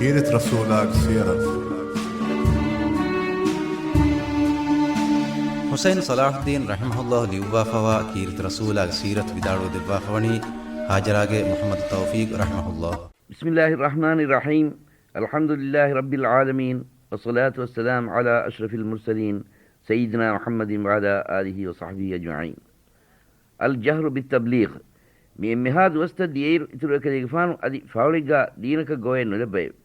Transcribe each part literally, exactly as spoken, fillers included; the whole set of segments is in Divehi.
ކީރިތި ރަސޫލާގެ ސީރަތު. ޙުސައިން ޞަލާޙުއްދީން ރަޙިމަހުﷲ ލިޔުއްވާފަވާ ކީރިތި ރަސޫލާގެ ސީރަތު ވިދާޅުވެ ދެއްވާފަވަނީ ހާޖަރާގެ މުޙައްމަދު ތައުފީޤް ރަޙިމަހުﷲ. بسم الله الرحمن الرحيم. الحمد لله رب العالمين، والصلاة والسلام على أشرف المرسلين، سيدنا محمد وعلى آله وصحبه أجمعين. الجهر بالتبليغ. މި އެންމެހާ ދުވަސްތައް ދިޔައިރު، އިތުރު އެކަލޭގެފާނު އަދި ފާޅުގާ ދީނަކަށް ގޮވައެއް ނުލައްވައެވެ.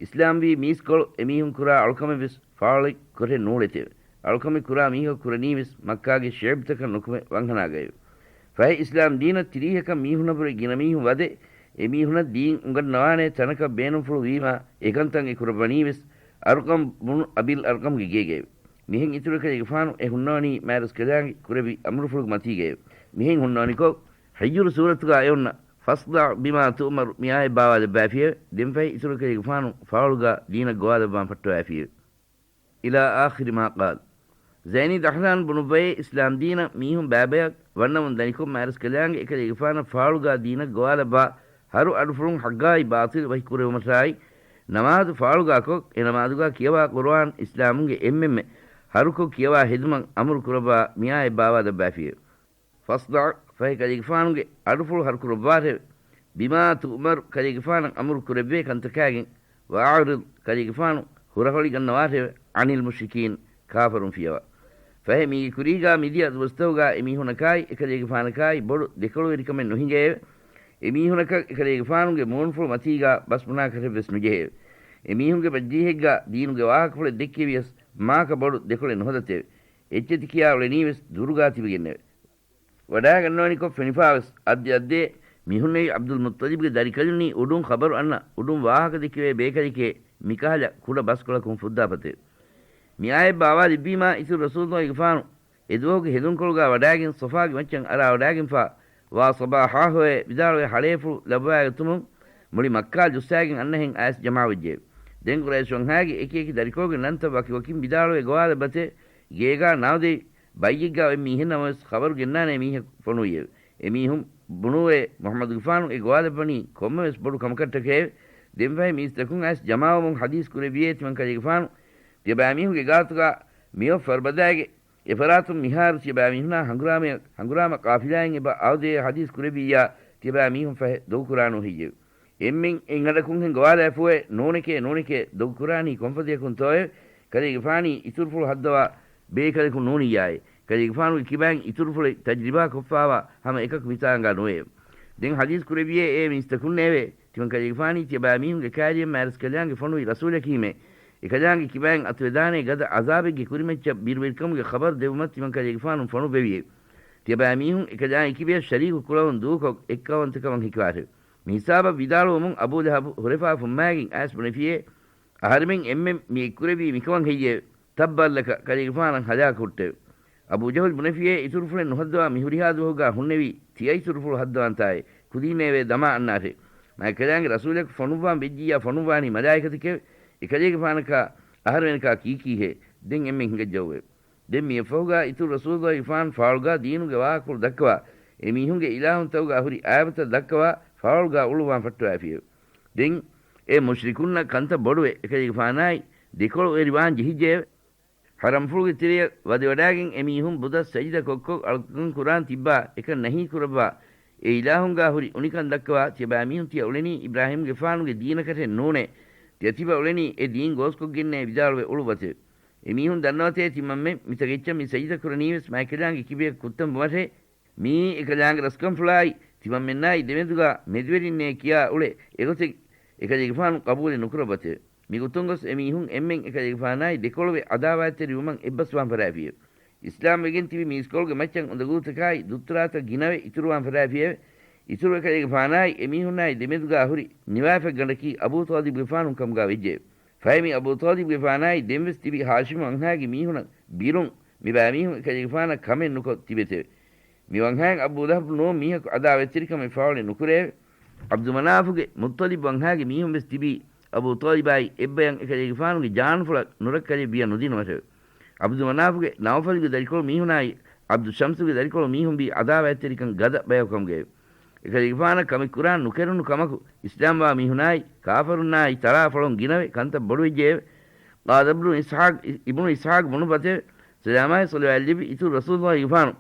އިސްލާމްވީ މީސްކޮޅު އެމީހުން ކުރާ އަޅުކަމެއްވެސް ފާޅުކޮށެއް ނޫޅެތެވެ. އަޅުކަމެއް ކުރާ މީހަކު ކުރަނީވެސް މައްކާގެ ޝިޢުބްތަކަށް ނުކުމެ ވަންހަނާގައެވެ. ފަހެ އިސްލާމް ދީނަށް ތިރީހަކަށް މީހުނަށްވުރެ ގިނަ މީހުން ވަދެ، އެ މީހުނަށް ދީން އުނގަންނަވާނޭ ތަނަކަށް ބޭނުންފުޅު ވީމާ، އެކަންތައް އެ ކުރައްވަނީވެސް އަރުޤަމް ބުނު އަބިލް އަރްޤަމްގެ ގޭގައެވެ. މިހެން އިތުރު އެކަލޭގެފާނު އެ ހުންނަވަނީ މާތްރަސްކަލާނގެ ކުރެއްވި އަމުރުފުޅުގެ މަތީގައެވެ. މިހެން ހުންނަވަނިކޮށް، ޙިޖުރު ސޫރަތުގާ އެ އޮންނަ "فاصدع بما تؤمر" މި އާޔަތް ބާވާލައްވާފިއެވެ. ދެންފަހެ އިތުރު އެކަލޭގެފާނު ފާޅުގާ ދީނަށް ގޮވާލައްވާން ފައްޓަވައިފިއެވެ. إلى آخر ما قال. ޒައިނީ ދަޙްލާން ބުނުއްވައޭ، އިސްލާމް ދީނަށް މީހުން ބައިބަޔަށް ވަންނަމުން ދަނިކޮށް، މާތްރަސްކަލާނގެ އެކަލޭގެފާނަށް ފާޅުގާ ދީނަށް ގޮވާލައްވާ ހަރު އަޑުފުޅުން ޙައްޤާއި ބާޠިލު ވަކިކުރެވުމަށާއި، ނަމާދު ފާޅުގާކޮށް، އެ ނަމާދުގާ ކިޔަވާ ޤުރުއާން އިސްލާމުންގެ އެންމެންމެ ހަރުކޮށް ކިޔަވާ ހެދުމަށް އަމުރު ކުރައްވާ މި އާޔަތް ބާވާލައްވާފިއެވެ. "فاصدع" ފަހެ ކަލޭގެފާނުގެ އަޑުފުޅު ހަރުކުރައްވާށެވެ. "بما تؤمر" ކަލޭގެފާނަށް އަމުރު ކުރެއްވޭ ކަންތަކާގެން، "وأعرض" ކަލޭގެފާނު ހުރަހޮޅިގަންނަވާށެވެ، "عن المشركين" ކާފަރުން ފިޔަވާ. ފަހެ މީގެ ކުރީގާ މިދިޔަ ދުވަސްތަކުގާ އެމީހުނަކާއި އެކަލޭގެފާނަކާއި ބޮޑު ދެކޮޅުވެރިކަމެއް ނުހިނގައެވެ. އެމީހުނަކަށް އެކަލޭގެފާނުގެ މޫނުފުޅު މަތީގާ ބަސްބުނާކަށެއްވެސް ނުޖެހެއެވެ. އެމީހުންގެ މަޖިލީހެއްގާ ދީނުގެ ވާހަކަފުޅެއް ދެއްކެވިޔަސް މާކަ ބޮޑު ދެކޮޅެއް ނުހަދަތެވެ. އެއްޗެތި ކިޔާ އުޅެނީވެސް ދުރުގާ ތިބެގެންނެވެ. ވަޑާގަންނަވަނިކޮށް ފެނިފާވެސް އައްދެ އައްދޭ މިހުންނެވި ޢަބްދުލް މުއްޠަލިބްގެ ދަރިކަލުންނީ އުޑުން ޚަބަރު އަންނަ އުޑުން ވާހަކަ ދެއްކެވޭ ބޭކަލެކޭ މިކަހަލަ ކުޑަ ބަސްކޮޅަކުން ފުއްދާފަތެވެ. މި އާޔަތް ބާވާލެއްވީމާ އިތުރު ރަސޫލުއްލާހިގެފާނު އެދުވަހުގެ ހެދުންކޮޅުގާ ވަޑާގެން ޞަފާގެ މައްޗަށް އަރާވަޑާގެންފާ ވާ ޞަބާޙާ ހޮވޭ ވިދާޅުވެ ހަޅޭފުޅު ލައްވާގަތުމުން މުޅި މައްކާ ޖުއްސާގެން އަންނަހެން އައިސް ޖަމާވެއްޖެ. ދެން ޤުރައިޝް ވަންހާގެ އެކިއެކި ދަރިކޮޅުގެ ނަންތައް ވަކިވަކިން ވިދާޅުވެ ގޮވާލައްވަތެވެ. ގޭގާ ނާދެވި ބައްޔެއްގާ އޮތް މީހެއް ނަމަވެސް ޚަބަރު ގެންނާނޭ މީހަކު ފޮނުވިއެވެ. އެމީހުން ބުނުއެވެ. މުޙައްމަދުގެފާނު އެ ގޮވާލައްވަނީ ކޮންމެވެސް ބޮޑު ކަމަކަށްޓަކައެވެ. ދެންފަހެ މީސްތަކުން އައިސް ޖަމާވަމުން ޙަދީޘް ކުރެއްވިއޭ ތިމަންކަލޭގެފާނު ތިޔަބައިމީހުންގެ ގާތުގާ މިއޮތް ފަރުބަދާގެ އެފަރާތުން މިހާރު ތިޔަބައިމީހުނާ ހަނގުރާމަ، ހަނގުރާމަ ޤާފިލާއިން އެބަ އައުދޭ ޙަދީޘް ކުރެއްވިއްޔާ ތިޔަބައިމީހުން ފަހެ ދޮގުކުރާނޫ ހެއްޔެވެ؟ އެންމެން އެއްއަޑަކުންހެން ގޮވާލާފޫއެވެ. ނޫނެކޭ، ނޫނެކޭ، ދޮގުކުރާނީ ކޮންފަދަޔަކުންތޯއެވެ؟ ކަލޭގެފާނީ އިތުރުފުޅު ހައްދަވާ ބޭކަލަކު ނޫނިއްޔާއޭ. ކަލޭގެފާނުގެ ކިބައިން އިތުރުފުޅެއް ތަޖްރިބާ ކޮށްފާވާ ހަމަ އެކަކު މިތާނގާ ނުވެއެވެ. ދެން ޙަދީޘް ކުރެއްވިއޭ އޭ މީސްތަކުންނޭވެ! ތިމަން ކަލޭގެފާނީ ތިޔަބައިމީހުންގެ ކާރިޔަށް މާތްރަސްކަލާނގެ ފޮނުވި ރަސޫލަކީމޭ. އެކަލާނގެ ކިބައިން އަތުވެދާނޭ ގަދަ ޢަޒާބެއްގެ ކުރިމައްޗަށް ބިރުވެރިކަމުގެ ޚަބަރު ދެއްވުމަށް ތިމަން ކަލޭގެފާނު ފޮނުއްވެވިއެވެ. ތިޔަބައިމީހުން އެކަލާނގެ ކިބަޔަށް ޝަރީކު ކުޅަވަން ދޫކޮށް އެއްކައުވަންތަކަމަށް ހެކިވާށެވެ. މި ހިސާބަށް ވިދާޅުވުމުން އަބޫ ލަހަބު ހުރެފާ ފުއްމާގެން އައިސް ބުނެފިއޭ، އަހަރެމެން އެންމެން މި އެއްކުރެއްވީ މިކަމަށް ހެއްޔެވެ؟ ތައްބައްލަކަ، ކަލޭގެފާނަށް ހަލާކު ހުއްޓެވެ. އަބޫ ޖަހުލް ބުނެފިއޭ، އިތުރުފުޅެއް ނުހައްދަވާ މި ހުރިހާ ދުވަހުގާ ހުންނެވީ ތިޔަ އިތުރުފުޅު ހައްދަވާންތާއޭ؟ ކުދީންނޭވެ ދަމާ އަންނާށޭ. މާތްކަލާނގެ ރަސޫލަކު ފޮނުއްވާން ވެއްޖިއްޔާ ފޮނުއްވާނީ މަލާއިކަތެކެވެ. އެކަލޭގެފާނަކާ އަހަރެމެނަކާ ކީކީހޭ؟ ދެން އެންމެން ހިނގައްޖައުވެ. ދެން މިއަށްފަހުގާ އިތުރު ރަސޫލުއްލާހިގެފާނު ފާޅުގާ ދީނުގެ ވާހަކަފުޅު ދައްކަވާ، އެމީހުންގެ އިލާހުންތަކުގާ ހުރި އާބަތައް ދައްކަވާ ފާޅުގާ އުޅުއްވާން ފައްޓަވައިފިއެވެ. ދެން އެ މުޝްރިކުންނަށް ކަންތައް ބޮޑުވެ، އެކަލޭގެފާނާއި ދެކޮޅުވެރިވާން ޖެހިއްޖެއެވެ. ޙަރަމްފުޅުގެ ތެރެޔަށް ވަދެވަޑާގެން އެމީހުން ބުދަށް ސަޖިދަ ކޮށްކޮށް އަޅުކަން ކުރާން ތިއްބާ އެކަން ނަހީ ކުރައްވާ، އެ އިލާހުންގާ ހުރި އުނިކަން ދައްކަވާ، ތިޔަބައިމީހުން ތިޔަ އުޅެނީ އިބްރާހީމްގެފާނުގެ ދީނަކަށެއް ނޫނޭ. ތިޔަ ތިބަ އުޅެނީ އެ ދީން ގޯސްކޮށްގެންނޭ ވިދާޅުވެ އުޅުއްވަތެވެ. އެމީހުން ދަންނަވަތޭ ތިމަންމެން މިތަކެއްޗަށް މި ސަޖިދަ ކުރަނީވެސް މާތްކަލާނގެ ކިބަޔަށް ކުއްތަން ބުމަށޭ. މިއީ އެކަލާނގެ ރަސްކަންފުޅާއި ތިމަންމެންނާއި ދެމެދުގާ މެދުވެރިންނޭ ކިޔާ އުޅޭ އެގޮތެއް އެކަލޭގެފާނު ޤަބޫލެއް ނުކުރައްވަތެވެ. މިގޮތުން ގޮސް އެމީހުން އެންމެން އެކަލޭގެފާނާއި ދެކޮޅުވެ ޢަދާވާތްތެރިވުމަށް އެއްބަސްވާން ފަށާފިއެވެ. އިސްލާމްވެގެން ތިބި މީސްކޮޅުގެ މައްޗަށް އުނދަގޫތަކާއި ދުއްތުރާތައް ގިނަވެ އިތުރުވާން ފަށާފިއެވެ. އިތުރު އެކަލޭގެފާނާއި އެމީހުންނާއި ދެމެދުގާ ހުރި ނިވާފަތްގަނޑަކީ އަބޫޠާލިބުގެފާނު ކަމުގާ ވެއްޖެއެވެ. ފަހެ މި އަބޫޠާލިބުގެފާނާއި ދެންވެސް ތިބި ހާޝިމު ވަންހާގެ މީހުނަށް ބިރުން މިބައިމީހުން އެކަލޭގެފާނަށް ކަމެއް ނުކޮށް ތިބެތެވެ. މި ވަންހާއިން އަބޫ ލަހަބު ނޫން މީހަކު ޢަދާވަތްތެރިކަމެއް ފާޅު ނުކުރެއެވެ. ޢަބްދު މަނާފުގެ މުއްޠަލިބް ވަންހާގެ މީހުން ވެސް ތިބީ އަބޫ ޠާލިބާއި އެއްބަޔަށް އެކަލޭގެފާނުގެ ޖާނުފުޅަށް ނުރައްކަލެއް ވިޔަ ނުދިނުމަށެވެ. ޢަބްދު މަނާފުގެ ނައުފަލުގެ ދަރިކޮޅު މީހުނާއި ޢަބްދު ޝަމްސުގެ ދަރިކޮޅު މީހުން ވީ ޢަދާވަތްތެރިކަން ގަދަ ބަޔަކު ކަމުގައެވެ. އެކަލޭގެފާނަށް ކަމެއް ކުރާން ނުކެރުނު ކަމަކު، އިސްލާމްވާ މީހުނާއި ކާފަރުންނާއި ތަޅާފޮޅުން ގިނަވެ ކަންތައް ބޮޑުވެއްޖެއެވެ. ޤާލަ އިބްނު އިސްޙާޤް، އިބްނު އިސްޙާޤް ބުނު ބަތެވެ. ސަލާމާއި ޞަލަވާތް ލިބި އިތުރު ރަސޫލުއްލާހިގެފާނު،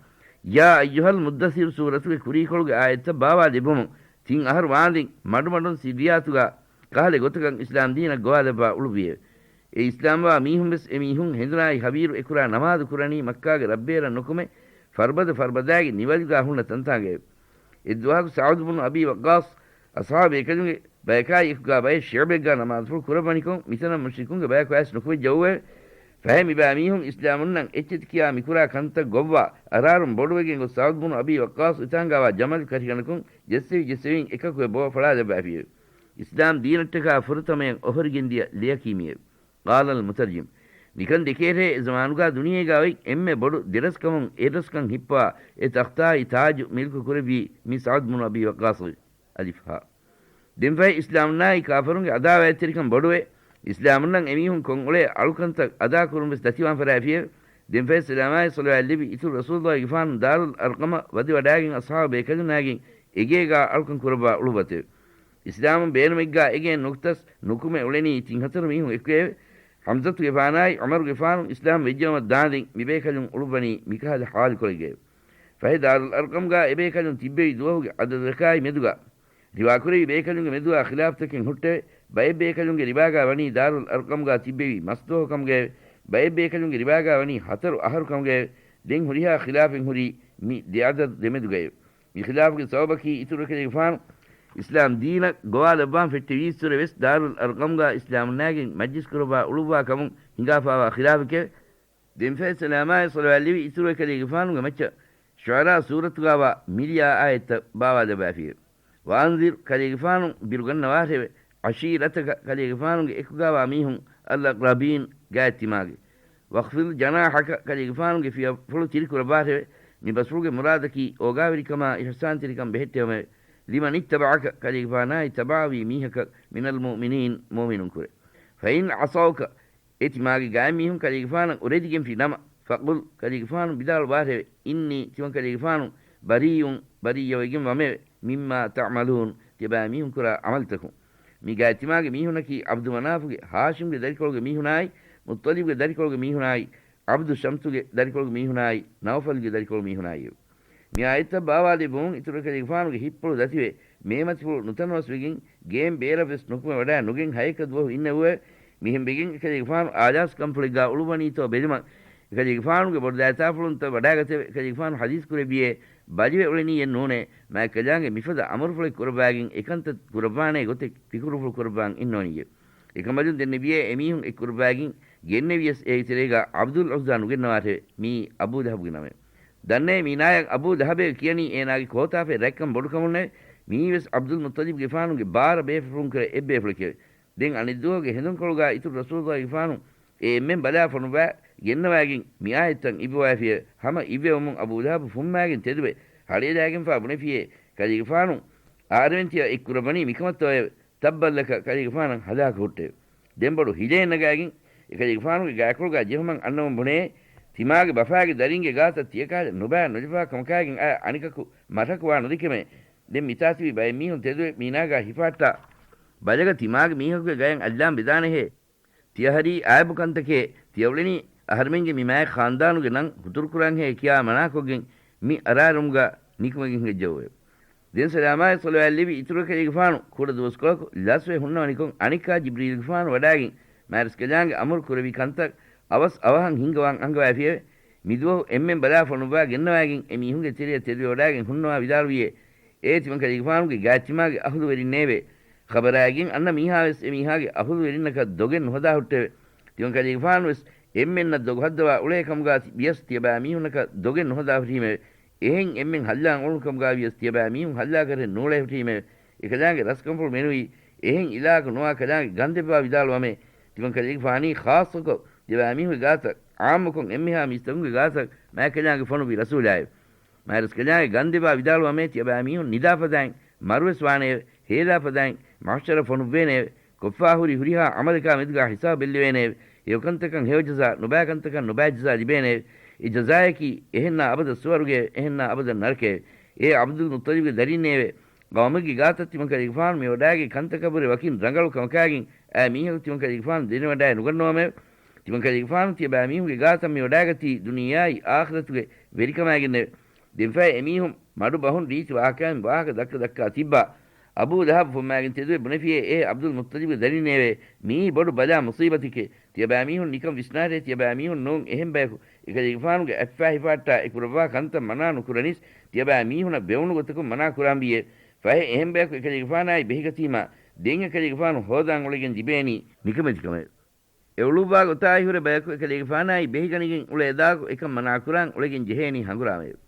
ޔާ އައްޔުހަލް މުއްދައްސިރު ސޫރަތުގެ ކުރީކޮޅުގެ އާޔަތްތައް ބާވާލެއްވުމުން، ތިން އަހަރު ވާންދެން މަޑުމަޑުން ސިއްރިއްޔާތުގާ ކަހަލަ ގޮތަކަށް އިސްލާމް ދީނަށް ގޮވާލައްވާ އުޅުއްވިއެވެ. އެ އިސްލާމްވާ މީހުން ވެސް އެ މީހުން ހެނދުނާއި ހަވީރު އެކުރާ ނަމާދު ކުރަނީ މައްކާގެ ރަށްބޭރަށް ނުކުމެ، ފަރުބަދަ ފަރުބަދާގެ ނިވަލުގާ ހުންނަ ތަންތާނގައެވެ. އެއްދުވަހަކު ސަޢުދު ބުނު އަބީ ވައްޤާޞް އަޞްޙާބު ބޭކަލުންގެ ބަޔަކާއި އެކުގާ ބައެއް ޝިޢުބެއްގާ ނަމާދުފުޅު ކުރައްވަނިކޮށް، މިތަނަށް މުޝްރިކުންގެ ބަޔަކު އައިސް ނުކުމެއްޖައޫއެވެ. ފަހެ މިބައިމީހުން އިސްލާމުންނަން އެއްޗެތިކިޔާ މިކުރާ ކަންތައް ގޮއްވާ އަރާރުން ބޮޑުވެގެން ގޮސް ސަޢުދު ބުނު އަބީ ވައްޤާޞް އެތާނގާވާ ޖަމަލު ކަށިގަނޑަކުން ޖެއްސެވި ޖެއްސެވިން އެކަކުވެ ބޯ ފަޅާލައްވާފިއެވެ. އިސްލާމް ދީނަށްޓަކާ ފުރަތަމަޔަށް އޮހޮރިގެންދިޔަ ލެޔަކީ މިއެވެ. ޤާލަލް މުތަރްޖިމް. މިކަން ދެކޭރޭ އެ ޒަމާނުގާ ދުނިޔޭގާ އޮތް އެންމެ ބޮޑު ދެރަސްކަމުން އެއްރަސްކަން ހިއްޕާ އެ ތަޚްތާއި ތާޖު މިލްކު ކުރެއްވީ މި ސަޢުދު ބުނު އަބީ ވައްޤާޞް އެވެ. އަލިފް ހާ. ދެންފަހެ އިސްލާމުންނާއި ކާފަރުންގެ އަދާވާތްތެރިކަން ބޮޑުވެ، އިސްލާމުންނަށް އެމީހުން ކޮށް އުޅޭ އަޅުކަންތައް އަދާކުރުން ވެސް ދަތިވާން ފަށާފިއެވެ. ދެންފަހެ ސަލާމާއި ޞަލަވާތް ލިބި އިތުރު ރަސޫލުއްލާހިގެފާނު ދާރުލް އަރްޤަމަށް ވަދެވަޑާގެން އަޞްޙާބު ބޭކަލުންނާގެން އެގޭގާ އަޅުކަން ކުރައްވާ އުޅުއްވަތެވެ. އިސްލާމުން ބޭނުމެއްގާ އެގޭން ނުކުތަސް ނުކުމެ އުޅެނީ ތިން ހަތަރު މީހުން އެކުގައެވެ. ޙަމްޒަތުގެފާނާއި ޢުމަރުގެފާނު އިސްލާމް ވެއްޖައުމަށް ދާނދެން މިބޭކަލުން އުޅުއްވަނީ މިކަހަލަ ޙާލުކޮޅެއްގައެވެ. ފަހެ ދާރުލް އަރްޤަމްގާ އެބޭކަލުން ތިއްބެވި ދުވަހުގެ ޢަދަދަކާއި މެދުގާ ރިވާކުރެއްވި ބޭކަލުންގެ މެދުގާ ޚިލާފްތަކެއް ހުއްޓެވެ. ބައެއް ބޭކަލުންގެ ރިވާގާ ވަނީ ދާރުލް އަރްޤަމްގާ ތިއްބެވި މަސްދުވަހު ކަމުގައެވެ. ބައެއް ބޭކަލުންގެ ރިވާގާ ވަނީ ހަތަރު އަހަރު ކަމުގައެވެ. ދެން ހުރިހާ ޚިލާފެއް ހުރީ މި ދެ ޢަދަދު ދެމެދުގައެވެ. މި ޚިލާފުގެ ސަބަބަކީ އިތުރު ކަލޭގެފާނު އިސްލާމް ދީނަށް ގޮވާލައްވާން ފެއްޓެވީއްސުރެ ވެސް ދާރުލް އަރްޤަމްގާ އިސްލާމުންނާގެން މަޖްލިސް ކުރައްވާ އުޅުއްވާ ކަމުން ހިނގާފާވާ ޚިލާފެކެވެ. ދެންފަހެ ސަލާމާއި ޞަލަވާތް ލިބި އިތުރު ކަލޭގެފާނުގެ މައްޗަށް ޝުޢަރާ ސޫރަތުގާވާ މިލިޔާ އާޔަތްތައް ބާވާލައްވާފިއެވެ. ވައަންޒިރް ކަލޭގެފާނު ބިރުގަންނަވާށެވެ. ޢަޝީރަތަކަ ކަލޭގެފާނުގެ އެކުގާވާ މީހުން އަލްއަޤްރަބީން ގާތްތިމާގެ. ވަޚްފިޟް ޖަނާޙަކަ ކަލޭގެފާނުގެ ފިޔަފުޅު ތިރިކުރައްވާށެވެ. މި ބަސްފުޅުގެ މުރާދަކީ އޯގާވެރިކަމާ އިޙްސާންތެރިކަން ބެހެއްޓެވުމެވެ. ލިމަނިއްތަބަޢަކަ ކަލޭގެފާނާއި ތަބަޢަވީ މީހަކަށް މިނަލް މުއުމިނީން މުއުމިނުންކުރެ. ފައިން ޢަޞައުކަ އެ ތިމާގެ ގާތްމީހުން ކަލޭގެފާނަށް އުރެދިގެންފި ނަމަ، ފަޤުލް ކަލޭގެފާނު ވިދާޅުވާށެވެ. އިންނީ ތިމަން ކަލޭގެފާނު ބަރީއުން ބަރީއަވެގެން ވަމެވެ. މިއްމާ ތަޢުމަލޫން ތިޔަބައިމީހުން ކުރާ ޢަމަލުތަކުން. މި ގާތްތިމާގެ މީހުންނަކީ ޢަބްދު މަނާފުގެ ހާޝިމްގެ ދަރިކޮޅުގެ މީހުނާއި، މުއްޠަލިބްގެ ދަރިކޮޅުގެ މީހުނާއި، ޢަބްދު ޝަމްސުގެ ދަރިކޮޅުގެ މީހުނާއި، ނައުފަލްގެ ދަރިކޮޅު މީހުނާއިއެވެ. މި އާޔަތްތައް ބާވާލެއްވުމުން އިތުރު ކަލޭގެފާނުގެ ހިތްޕުޅު ދަތިވެ، މޭމަތިފުޅު ނުތަނަވަސްވެގެން، ގޭން ބޭރަށްވެސް ނުކުމެ ވަޑާ ނުގެން ހައެއްކަ ދުވަހު އިންނެވުއެވެ. މިހެން ވެގެން އެކަލޭގެފާނު އާލާސް ކަންފުޅެއްގާ އުޅުއްވަނީތޯ ބެލުމަށް، އެކަލޭގެފާނުގެ ބޮޑުދައިތާފުޅުންތައް ވަޑާގަތެވެ. އެކަލޭގެފާނު ޙަދީޘް ކުރެއްވިއޭ، ބަލިވެ އުޅެނީއެއް ނޫނޭ، މާތްކަލާނގެ މިފަދަ އަމުރުފުޅެއް ކުރައްވާގެން އެކަންތައް ކުރައްވާނޭ ގޮތެއް ފިކުރުފުޅު ކުރައްވާން އިންނޯނީއެވެ. އެކަނބަލުން ދެންނެވިއޭ އެމީހުން އެއްކުރައްވާގެން ގެންނެވިޔަސް އޭގެ ތެރޭގާ ޢަބްދުލް ޢުއްޒާ ނުގެންނަވާށެވެ. މިއީ އަބޫ ލަހަބުގެ ނަމެވެ. ދަންނައޭ މީނާޔަށް އަބޫ ލަހަބޭ ކިޔަނީ އޭނާގެ ކޯތާފަތް ރަތްކަން ބޮޑުކަމުންނެވެ. މިއީވެސް ޢަބްދުލް މުއްޠަލިބްގެފާނުގެ ބާރަ ބޭފުޅުންކުރެ އެއްބޭފުޅެކެވެ. ދެން އަނެއްދުވަހުގެ ހެނދުންކޮޅުގާ އިތުރު ރަސޫލުއްލާހިގެފާނު އެ އެންމެން ބަލާ ފޮނުއްވާ ގެންނަވާގެން މި އާޔަތްތައް އިއްވަވާފިއެވެ. ހަމަ އިއްވެވުމުން އަބޫ ލަހަބު ފުންމާގެން ތެދުވެ ހަޅޭލާގެންފާ ބުނެފިއޭ، ކަލޭގެފާނު އަހަރެމެން ތިޔަ އެއްކުރައްވަނީ މިކަމަށްތޯއެވެ؟ ތައްބައްލަކަ ކަލޭގެފާނަށް ހަލާކު ހުއްޓެވެ. ދެންބޮޑު ހިލައެއް ނަގާގެން އެކަލޭގެފާނުގެ ގާކޮޅުގާ ޖެހުމަށް އަންނަމުން ބުނޭ، ތިމާގެ ބަފާގެ ދަރިންގެ ގާތަށް ތިޔަކަހަލަ ނުބާ ނުލަފާ ކަމަކާގެން އައި އަނެކަކު މަށަކު ވާ ނުދެކެމެވެ. ދެން މިތާ ތިބި ބައެއް މީހުން ތެދުވެ މީނާގާ ހިފާއްޓާ ބަލަގަ ތިމާގެ މީހަކުގެ ގަޔަށް އައްލާން ވެދާނެހޭ. ތިޔަ ހަރީ އާއެބު ކަންތަކޭ، ތިޔަ އުޅެނީ އަހަރެމެންގެ މި މާތް ޚާންދާނުގެ ނަން ހުތުރުކުރާންހޭ ކިޔާ މަނާކޮށްގެން މި އަރާރުމުގަ ނިކުމެގެން ހިނގައްޖައުވެ. ދެން ސަލާމާއި ޞަލަވާތް ލިބި އިތުރު ކަލޭގެފާނު ކުޑަ ދުވަސްކޮޅަކު ލަސްވެ ހުންނަވަނިކޮށް އަނެއްކާ ޖިބްރީލްގެފާނު ވަޑާގެން މާތްރަސްކަލާނގެ އަމުރު ކުރެއްވި ކަންތައް އަވަސް އަވަހަށް ހިންގަވާން އަންގަވާފިއެވެ. މިދުވަހު އެންމެން ބަލާ ފޮނުއްވާ ގެންނަވާގެން އެ މީހުންގެ ތެރެއަށް ތެދުވެވަޑާގެން ހުންނަވާ ވިދާޅުވިއޭ، އޭ ތިމަން ކަލޭގެފާނުގެ ގާތްތިމާގެ އަހުލުވެރިންނޭވެ! ޚަބަރާއެއްގެން އަންނަ މީހާވެސް އެ މީހާގެ އަހުލުވެރިންނަކަށް ދޮގެއް ނުހަދާ ހުއްޓެވެ. ތިމަން ކަލޭގެފާނުވެސް އެންމެންނަށް ދޮގު ހައްދަވާ އުޅޭ ކަމުގާ ތި-، ވިޔަސް ތިޔަބައިމީހުންނަކަށް ދޮގެއް ނުހަދާ ހުރީމެވެ. އެހެން އެންމެން ހައްލާން އުޅުނު ކަމުގާ ވިޔަސް ތިޔަބައިމީހުން ހައްލާކަށެއް ނޫޅޭ ހުރީމެވެ. އެކަލާނގެ ރަސްކަންފުޅު މެނުވީ އެހެން އިލާހަކު ނުވާ ކަލާނގެ ގަންދެއްވާ ވިދާޅުވަމޭ. ތިމަން ކަލޭގެފާނީ ޚާއްޞަކޮށް ތިޔަބައިމީހުންގެ ގާތަށް، ޢާއްމުކޮށް އެންމެހާ މީސްތަކުންގެ ގާތަށް މާތްކަލާނގެ ފޮނުއްވި ރަސޫލާއެވެ. މާތްރަސްކަލާނގެ ގަންދެއްވާ ވިދާޅުވަމޭ ތިޔަބައިމީހުން ނިދާފަދައިން މަރުވެސް ވާނެއެވެ. ހޭލާފަދައިން މަޙްޝަރަށް ފޮނުއްވޭނެއެވެ. ކޮށްފާ ހުރި ހުރިހާ ޢަމަލަކާ މެދުގާ ހިސާބު ބެއްލެވޭނެއެވެ. ހެޔޮކަންތަކަށް ހެޔޮ ޖަޒާ، ނުބައިކަންތަކަށް ނުބައި ޖަޒާ ލިބޭނެއެވެ. އެ ޖަޒާޔަކީ އެހެންނާ އަބަދަށް ސުވަރުގެއެވެ. އެހެންނާ އަބަދަށް ނަރަކައެވެ. އޭ ޢަބްދުލް މުއްޠަލިބްގެ ދަރީންނޭވެ! ގައުމެއްގެ ގާތަށް ތިމަންކަލޭގެފާނު މިވަޑާގަތީ ކަންތަކަށްވުރެ ވަކިން ރަނގަޅު ކަމަކާގެން އައި މީހަކު ތިމަންކަލޭގެފާނު ދެނެވަޑައެއް ނުގަންނަވަމެވެ. ތިމަންކަލޭގެފާނު ތިޔަބައިމީހުންގެ ގާތަށް މިވަޑާގަތީ ދުނިޔެއާއި އާޚިރަތުގެ ވެރިކަމާގެންނެވެ. ދެންފަހެ އެމީހުން މަޑު ބަހުން ރީތި ވާހަކައިން ވާހަކަ ދައްކަ ދައްކާ ތިއްބާ. އަބޫ ލަހަބް ފުއްމާގެން ތެދުވެ ބުނެފިއޭ، އޭ ޢަބްދުލް މުއްޠަލިބްގެ ދަރިންނޭވެ! މިއީ ބޮޑު ބަލާ މުޞީބަތެކޭ. ތިޔަބައިމީހުން ނިކަން ވިސްނާށޭ، ތިޔަބައިމީހުން ނޫން އެހެން ބަޔަކު އެކަލޭގެފާނުގެ އަތްފާ ހިފާއްޓާ އެ ކުރައްވާ ކަންތައް މަނާ ނުކުރަނީސް، ތިޔަބައިމީހުނަށް ބެވުނު ގޮތަކުން މަނާ ކުރާންވީއޭ. ފަހެ އެހެން ބަޔަކު އެކަލޭގެފާނާއި ބެހިގަތީމާ، ދެން އެކަލޭގެފާނު ހޯދާން އުޅެގެން ލިބޭނީ ނިކަމެތިކަމެވެ. އެ އުޅުއްވާ ގޮތާއި ހުރެ ބަޔަކު އެކަލޭގެފާނާއި ބެހިގަނެގެން އުޅޭ ދާކު އެކަން މަނާކުރާން އުޅެގެން ޖެހޭނީ ހަނގުރާމައެވެ.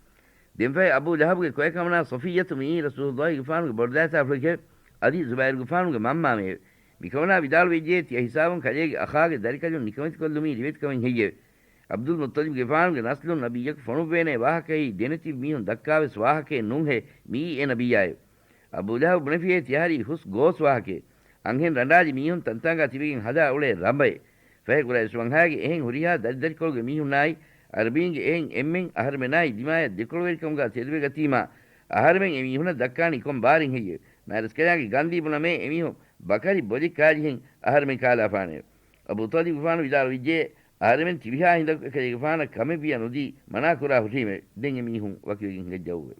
ދެންފަހެ އަބޫ ލަހަބުގެ ކޮއެކަމަނާ ޞަފިއްޔަތު މިއީ ރަސޫލުއްލާހިގެފާނުގެ ބޮޑުދައިތާފުޅެކެވެ. އަދި ޒުބައިރުގެފާނުގެ މަންމާމެއެވެ. މިކަމަނާ ވިދާޅުވެއްޖެ، ތިޔަ ހިސާބުން ކަލޭގެ އަޚާގެ ދަރިކަލުން ނިކަމެތިކޮށްލުމީ ރިވެތިކަމެއް ހެއްޔެވެ؟ ޢަބްދުލް މުއްޠަލިބްގެފާނުގެ ނަސްލުން ނަބިއްޔަކު ފޮނުއްވޭނޭ ވާހަކައެއް ދެނެތި މީހުން ދައްކާވެސް ވާހަކައެއް ނޫންހޭ، މިއީ އެ ނަބިއްޔާއެވެ. އަބޫ ލަހަބް ބުނެފިއޭ، ތިޔަހަރީ ހުސް ގޯސް ވާހަކައެއް. އަންހެން ރަނޑާލި މީހުން ތަންތާނގާ ތިބެގެން ހަދާ އުޅޭ ރަނބައެއް. ފަހެ ޤުރައިޝް ވަންހާގެ އެހެން ހުރިހާ ދަރިދަރިކޮޅުގެ މީހުންނާއި، ޢަރަބީންގެ އެހެން އެންމެން އަހަރެމެނާއި ދިމާޔަށް ދެކޮޅުވެރިކަމުގާ ތެދުވެގަތީމާ، އަހަރެމެން އެމީހުނަށް ދައްކާނީ ކޮން ބާރެއް ހެއްޔެވެ؟ މާތްރަސްކަލާނގެ ގަންދީ ބުނަމޭ އެމީހުން ބަކަރި ބޮލި ކާލިހެން އަހަރެމެން ކާލާފާނެއެވެ. އަބޫ ޠާލިބުގެފާނު ވިދާޅުވެއްޖެ، އަހަރެމެން ތިރިހާ ހިނދަކު އެކަލޭގެފާނަށް ކަމެއްވިޔަ ނުދީ މަނާކުރާ ހުށީމެވެ. ދެން އެމީހުން ވަކިވެގެން ހިނގައްޖައުވެވެ.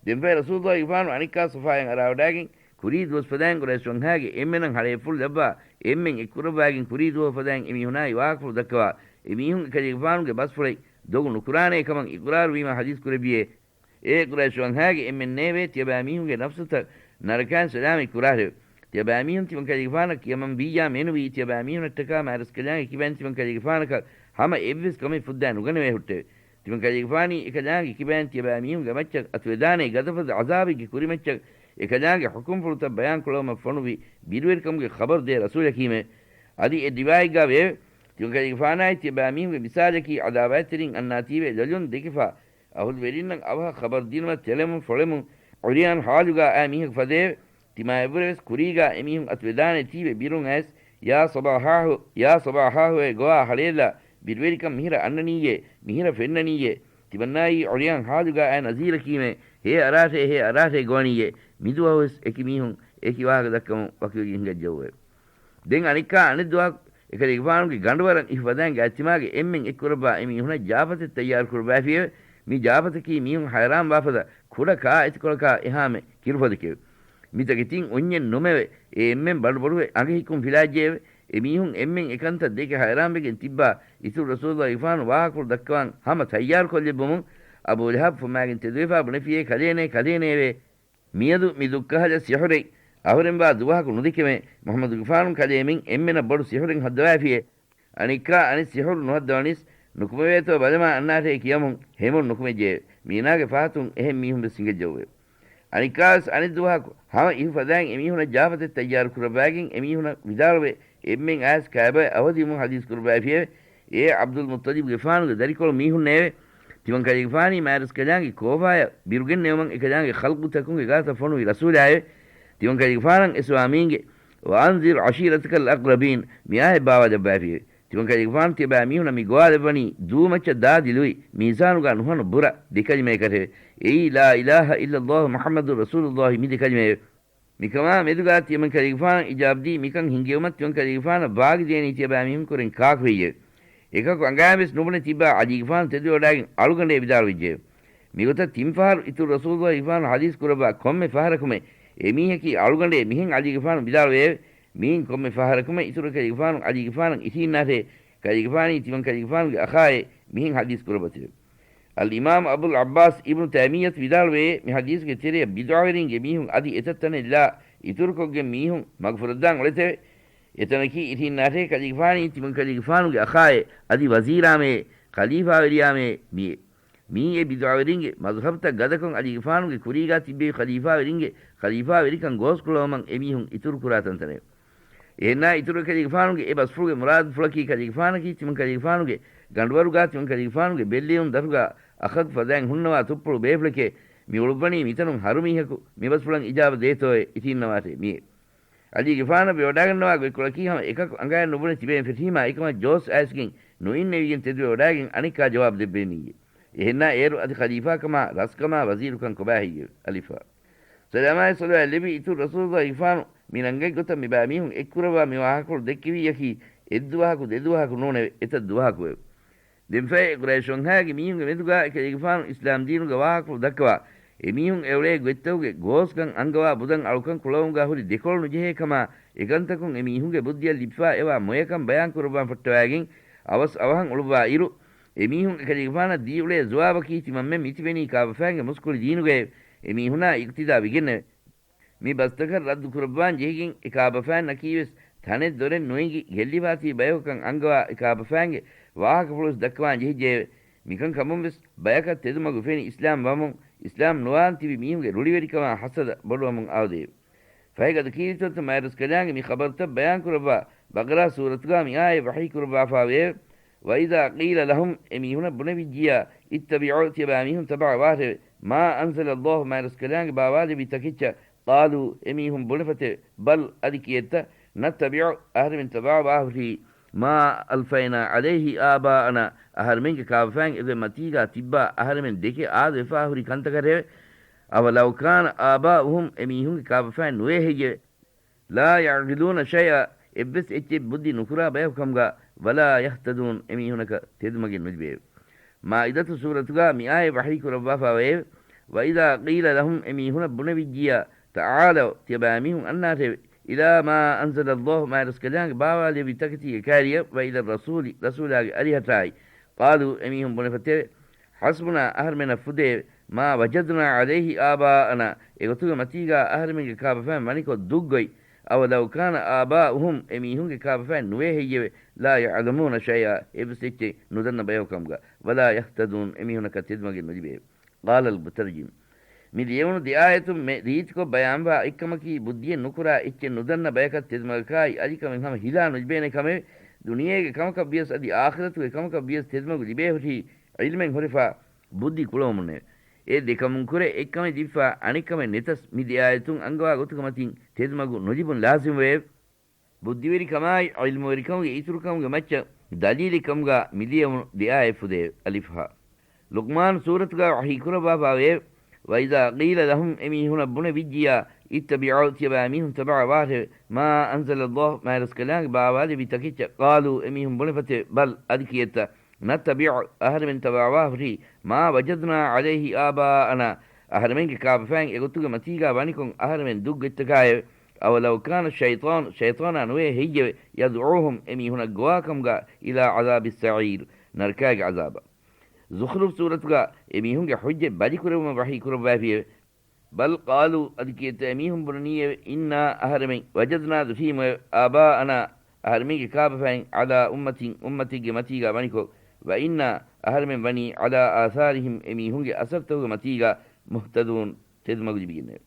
ދެންފަހެ ރަސޫލުއްލާހިގެފާނު އަނެއްކާ ޞަފާޔަށް އަރާވަޑާގެން ކުރީ ދުވަސް ފަދައިން ޤުރައިޝް ވަންހާގެ އެންމެނަށް ހަޅޭއްފުޅު ލައްވާ، އެންމެން އެއްކުރައްވާގެން ކުރީ ދުވަހު ފަދައިން އެމީހުނާއި ވާހަކަފުޅު ދައްކަވާ، އެމީހުން އެކަލޭގެފާނުގެ ބަސްފުޅެއް ދޮގު ނުކުރާނޭ ކަމަށް އިޤްރާރު ވީމަ ޙަދީޘް ކުރެއްވިއޭ. އޭ ޤުރައިޝް ވަންހާގެ އެންމެންނޭވެ! ތިޔަބައިމީހުންގެ ނަފްސުތައް ނަރަކައިން ސަލާމަތް ކުރާށެވެ. ތިޔަބައިމީހުން ތިމަން ކަލޭގެފާނަށް ކިޔަމަންވިއްޔާ މެނުވީ، ތިޔަބައިމީހުނަށްޓަކާ މާތްރަސްކަލާނގެ ކިބައިން ތިމަން ކަލޭގެފާނަކަށް ހަމަ އެއްވެސް ކަމެއް ފުއްދާ ނުގަނެވޭ ހުއްޓެވެ. ތިމަން ކަލޭގެފާނީ އެކަލާނގެ ކިބައިން ތިޔަބައިމީހުންގެ މައްޗަށް އަތުވެދާނޭ ގަދަފަދަ ޢަޒާބެއްގެ ކުރިމައްޗަށް އެކަލާނގެ ޙުކުމްފުޅުތައް ބަޔާންކުރައްވުމަށް ފޮނުއްވި ބިރުވެރިކަމުގެ ޚަބަރު ދޭ ރަސޫލަކީމެވެ. އަދި އެ ރިވާޔަތްގާ ވެއެވެ. ތިމަން ކަލޭގެފާނާއި ތިޔަބައިމީހުންގެ މިސާލަކީ ޢަދާވާތްތެރިން އަންނާތީވެ ލޮލުން ދެކިފާ، އަހުލުވެރިންނަށް އަވަހަށް ޚަބަރު ދިނުމަށް ތެޅެމުން ފޮޅެމުން ޢުރިޔާން ޙާލުގާ އައި މީހަކު ފަދައެވެ. ތިމާ އެއްވުރެވެސް ކުރީގާ އެމީހުން އަތުވެދާނެ ތީވެ ބިރުން އައިސް، ޔާ ޞަބާޙާހު، ޔާ ޞަބާޙާހުއޭ ގޮވާ ހަޅޭލާ، ބިރުވެރިކަން މިހިރަ އަންނަނީއޭ، މިހިރަ ފެންނަނީއޭ. ތިމަންނާއީ ޢުރިޔާން ޙާލުގާ އައި ނަޒީރަކީމޭ، ހޭ އަރާށޭ، ހޭ އަރާށޭ ގޮވަނީއޭ. މިދުވަހުވެސް އެކި މީހުން އެކި ވާހަކަ ދައްކަމުން ވަކިވެގެން ހިނގައްޖައުވެ. ދެން އަނެއްކާ އަނެއްދުވަހަކު އެކަލޭގެފާނުގެ ގަނޑުވަރަށް އިހު ފަދައިން ގާތްތިމާގެ އެންމެން އެއްކުރައްވާ އެމީހުނަށް ޖާފަތެއް ތައްޔާރު ކުރައްވާފިއެވެ. މި ޖާފަތަކީ މީހުން ހައިރާންވާފަދަ ކުޑަ ކާއެތިކޮޅަކާ އެހާމެ ކިރުފޮދެކެވެ. މިތަކެތިން އުންޏެއް ނުމެވެ. އެ އެންމެން ބަނޑުބޮޑުވެ އަނގަހިއްކުން ފިލާއްޖެއެވެ. އެމީހުން އެންމެން އެކަންތައް ދެކެ ހައިރާންވެގެން ތިއްބާ، އިތުރު ރަސޫލުއްލާހިގެފާނު ވާހަކަފުޅު ދައްކަވާން ހަމަ ތައްޔާރުކޮށްލެއްވުމުން އަބޫ ލަހަބް ފުމާގެން ތެދުވެފާ ބުނެފިއޭ، ކަލޭނޭ، ކަލޭނޭވެ! މިއަދު މި ދުއްކަހަލަ ސިޙުރެއް އަހުރެންވާ ދުވަހަކު ނުދެކެމޭ. މުޙައްމަދުގެފާނު ކަލޭމެން އެންމެނަށް ބޮޑު ސިޙުރެއް ހައްދަވައިފިއޭ. އަނެއްކާ އަނެއް ސިޙުރު ނުހައްދަވަނީސް ނުކުމެވޭތޯ ބަލަމާ އަންނާށޭ ކިޔަމުން ހެމުން ނުކުމެއްޖެއެވެ. މީނާގެ ފަހަތުން އެހެން މީހުން ވެސް ހިނގައްޖައުވެ. އަނެއްކާވެސް އަނެއް ދުވަހަކު ހަމަ އިހު ފަދައިން އެމީހުނަށް ޖާފަތެއް ތައްޔާރު ކުރައްވާގެން އެމީހުނަށް ވިދާޅުވެ، އެންމެން އައިސް ކައިބަޔަށް އަވަދިވުމުން ޙަދީޘް ކުރައްވައިފިއެވެ. އޭ ޢަބްދުލް މުއްޠަލިބުގެފާނުގެ ދަރިކޮޅު މީހުންނޭވެ! ތިމަން ކަލޭގެފާނީ މާތްރަސްކަލާނގެ ކޯފާޔަށް ބިރުގެންނެވުމަށް އެކަލާނގެ ޚަލްޤުތަކުންގެ ގާތަށް ފޮނުވި ރަސޫލާއެވެ. ތިމަން ކަލޭގެފާނަށް އެ ސުވާމީންގެ، "وأنذر عشيرتك الأقربين" މިއާޔަތް ބާވާލައްވައިފިއެވެ. ތިމަން ކަލޭގެފާނު ތިޔަބައިމީހުނަށް މި ގޮވާލައްވަނީ ދޫމައްޗަށް ދާދި ލުއި، މީޒާނުގާ ނުހަނު ބުރަ ދެ ކަލިމަޔަކަށެވެ. އެއީ، "لا إله إلا الله محمد رسول الله" މި ދެ ކަލިމައެވެ. މިކަމާ މެދުގާ ތިމަން ކަލޭގެފާނަށް އިޖާބަދީ މިކަން ހިންގެވުމަށް ތިމަން ކަލޭގެފާނަށް ވާގިދޭނީ ތިޔަބައިމީހުން ކުރެން ކާކު ހެއްޔެވެ؟ އެކަކު އަނގަޔާން ވެސް ނުބުނެ ތިއްބާ ޢަލީގެފާނު ތެދުވެވަޑާގެން އަޅުގަނޑޭ ވިދާޅުވެއްޖެއެވެ. މިގޮތަށް ތިން ފަހަރު އިތުރު ރަސޫލުއްލާހިގެފާނު ޙަދީޘް ކުރައްވާ ކޮންމެ ފަހަރަކުމެ އެމީހަކީ އަޅުގަނޑޭ މިހެން ޢަލީގެފާނު ވިދާޅުވެއެވެ. މިއިން ކޮންމެ ފަހަރަކުމެ އިތުރު ކަލޭގެފާނު ޢަލީގެފާނަށް އިށީންނާށޭ، ކަލޭގެފާނީ ތިމަން ކަލޭގެފާނުގެ އަޚާއޭ މިހެން ޙަދީޘް ކުރައްވަތެވެ. އަލްއިމާމް އަބުލް ޢައްބާސް އިބްނު ތައިމިއްޔަތު ވިދާޅުވެއޭ، މި ޙަދީޘްގެ ތެރެއަށް ބިޟްޢަވެރިންގެ މީހުން އަދި އެތައް ތަނެއްލާ އިތުރުކޮށްގެން މީހުން މަގުފުރައްދާން އުޅެތެވެ. އެތަނަކީ އިށީންނާށޭ ކަލޭގެފާނީ ތިމަން ކަލޭގެފާނުގެ އަޚާއޭ އަދި ވަޒީރާމެއޭ ޚަލީފާވެރިޔާމެއޭ މިއޭ. މިއީ އެ ބިޟްޢަވެރިންގެ މަޒްހަބުތައް ގަދަކޮށް ޢަލީގެފާނުގެ ކުރީގާ ތިއްބެވި ޚަލީފާވެރިންގެ ޚަލީފާވެރިކަން ގޯސްކުޅަވުމަށް އެމީހުން އިތުރުކުރާ ތަންތަނެވެ. އެހެންނާ އިތުރު ކަލޭގެފާނުގެ އެ ބަސްފުޅުގެ މުރާދުފުޅަކީ ކަލޭގެފާނަކީ ތިމަން ކަލޭގެފާނުގެ ގަނޑުވަރުގާ ތިމަން ކަލޭގެފާނުގެ ބެއްލެވުން ދަށުގާ އަޚަކު ފަދައިން ހުންނަވާ ތުއްޕުޅު ބޭފުޅެކޭ. މި އުޅުއްވަނީ މިތަނުން ހަރުމީހަކު މި ބަސްފުޅަށް އިޖާބަ ދޭތޯއޭ އިށީންނަވާށޭ މިއޭ. ޢަލީގެފާނަށް ވެވަޑާގަންނަވާ ގޮތްކޮޅަކީ ހަމަ އެކަކު އަނގަޔަށް ނުބުނެ ތިބޭން ފެށީމާ އެކަމަށް ޖޯސް އައިސްގެން ނުއިންނެވިގެން ތެދުވެވަޑާގެން އަނެއްކާ ޖަވާބު ދެއްވޭނީއޭ. އެހެންނާ އޭރު އަދި ޚަލީފާކަމާ ރަސްކަމާ ވަޒީރުކަން ކޮބާ ހެއްޔެވެ؟ އަލިފާ. ސަލާމާއި ޞަލަވާތް ލެއްވި އިތުރު ރަސޫލުﷲ ގެފާނު މި ރަނގަޅި ގޮތަށް މި ބައިމީހުން އެއްކުރައްވާ މި ވާހަކަފުޅު ދެއްކެވިއްޔަކީ އެއްދުވަހަކު ދެދުވަހަކު ނޫނެވެ. އެތައް ދުވަހަކުއެވެ. ދެން ފަހެ ޤުރައިޝު ވަންހާގެ މީހުންގެ މެދުގާ އެކަލޭގެފާނު އިސްލާމްދީނުގެ ވާހަކަފުޅު ދައްކަވާ، އެމީހުން އެއުޅޭ ގޮތްތަކުގެ ގޯސްކަން އަންގަވާ ބުދަން އަޅުކަން ކުޅަވުމުގާ ހުރި ދެކޮޅު ނުޖެހޭ ކަމާ، އެކަންތަކުން އެމީހުންގެ ބުއްދިއަށް ލިބިފާ އެވާ މޮޔަކަން ބަޔާން ކުރައްވާން ފައްޓަވައިގެން އަވަސް އަވަހަށް އުޅުއްވާ އިރު، އެމީހުން އެކަލޭގެފާނަށް ދީ އުޅޭ ޖަވާބަކީ ތިމަންމެން މިތިބެނީ ކާބަފާންގެ މުސްކުޅި ދީނުގައެވެ. އެމީހުނާ އިޤްތިދާ ވެގެންނެވެ. މި ބަސްތަކަށް ރައްދު ކުރައްވާން ޖެހިގެން އެ ކާބަފާންނަކީވެސް ތަނެއް ދޮރެއް ނުއެނގި ގެއްލިފާތީ ބަޔަކުކަން އަންގަވާ އެ ކާބަފާންގެ ވާހަކަފުޅުވެސް ދައްކަވާން ޖެހިއްޖެއެވެ. މިކަން ކަމުންވެސް ބަޔަކަށް ތެދުމަގު ފެނި އިސްލާމް ވަމުން، އިސްލާމް ނުވާން ތިބި މީހުންގެ ރުޅިވެރިކަމާ ހަސަދަ ބޮޑުވަމުން އާދެއެވެ. ފަހެ ގަދަކީރިތައްތައް މާތްރަސްކަލާނގެ މި ޚަބަރުތައް ބަޔާން ކުރައްވާ ބަޤަރާ ސޫރަތުގާ މި އާޔަތް ވަޙީ ކުރައްވާފާވެއެވެ. وإذا قيل لهم އެމީހުނަށް ބުނެވިއްޖިއްޔާ، اتبعوا ތިޔަބައިމީހުން ތަބަޢަވާށެވެ. ما أنزل الله މާތްރަސްކަލާނގެ ބާވާލެއްވި ތަކެއްޗަށް، قالوا އެމީހުން ބުނެފަތެވެ. بل އަދި ކިއެއްތަ، نتبع އަހަރެމެން ތަބަޢަވާހުރީ، ما ألفينا عليه آباءنا އަހަރެމެންގެ ކާބަފާން އެގޮތް މަތީގާ ތިއްބާ އަހަރެމެން ދެކެ އާދަވެފާ ހުރި ކަންތަކަށެވެ. أولو كان آباؤهم އެމީހުންގެ ކާބަފާން ނުވޭ ހެއްޔެވެ؟ لا يعقلون شيئا އެއްވެސް އެއްޗެއް ބުއްދި ނުކުރާ ބަޔަކު ކަމުގާ، ولا يهتدون އެމީހުނަކަށް ތެދުމަގެއް ނުލިބެއެވެ. މާއިދަތު ސޫރަތުގާ މި އާޔަތް ވަޙީ ކުރައްވާފާވެއެވެ. وإذا قيل لهم އެމީހުނަށް ބުނެވިއްޖިއްޔާ، تعالوا ތިޔަބައިމީހުން އަންނާށެވެ. إلى ما أنزل الله މާތްރަސްކަލާނގެ ބާވާލެއްވި ތަކެތީގެ ކާރިއަށް، وإلى الرسول ރަސޫލާގެ އަރިހަށާއި. قالوا އެމީހުން ބުނެފަތެވެ. حسبنا އަހަރެމެންނަށް ފުދެއެވެ. ما وجدنا عليه آباءنا އެގޮތުގެ މަތީގާ އަހަރެމެންގެ ކާބަފާން ވަނިކޮށް ދުށްގޮތް. أولو كان آباؤهم އެމީހުންގެ ކާބަފާން ނުވޭ ހެއްޔެވެ؟ لا يعلمون شيئا އެއްވެސް އެއްޗެއް ނުދަންނަ ބަޔަކު ކަމުގާ، ولا يهتدون އެމީހުނަކަށް ތެދުމަގެއް ނުލިބެއެވެ. قال المترجم މި ލިޔެވުނު ދެ އާޔަތުން މެ ރީތިކޮށް ބަޔާންވާ އެއްކަމަކީ، ބުއްދިއެއް ނުކުރާ އެއްޗެއް ނުދަންނަ ބަޔަކަށް ތެދުމަގަކާއި އަދި ކަމެއް ހަމަ ހިލާ ނުލިބޭނެ ކަމެވެ. ދުނިޔޭގެ ކަމަކަށް ވިޔަސް އަދި އާޚިރަތުގެ ކަމަކަށް ވިޔަސް ތެދުމަގު ލިބޭ ހުށީ ޢިލްމެއް ހުރެފާ ބުއްދި ކުޅަވަމުންނެވެ. އެ ދެކަމުން ކުރެ އެއްކަމެއް ލިބިފާ އަނެއްކަމެއް ނެތަސް، މި ދެ އާޔަތުން އަންގަވާ ގޮތުގެ މަތިން ތެދުމަގު ނުލިބުން ލާޒިމުވެއެވެ. ބުއްދިވެރިކަމާއި ޢިލްމުވެރިކަމުގެ އިތުރުކަމުގެ މައްޗަށް ދަލީލެއް ކަމުގާ މި ލިޔެވުނު ދެ އާޔަތް ފުދެއެވެ. އަލިފް ހާ. ލުޤްމާން ސޫރަތުގާ ވަޙީ ކުރައްވާފާވެއެވެ. وإذا قيل لهم އެމީހުނަށް ބުނެވިއްޖިއްޔާ، اتبعوا ތިޔަބައިމީހުން ތަބަޢަވާށެވެ. ما أنزل الله މާތްރަސްކަލާނގެ ބާވާލެއްވި ތަކެއްޗަށް. قالوا އެމީހުން ބުނެފަތެވެ. بل އަދި ކިއެއްތަ، نتبع އަހަރެމެން ތަބަޢަވާ ހުރީ، ما وجدنا عليه آباءنا އަހަރެމެންގެ ކާބަފައިން އެގޮތުގެ މަތީގާ ވަނިކޮށް އަހަރެމެން ދުށްގޮތްތަކާއެވެ. أولو كان الشيطان ޝައިޠާނާ ނުވޭ ހެއްޔެވެ؟ يدعوهم އެމީހުނަށް ގޮވާކަމުގާ إلى عذاب السعير ނަރަކާގެ ޢަޒާބަށް. ޒުޚްރުފް ސޫރަތުގާ އެމީހުންގެ ޙުއްޖަތް ބަލިކުރެވުމަށް ވަޙީ ކުރައްވައިފިއެވެ. بل قالوا އަދި ކިއެއްތަ އެމީހުން ބުނަނީއެވެ. إنا އަހަރެމެން، وجدنا ދުށީމުއެވެ. آباءنا އަހަރެމެންގެ ކާބަފައިން، على أمة އުއްމަތެއްގެ މަތީގާ ވަނިކޮށް. وإنا އަހަރެމެން ވަނީ، على آثارهم އެމީހުންގެ އަސަރުތަކުގެ މަތީގާ، مهتدون ތެދުމަގު ލިބިގެންނެވެ.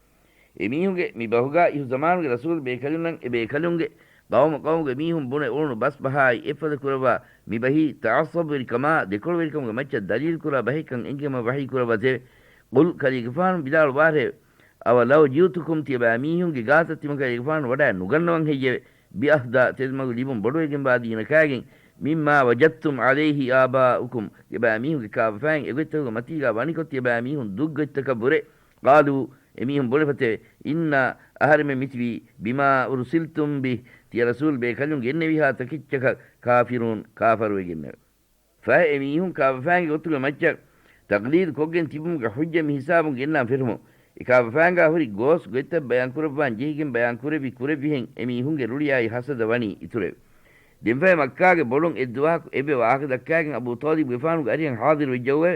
އެމީހުންގެ މި ބަހުގާ އިހު ޒަމާނުގެ ރަސޫލު ބޭކަލުންނަށް އެ ބޭކަލުންގެ ޤައުމު ޤައުމުގެ މީހުން ބުނެ އުޅުނު ބަސް ބަހާއި އެއްފަދަ ކުރައްވާ މި ބަހީ ތަޢައްޞަބުވެރިކަމާ ދެކޮޅުވެރިކަމުގެ މައްޗަށް ދަލީލު ކުރާ ބަހެއްކަން އެނގިޔަމަ ވަޙީ ކުރައްވަތެވެ. قل ކަލޭގެފާނު ވިދާޅުވާށެވެ. أولو جئتكم ތިޔަބައިމީހުންގެ ގާތަށް ތިމަން ކަލޭގެފާނު ވަޑައި ނުގަންނަވަން ހެއްޔެވެ؟ بأهدى ތެދުމަގު ލިބުން ބޮޑުވެގެންވާ ދީނަކާގެން، مما وجدتم عليه آباءكم ތިޔަބައިމީހުންގެ ކާބަފައިން އެގޮތްތަކުގެ މަތީގާ ވަނިކޮށް ތިޔަބައިމީހުން ދުށްގޮތްތަކަށް ވުރެ. قالوا އެމީހުން ބުނެފަތެވެ. إنا އަހަރެމެން މިތިބީ، بما أرسلتم به ތިޔަ ރަސޫލު ބޭކަލުން ގެންނެވިހާ ތަކެއްޗަކަށް كافرون ކާފަރުވެގެންނެވެ. ފަހެ އެމީހުން ކާބަފައިންގެ ގޮތުގެ މައްޗަށް ތަޤްލީދު ކޮށްގެން ތިބުމުގެ ޙުއްޖަ މި ހިސާބުން ގެންނާން ފެށުމުން، އެ ކާބަފައިންގާ ހުރި ގޯސް ގޮތްތައް ބަޔާން ކުރައްވާން ޖެހިގެން ބަޔާން ކުރެއްވި ކުރެއްވިހެން އެމީހުންގެ ރުޅިއާއި ހަސަދަ ވަނީ އިތުރެވެ. ދެންފަހެ މައްކާގެ ބޮޑުން އެއްދުވަހަކު އެއްވެ ވާހަކަ ދައްކާގެން އަބޫ ޠާލިބުގެފާނުގެ އަރިހަށް ޙާޟިރު ވެއްޖައުވެ.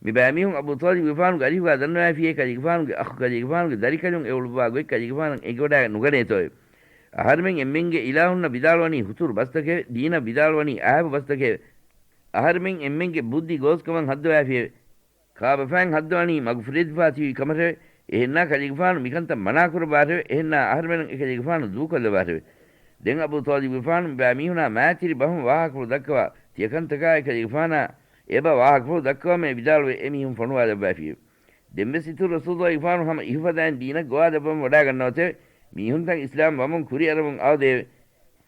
މި ބައިމީހުން އަބޫ ޠާލިބުގެފާނުގެ އަރިހުގާ ދަންނަވައިފިއޭ ކަލޭގެފާނުގެ އަޚު ކަލޭގެފާނުގެ ދަރިކަލުން އެ އުޅުއްވާ ގޮތް ކަލޭގެފާނަށް އެނގިވަޑައިގަން ނުގަނޭތޯއެވެ. އަހަރެމެން އެންމެންގެ އިލާހުންނަށް ވިދާޅުވަނީ ހުތުރު ބަސްތަކެވެ. ދީނަށް ވިދާޅުވަނީ އާއެބު ބަސްތަކެވެ. އަހަރެމެން އެންމެންގެ ބުއްދި ގޯސްކަމަށް ހައްދަވައިފިއެވެ. ކާބަފައިން ހައްދަވަނީ މަގުފުރެދިފާ ތިބި ކަމަށެވެ. އެހެންނާ ކަލޭގެފާނު މިކަންތައް މަނާކުރައްވާށެވެ. އެހެންނާ އަހަރެމެންނަށް އެކަލޭގެފާނު ދޫކޮށްލައްވާށެވެ. ދެން އަބޫ ޠާލިބުގެފާނު މިބައިމީހުނާ މާތިރި ބަހުން ވާހަކަފުޅު ދައްކަވާ، ތިޔަކަންތަކާއި ކަލޭގެފާނާ އެބަ ވާހަކަފުޅު ދައްކަވަމޭ ވިދާޅުވެ އެމީހުން ފޮނުވާލައްވައިފިއެވެ. ދެންވެސް އިތުރު ރަސޫލުގެފާނު ހަމަ އިހުފަދައިން ދީނަށް ގޮވާލައްވަމުން ވަޑާގަންނަވަތެވެ. މީހުންތައް އިސްލާމް ވަމުން ކުރިއަރަމުން އަވަދެއެވެ.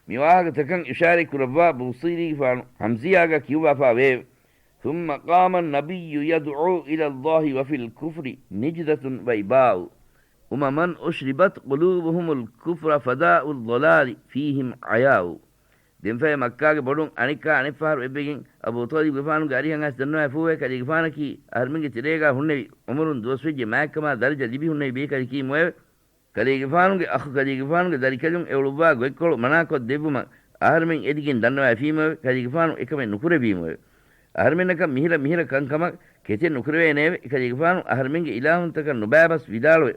މިވާހަކަތަކަށް އިޝާރަތް ކުރައްވާ ބޫޞީރީގެފާނު ހަމްޒިޔާގަ ކިޔުއްވާފާވެއެވެ. ثم قام النبي يدعو إلى الله وفي الكفر نجدة وإباء. أمما أشربت قلوبهم الكفر فداء الضلال فيهم عياء. ދެންފަހެ މައްކާގެ ބޮޑުން އަނެއްކާ އަނެއްފަހަރު އެއްވެގެން އަބޫ ޠާލިބުގެފާނުގެ އަރިހަށް އައިސް ދަންނަވައިފޫއެވެ. ކަލޭގެފާނަކީ އަހަރުމެންގެ ތެރޭގާ ހުންނެވި އުމުރުން ދުވަސްވެއްޖެ މާތްކަމާ ދަރަޖަ ލިބި ހުންނެވި ބޭކަލަކީމުއެވެ. ކަލޭގެފާނުގެ އަޚު ކަލޭގެފާނުގެ ދަރިކަލުން އެ އުޅުއްވާ ގޮތްކޮޅު މަނާކޮށް ދެއްވުމަށް އަހަރުމެން އެދިގެން ދަންނަވައިފީމުއެވެ. ކަލޭގެފާނު އެކަމެއް ނުކުރެއްވީމުއެވެ. އަހަރުމެންނަކަށް މިހިރަ މިހިރަ ކަންކަމަށް ކެތެއް ނުކުރެވޭނެއެވެ. އެކަލޭގެފާނު އަހަރުމެންގެ އިލާހުންތަކަށް ނުބައިބަސް ވިދާޅުވެ،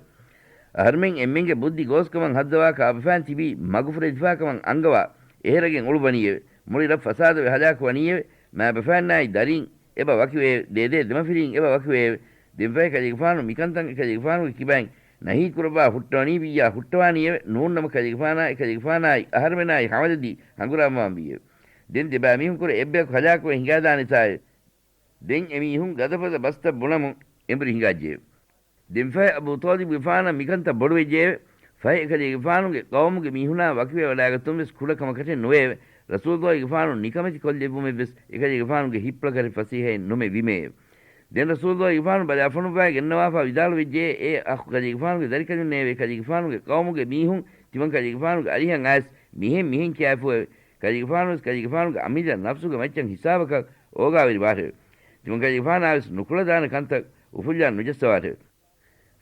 އަހަރުމެން އެންމެންގެ ބުއްދި ގޯސްކަމަށް ހައްދަވާ ކާބަފައިން ތިބީ މަގުފުރެދިފާކަމަށް އަންގަވާ އެހެރަގެން އުޅުއްވަނީއެވެ. މުޅި ރަށް ފަސާދަވެ ހަލާކުވަނީއެވެ. މާބަފައިންނާއި ދަރީން އެބަ ވަކިވެއެވެ. ދޭދޭ ދެމަފިރީން އެބަ ވަކިވެއެވެ. ދެންފަހެ ކަލޭގެފާނު މިކަންތައް އެކަލޭގެފާނުގެ ކިބައިން ނަހީ ކުރައްވާ ހުއްޓަވަނީ ވިއްޔާ ހުއްޓަވާނީއެވެ. ނޫންނަމަ ކަލޭގެފާނާ އެކަލޭގެފާނާއި އަހަރުމެނާއި ހަމަލަދީ ހަނގުރާމަވާންވީއެވެ. ދެން ދެބައިމީހުންކުރެ އެއްބަޔަކު ހަލާކުވެ ހިނގާދާނެތާއެވެ. ދެން އެމީހުން ގަދަފަދަ ބަސްތައް ބުނަމުން އެނބުރި ހިނގާއްޖެއެވެ. ދެންފަހެ އަބޫ ޠާލިބުގެފާނަށް މިކަންތައް ބޮޑުވެއްޖެއެވެ. ފަހެ އެކަލޭގެފާނުގެ ޤައުމުގެ މީހުނާ ވަކިވެވަޑައިގަތުން ވެސް ކުޑަކަމަކަށެއް ނުވެއެވެ. ރަސޫލުއްލާހިގެފާނު ނިކަމެތި ކޮށްލެއްވުމެއްވެސް އެކަލޭގެފާނުގެ ހިއްޕުޅަކަށް ފަސޭހައެއް ނުމެ ވީމެއެވެ. ދެން ރަސޫލުއްލާހިގެފާނު ބަލާފޮނުއްވާ ގެންނަވާފާ ވިދާޅުވެއްޖެ، އޭ އަޚު ކަލޭގެފާނުގެ ދަރިކަލުންނޭވެ! ކަލޭގެފާނުގެ ޤައުމުގެ މީހުން ތިމަން ކަލޭގެފާނުގެ އަރިހަށް އައިސް މިހެން މިހެން ކިޔާފޫއެވެ. ކަލޭގެފާނުވެސް ކަލޭގެފާނުގެ އަމިއްލަ ނަފްސުގެ މައްޗަށް ހިސާބަކަށް އޯގާވެރިވާށެވެ. ތިމަން ކަލޭގެފާނާވެސް ނުކުޅަދާނެ ކަންތައް އުފުއްލާ ނުޖައްސަވާށެވެ.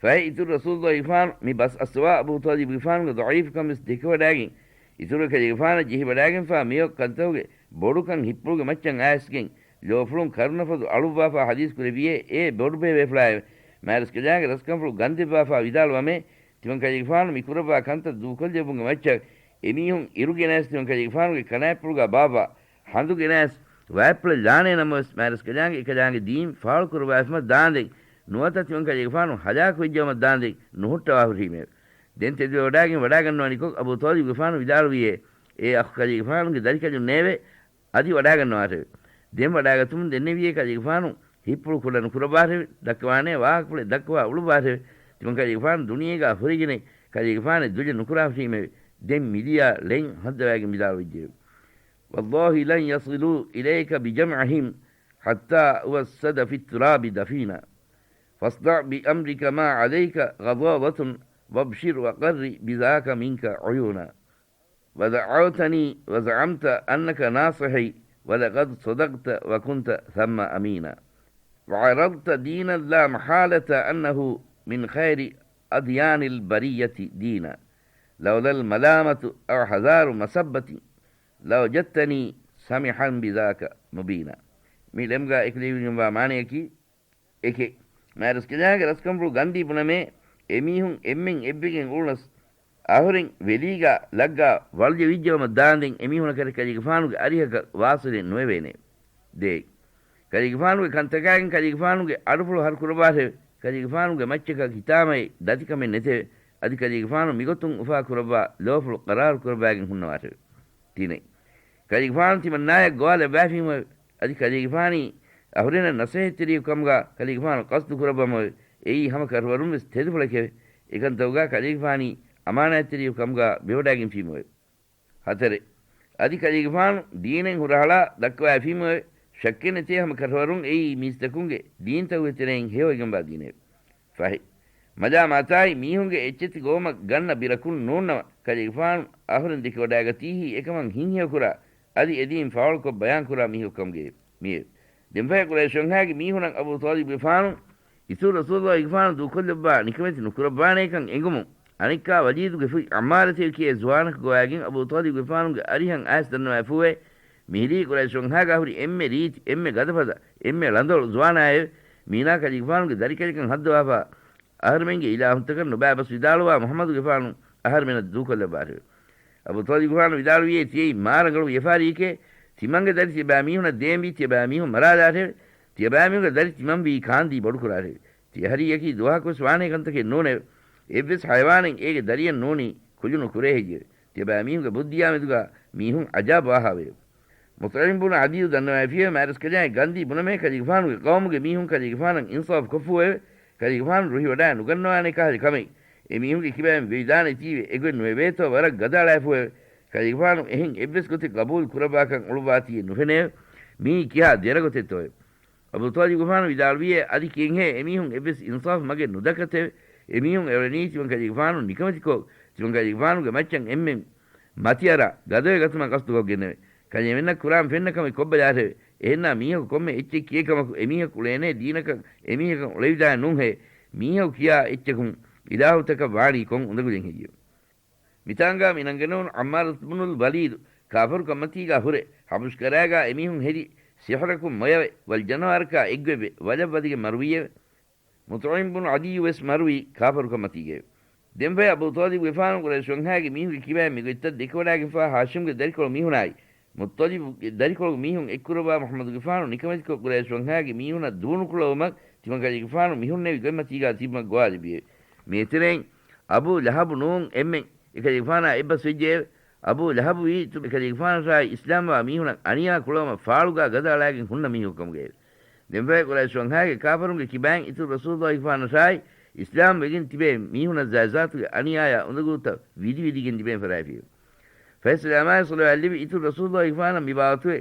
ފަހެ އިތުރު ރަސޫލުއްލާހިގެފާނު މި ބަސް އައްސަވާ އަބޫ ޠާލިބުގެފާނުގެ ޟަޢީފުކަން ވެސް ދެކެވަޑައިގެން، އިތުރު ކަލޭގެފާނަށް ޖެހިވަޑައިގެންފާ މިއޮތް ކަންތަކުގެ ބޮޑުކަން ހިއްޕުޅުގެ މައްޗަށް އައިސްގެން، ލޯފުޅުން ކަރުނަފަދު އަޅުއްވާފާ ޙަދީޘް ކުރެއްވިއޭ، އޭ ބޮޑުބޭބޭފުޅާއެވެ! މާތްރަސްކަލާނގެ ރަސްކަންފުޅު ގަންދެއްވާފާ ވިދާޅުވަމޭ، ތިމަން ކަލޭގެފާނު މި ކުރައްވާ ކަންތައް ދޫކޮށްލެއްވުމުގެ މައްޗަށް އެމީހުން އިރުގެނައިސް ތިމަން ކަލޭގެފާނުގެ ކަނާތްޕުޅުގާ ބާއްވާ ހަނދުގެނައިސް ވާތްޕުޅެއް ލާނޭ ނަމަވެސް، މާތްރަސްކަލާނގެ އެކަލާނގެ ދީން ފާޅުކުރައްވާފަމަށް ދާންދެން ނުވަތަ ތިމަން ކަލޭގެފާނު ހަލާކުވެއްޖައުމަށް ދާންދެން ނުހުއްޓަވާ ހުރީމެވެ. ދެން ތެދުވެވަޑައިގެން ވަޑާގަންނަވަނިކޮށް އަބޫ ޠާލިބުގެފާނު ވިދާޅުވިއޭ، އޭ އަޚު ކަލޭގެފާނުގެ ދަރިކަލުންނޭވެ! އަދި ވަޑާގަންނަވާށެވެ. ދެން ވަޑާގަތުމުން ދެންނެވިއޭ ކަލޭގެފާނު ހިއްޕުޅު ކުޑަ ނުކުރައްވާށެވެ. ދައްކަވާނޭ ވާހަކަފުޅެއް ދައްކަވާ އުޅުއްވާށެވެ. ތިމަން ކަލޭގެފާނު ދުނިޔޭގާ ހުރެގެނެއް ކަލޭގެފާނެއް ދުލެއް ނުކުރާފީމެވެ. ދެން މިދިޔަ ޅެން ހައްދަވައިގެން ވިދާޅުވެއްޖެއެވެ. والله لن يصلوا إليك بجمعهم حتى أوسد في التراب دفينا. فاصدع بأمرك ما عليك غضاضة وابشر وقر بذاك منك عيونا. ودعوتني وزعمت أنك ناصحي ولقد صدقت وكنت ثم أمينا. وعرضت دينا لا محالة أنه من خير أديان البرية دينا. لولا الملامة أو حذار مسبة لوجدتني سمحا بذاك مبينا. މި ޅެމްގާ އެކުލެވިގެންވާ މާނަޔަކީ، އެކެއް، މާތްރަސްކަލާނގެ ރަސްކަންފުޅު ގަންދީ ބުނަމޭ، އެމީހުން އެންމެން އެއްވެގެން އުޅުނަސް، އަހުރެން ވެލީގާ ލައްގާ ވަޅުލެވިއްޖައުމަށް ދާންދެން އެމީހުނަކަށް ކަލޭގެފާނުގެ އަރިހަކަށް ވާސިލެއް ނުވެވޭނެ. ދޭއް، ކަލޭގެފާނުގެ ކަންތަކާގެން ކަލޭގެފާނުގެ އަޑުފުޅު ހަރު ކުރައްވާށެވެ. ކަލޭގެފާނުގެ މައްޗަކަށް ހިތާމައެއް ދަތިކަމެއް ނެތެވެ. އަދި ކަލޭގެފާނު މިގޮތުން އުފާ ކުރައްވާ ލޯފުޅު ޤަރާރު ކުރައްވާގެން ހުންނަވާށެވެ. ތިނެއް، ކަލޭގެފާނު ތިމަންނާޔަށް ގޮވާލައްވާފީމުއެވެ. އަދި ކަލޭގެފާނީ އަހުރެންނަށް ނަސޭހަތްތެރިޔަކު ކަމުގާ ކަލޭގެފާނު ޤަޞްދު ކުރައްވަމުއެވެ. އެއީ ހަމަ ކަށަވަރުން ވެސް ތެދުފުޅެކެވެ. އެކަންތަކުގާ ކަލޭގެފާނީ އަމާނާތްތެރިޔަކު ކަމުގާ ބެވަޑައިގެންފީމުއެވެ. ހަތަރެއް، އަދި ކަލޭގެފާނު ދީނެއް ހުރަހަޅާ ދައްކަވައިފީމުއެވެ. ޝައްކެއް ނެތޭ ހަމަ ކަށަވަރުން އެއީ މީސްތަކުންގެ ދީންތަކުގެ ތެރެއިން ހެޔޮވެގެންވާ ދީނެވެ. ފަހެއް، މަލާމާތާއި މީހުންގެ އެއްޗެތި ގޮވުމަށް ގަންނަ ބިރަކުން ނޫންނަމަ، ކަލޭގެފާނު އަހުރެން ދެކެވަޑައިގަތީހީ އެކަމަށް ހިތްހެޔޮކުރާ، އަދި އެދީން ފާޅުކޮށް ބަޔާންކުރާ މީހަކު ކަމުގައި މިއެވެ. ދެންފަހެ ޤުރައިޝް ވަންހާގެ މީހުނަށް އަބޫ ޠާލިބުގެފާނު އިތުރު ރަސޫލުއްލާހިގެފާނު ދޫކޮށްލައްވާ ނިކަމެތި ނުކުރައްވާނޭކަން އެނގުމުން، އަނެއްކާ ވަލީދުގެ ފުތް ޢައްމާރަތޭ ކިޔޭ ޒުވާނަކު ގޮވައިގެން އަބޫ ޠާލިބުގެފާނުގެ އަރިހަށް އައިސް ދަންނަވައިފޫއެވެ. މިހިރީ ޤުރައިޝް ވަންހާގާ ހުރި އެންމެ ރީތި، އެންމެ ގަދަފަދަ، އެންމެ ޅަނދަޅު ޒުވާނާއެވެ. މީނާ ކަލޭގެފާނުގެ ދަރިކަލަކަށް ހައްދަވާފާ، އަހަރުމެންގެ އިލާހުންތަކަށް ނުބައިބަސް ވިދާޅުވާ މުޙައްމަދުގެފާނު އަހަރުމެނަށް ދޫކޮށްލައްވާށެވެ. އަބޫ ޠާލިބުގެފާނު ވިދާޅުވިއޭ، ތިޔައީ މާ ރަނގަޅު ވިޔަފާރިއެކޭ. ތިމަންގެ ދަރި ތިޔަބައިމީހުނަށް ދޭންވީ ތިޔަބައިމީހުން މަރާލާށެވެ. ތިޔަބައިމީހުންގެ ދަރި ތިމަންވީ ކާންދީ ބޮޑުކުރާށެވެ. ތިޔަ ހަރީއަކީ ދުވަހަކުވެސް ވާނޭ ކަންތަކެއް ނޫނެވެ. އެއްވެސް ހަޔަވާނެއް އޭގެ ދަރިއަށް ނޫނީ ކުލުނު ކުރޭ ހެއްޔެވެ؟ ތިޔަބައިމީހުންގެ ބުއްދިޔާމެދުގާ މީހުން ޢަޖާބު ވާހާވެއެވެ. މުޠްޢިމް ބުނު ޢަދީއު ދަންނަވައިފިއެވެ. މާތްރަސްކަލާނގެ ގަންދީ ބުނަމޭ ކަލޭގެފާނުގެ ޤައުމުގެ މީހުން ކަލޭގެފާނަށް އިންސާފު ކޮށްފޫއެވެ. ކަލޭގެފާނު ރުހިވަޑާ ނުގަންނަވާނެ ކަހަލަ ކަމެއް އެމީހުންގެ ކިބައިން ވެވިދާނެތީވެ އެގޮތް ނުވެވޭތޯ ވަރަށް ގަދައަޅާފޫއެވެ. ކަލޭގެފާނު އެހެން އެއްވެސް ގޮތެއް ގަބޫލު ކުރައްވާކަން އުޅުއްވާތީއެއް ނުފެނެއެވެ. މިއީ ކިހާ ދެރަ ގޮތެއްތޯއެވެ؟ އަބޫ ޠާލިބުގެފާނު ވިދާޅުވިއޭ، އަދި ކިހެންހޭ އެމީހުން އެއްވެސް އިންސާފު މަގެއް ނުދައްކަތެވެ؟ އެމީހުން އެޅެނީ ތިމަންކަލޭގެފާނު ނިކަމެތިކޮށް، ތިމަންކަލޭގެފާނުގެ މައްޗަށް އެންމެން މަތިއަރާ ގަދަވެ ގަތުމަށް ގަސްދުކޮށްގެންނެވެ. ކަލޭމެންނަށް ކުރާން ފެންނަ ކަމެއް ކޮށްބަލާށެވެ. އެހެންނާ މީހަކު ކޮންމެ އެއްޗެއް ކިޔޭ ކަމަކު އެމީހަކު އުޅޭނޭ ދީނަކަށް އެމީހަކަށް އުޅެވިދާނެ ނޫންހޭ. މީހަކު ކިޔާ އެއްޗަކުން އިލާހުތަކަށް ވާނީ ކޮން އުނދަގުލެއް ހެއްޔެވެ؟ މިތާނގާ މި ނަންގަނެވުނު ޢައްމާރު ބުނުލް ވަލީދު ކާފަރުކަންމަތީގާ ހުރެ، ޙަބަޝްކަރާގާ އެމީހުން ހެދި ސިޙުރަކުން މޮޔަވެ، ވަލްޖަނަވާރަކާ އެއްގޮތްވެ، ވަލަށް ވަދެގެން މަރުވީއެވެ. މުޠްޢިމް ބުނު ޢަދީއު ވެސް މަރުވީ ކާފަރުކަންމަތީގައެވެ. ދެންފަހެ އަބޫ ޠާލިބުގެފާނު ޤުރައިޝް ވަންހާގެ މީހުންގެ ކިބައިން މިގޮތްތައް ދެކެވަޑާގެންފާ ހާޝިމްގެ ދަރިކޮޅު މީހުނާއި، މުއްޠަލިބުގެ ދަރިކޮޅު މީހުން އެއްކުރައްވާ މުޙައްމަދުގެފާނު ނިކަމެތިކޮށް ޤުރައިޝް ވަންހާގެ މީހުނަށް ދޫނުކުޅައުމަށް ތިމަންކަލޭގެފާނު މިހުންނެވި ގޮތްމަތީގާ ތިބުމަށް ގޮވާލެއްވިއެވެ. މި އެތެރެއިން އަބޫ ލަހަބު ނޫން އެންމެން އެކަލޭގެފާނާ އެއްބަސްވެއްޖެއެވެ. އަބޫ ލަހަބުވީ އިތުރު އެކަލޭގެފާނަށާއި އިސްލާމްވާ މީހުނަށް އަނިޔާ ކުޅައުމަށް ފާޅުގާ ގަދައަޅާގެން ހުންނަ މީހަކު ކަމުގައެވެ. ދެންފަހެ ޤުރައިޝް ވަންހާގެ ކާފަރުންގެ ކިބައިން އިތުރު ރަސޫލުއްލާހިފާނަށާއި އިސްލާމް ވެގެން ތިބޭ މީހުނަށް ޒާތްޒާތުގެ އަނިޔާޔާ އުނދަގޫތައް ވިދިވިދިގެން ލިބޭން ފަށާފިއެވެ. ފައިސަލާމާއި ޞަލަވާތް ލިބި އިތުރު ރަސޫލުއްލާހިފާނަށް މި ބާވަތުގެ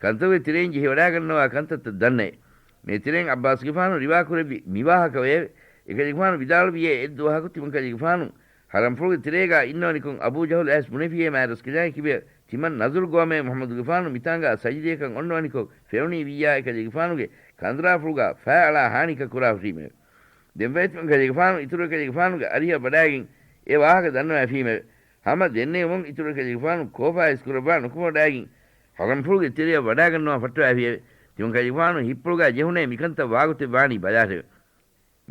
ކަންތަކުގެ ތެރެއިން ޖެހިވަޑާގަންނަވާ ކަންތައްތައް ދަންނައެވެ. މި ތެރެއިން ޢައްބާސްގެފާނު ރިވާކުރެއްވި މިވާހަކަ ވެއެވެ. އެކަލޭގެފާނު ވިދާޅުވިއޭ އެއްދުވަހަކު ތިމަންކަލޭގެފާނު ޙަރަމްފުޅުގެ ތެރޭގާ އިންނަވަނިކޮށް އަބޫ ޖަހުލް އައިސް ބުނެފިއޭ މާތްރަސްކަލާނގެ ކިބަޔަށް ތިމަން ނަޒުރު ގޮވަމޭ މުޙައްމަދުގެފާނު މިތާނގާ ސަޖިދަޔަކަށް އޮންނަވަނިކޮށް ފެނުނީ ވިއްޔާ އެކަލޭގެފާނުގެ ކަނދުރާފުޅުގާ ފައި އަޅާ ހާނިކަށް ކުރާ ހުށީމެވެ. ދެންފަހެ ތިމަންކަލޭގެފާނު އިތުރު އެކަލޭގެފާނުގެ އަރިހަށް ވަޑާގެން އެ ވާހަކަ ދަންނަވައިފީމެވެ. ހަމަ ދެންނެވުމުން އިތުރު އެކަލޭގެފާނު ކޯފާ އިސްކުރައްވާ ނުކުމެވަޑާގެން ޙަރަމްފުޅުގެ ތެރެއަށް ވަޑާގަންނަވާ ފައްޓަވައިފިއެވެ. ތިމަންކަލޭގެފާނު ހިތްޕުޅުގާ ޖެހުނޭ މިކަންތައް ވާގޮތެއް ވާނީ ބަލާށެވެ.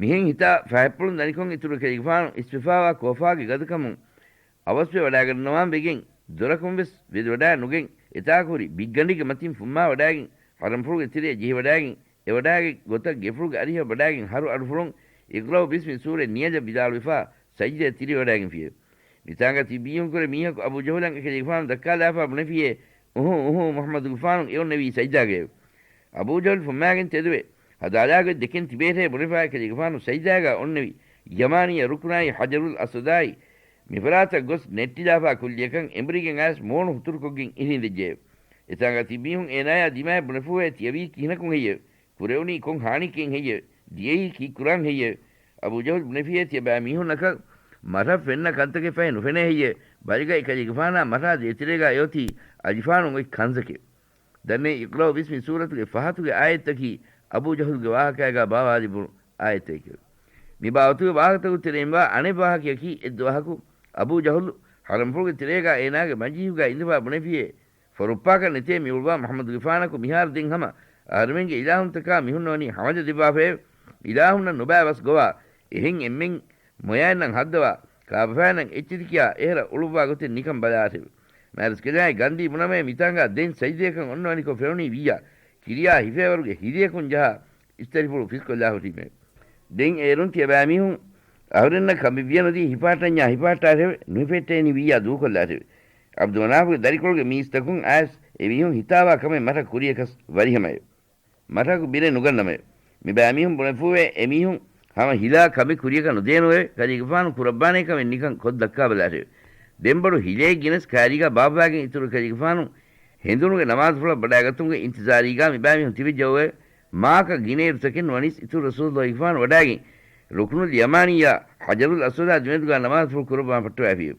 މިހެން ހިތާ ފަހަތްޕުޅުން ދަނިކޮށް އިތުރު އެކަލޭގެފާނު އިސްވެފާވާ ކޯފާގެ ގަދަކަމުން އަވަސްވެ ވަޑާގަންނަވާން ވެގެން ދޮރަކުން ވެސް ވެދިވަޑާ ނުގެން އެތާކު ހުރި ބިއްގަނޑެއްގެ މަތިން ފުއްމާ ވަޑާގެން ޙަރަމްފުޅުގެ ތެރެއަށް ޖެހިވަޑާގެން އެވަޑާގެ ގޮތަށް ގެފުޅުގެ އަރިހަށް ވަޑާގެން ހަރު އަޑުފުޅުން އިޤްރައު ބިސްމި ސޫރަތް ނިޔަލަށް ވިދާޅުވެފާ ސަޖިދަޔަށް ތިރިވަޑާގެންފިއެވެ. މިތާނގަ ތިއްބީހުންކުރެ މީހަކު އަބޫ ޖަހުލަށް އެކަލޭގެފާނު ދައްކާލާފާ ބުނެފިއޭ، އުހު، އުހު، މުޙައްމަދުގެފާނު އެއޮންނެވީ ސަޖިދާގައެވެ. އަބޫ ޖަހުލް ފުއްމާގެން ތެދުވެ، ހަދާލާގޮތް ދެކެން ތިބޭށޭ ބުނެފާ އެކަލޭގެފާނު ސަޖިދާގާ އޮންނެވި، ޔަމާނީ ރުކުނާއި ޙަޖަރުލް އަސްވަދާއި މިފަރާތަށް ގޮސް ނެއްޓިލާފާ ކުއްލިއަކަށް އެނބުރިގެން އައިސް މޫނު ހުތުރުކޮށްގެން އިށީނދެއްޖެއެވެ. އެތާނގަ ތިއްބީހުން އޭނާޔާ ދިމާއަށް ބުނެފޫއެ ތިޔަވީ ކިހިނަކުން ހެއްޔެވެ؟ ކުރެވުނީ ކޮން ހާނީއެއް ހެއްޔެވެ؟ ދިޔައީ ކީއްކުރާން ހެއްޔެވެ؟ އަބޫ ޖަހުލް ބުނެފިއޭ ތިޔަބައިމީހުންނަކަށް މަށަށް ފެންނަ ކަންތަކެއް ފަހެ ނުފެނޭ ހެއްޔެވެ؟ ބަލިގަ އެކަލޭގެފާނާ މަށާ ދޭތެރޭގާ އެއޮތީ އަލިފާނު އޮތް ކަންތަކެވެ. ދަންނައި އިޤްރައު ބިސްމި ސޫރަތުގެ ފަހަތުގެ އާޔަތްތަކީ އަބޫ ޖަހުލްގެ ވާހަކައިގާ ބާވާލެވުނު އާޔަތްތަކެވެ. މި ބާވަތުގެ ވާހަކަތަކުގެ ތެރެއިންވާ އަނެއް ވާހަކަޔަކީ އެއްދުވަހަކު އަބޫ ޖަހުލު ޙަރަމްފުޅުގެ ތެރޭގާ އޭނާގެ މަޖިލީހުގާ އިނދެފާ ބުނެފިއޭ، ފޮރުއްޕާކަށް ނެތޭ މިއުޅުވާ މުޙައްމަދުގެފާނަކު މިހާރު ދެން ހަމަ އަހަރުމެންގެ އިލާހުންތަކާ މިހުންނަވަނީ ހަމަޖަ ދެއްވާފައެވެ. އިލާހުންނަށް ނުބައި ވަސް ގޮވާ އެހެން އެންމެން މޮޔައިންނަށް ހައްދަވާ ކާބަފައިންނަށް އެއްޗެތި ކިޔާ އެހެރަ އުޅުއްވާ ގޮތެއް ނިކަން ބަލާށެވެ. މާތްރަސްކަލާނގެ ގަންދީ ބުނަމޭ މިތާނގާ ދެން ސަޖިދަޔަކަށް އޮންނަވަނިކޮށް ފެނުނީ ވިއްޔާ ކިރިޔާ ހިފޭވަރުގެ ހިލަޔަކުން ޖަހާ އިސްތަށިފުޅު ފިސްކޮށްލާ ހުށީމެވެ. ދެން އޭރުން ތިޔަބައިމީހުން އަހުރެންނަށް ކަނބި ވިޔަނުދީ ހިފާއްޓަންޏާ ހިފާއްޓާށެވެ. ނުހިފެއްޓޭނީ ވިއްޔާ ދޫކޮށްލާށެވެ. ޢަބްދުމަނާފުގެ ދަރިކޮޅުގެ މީސްތަކުން އައިސް އެމީހުން ހިތާވާ ކަމެއް މަށަށް ކުރިޔަކަސް ވަރިހަމައެވެ. މަށަކު ބިރެއް ނުގަންނަމެވެ. މިބައިމީހުން ބުނެފޫވޭ އެމީހުން ހަމަ ހިލާ ކަމެއް ކުރިޔަކަށް ނުދޭނުއެވެ. ކަލޭގެފާނު ކުރައްވާނޭ ކަމެއް ނިކަން ކޮށް ދައްކާބަލާށެވެ. ދެން ބޮޑު ހިލައެއް ގެނެސް ކާރީގާ ބާއްވާގެން އިތުރު ކަލޭގެފާނު ހެނދުނުގެ ނަމާދުފުޅަށް ވަޑާގަތުމުގެ އިންތިޒާރީގާ މިބައިމީހުން ތިބެއްޖައުއެވެ. މާކަ ގިނައިރުތަކެއް ނުވަނީސް އިތުރު ރަސޫލުއްލާހިގެފާނު ވަޑާގެން ރުކުނުލް ޔަމާނީއާ ޙަޖަރުލް އަސްވަދާ ދެމެދުގާ ނަމާދުފުޅު ކުރައްވާން ފައްޓަވައިފިއެވެ.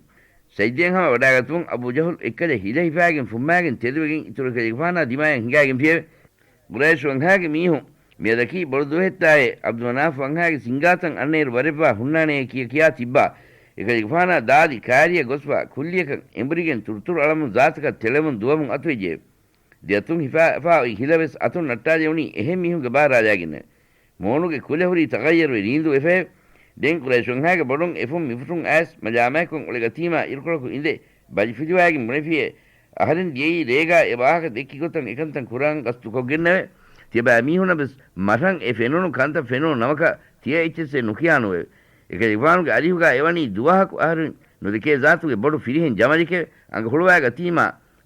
ސަޖިދަޔަށް ހަމަ ވަޑާގަތުމުން އަބޫ ޖަހުލް އެއްކަލަ ހިލަ ހިފާގެން ފުއްމާގެން ތެދުވެގެން އިތުރު ކަލޭގެފާނާ ދިމާޔަށް ހިނގާގެންފިއެވެ. ޤުރައިޝް ވަންހާގެ މީހުން މިއަދަކީ ބޮޑު ދުވަހެއްތާއޭ، ޢަބްދުމަނާފް ވަންހާގެ ސިންގާތަން އަންނައިރު ވަރެއްވާ ހުންނާނޭ ކިޔަ ކިޔާ ތިއްބާ، އެކަލޭގެފާނާ ދާދި ކާރިއަށް ގޮސްފާ ކުއްލިއަކަށް އެނބުރިގެން ތުރުތުރު އަޅަމުން ޒާތަކަށް ތެޅެމުން ދުވަމުން އަތުވެއްޖެއެވެ. ދެއަތުން ހިފާފާ އޮތް ހިލަ ވެސް އަތުން ނައްޓާލެވުނީ އެހެން މީހުންގެ ބާރާލާގެންނެވެ. މޫނުގެ ކުލަ ހުރީ ތަޣައްޔަރުވެ ރީނދޫ ވެފައެވެ. ދެން ޤުރައިޝުންހާގެ ބޮޑުން އެފުން މިފުށުން އައިސް މަލާމާތްކޮށް އުޅެ ގަތީމާ އިރުކޮޅަކު އިނދެ ބަލިފިލުވާގެން ބުނެފިއޭ، އަހަރެން ދިޔައީ ރޭގާ އެ ވާހަކަ ދެއްކި ގޮތަށް އެކަންތަން ކުރާން ގަސްތުކޮށްގެންނެވެ. ތިޔަބައިމީހުންނަށް ވެސް މަށަށް އެ ފެނުނު ކަންތައް ފެނުނު ނަމަކަށް ތިޔަ އެއްޗެއްސެއް ނުކިޔާނުއެވެ. އެކަލޭގެފާނުގެ އަރިހުގާ އެވަނީ ދުވަހަކު އަހަރެން ނުދެކޭ ޒާތުގެ ބޮޑު ފިރިހެން ޖަމަލެކެވެ. އަނގަ ހުޅުވާ ގަތީމާ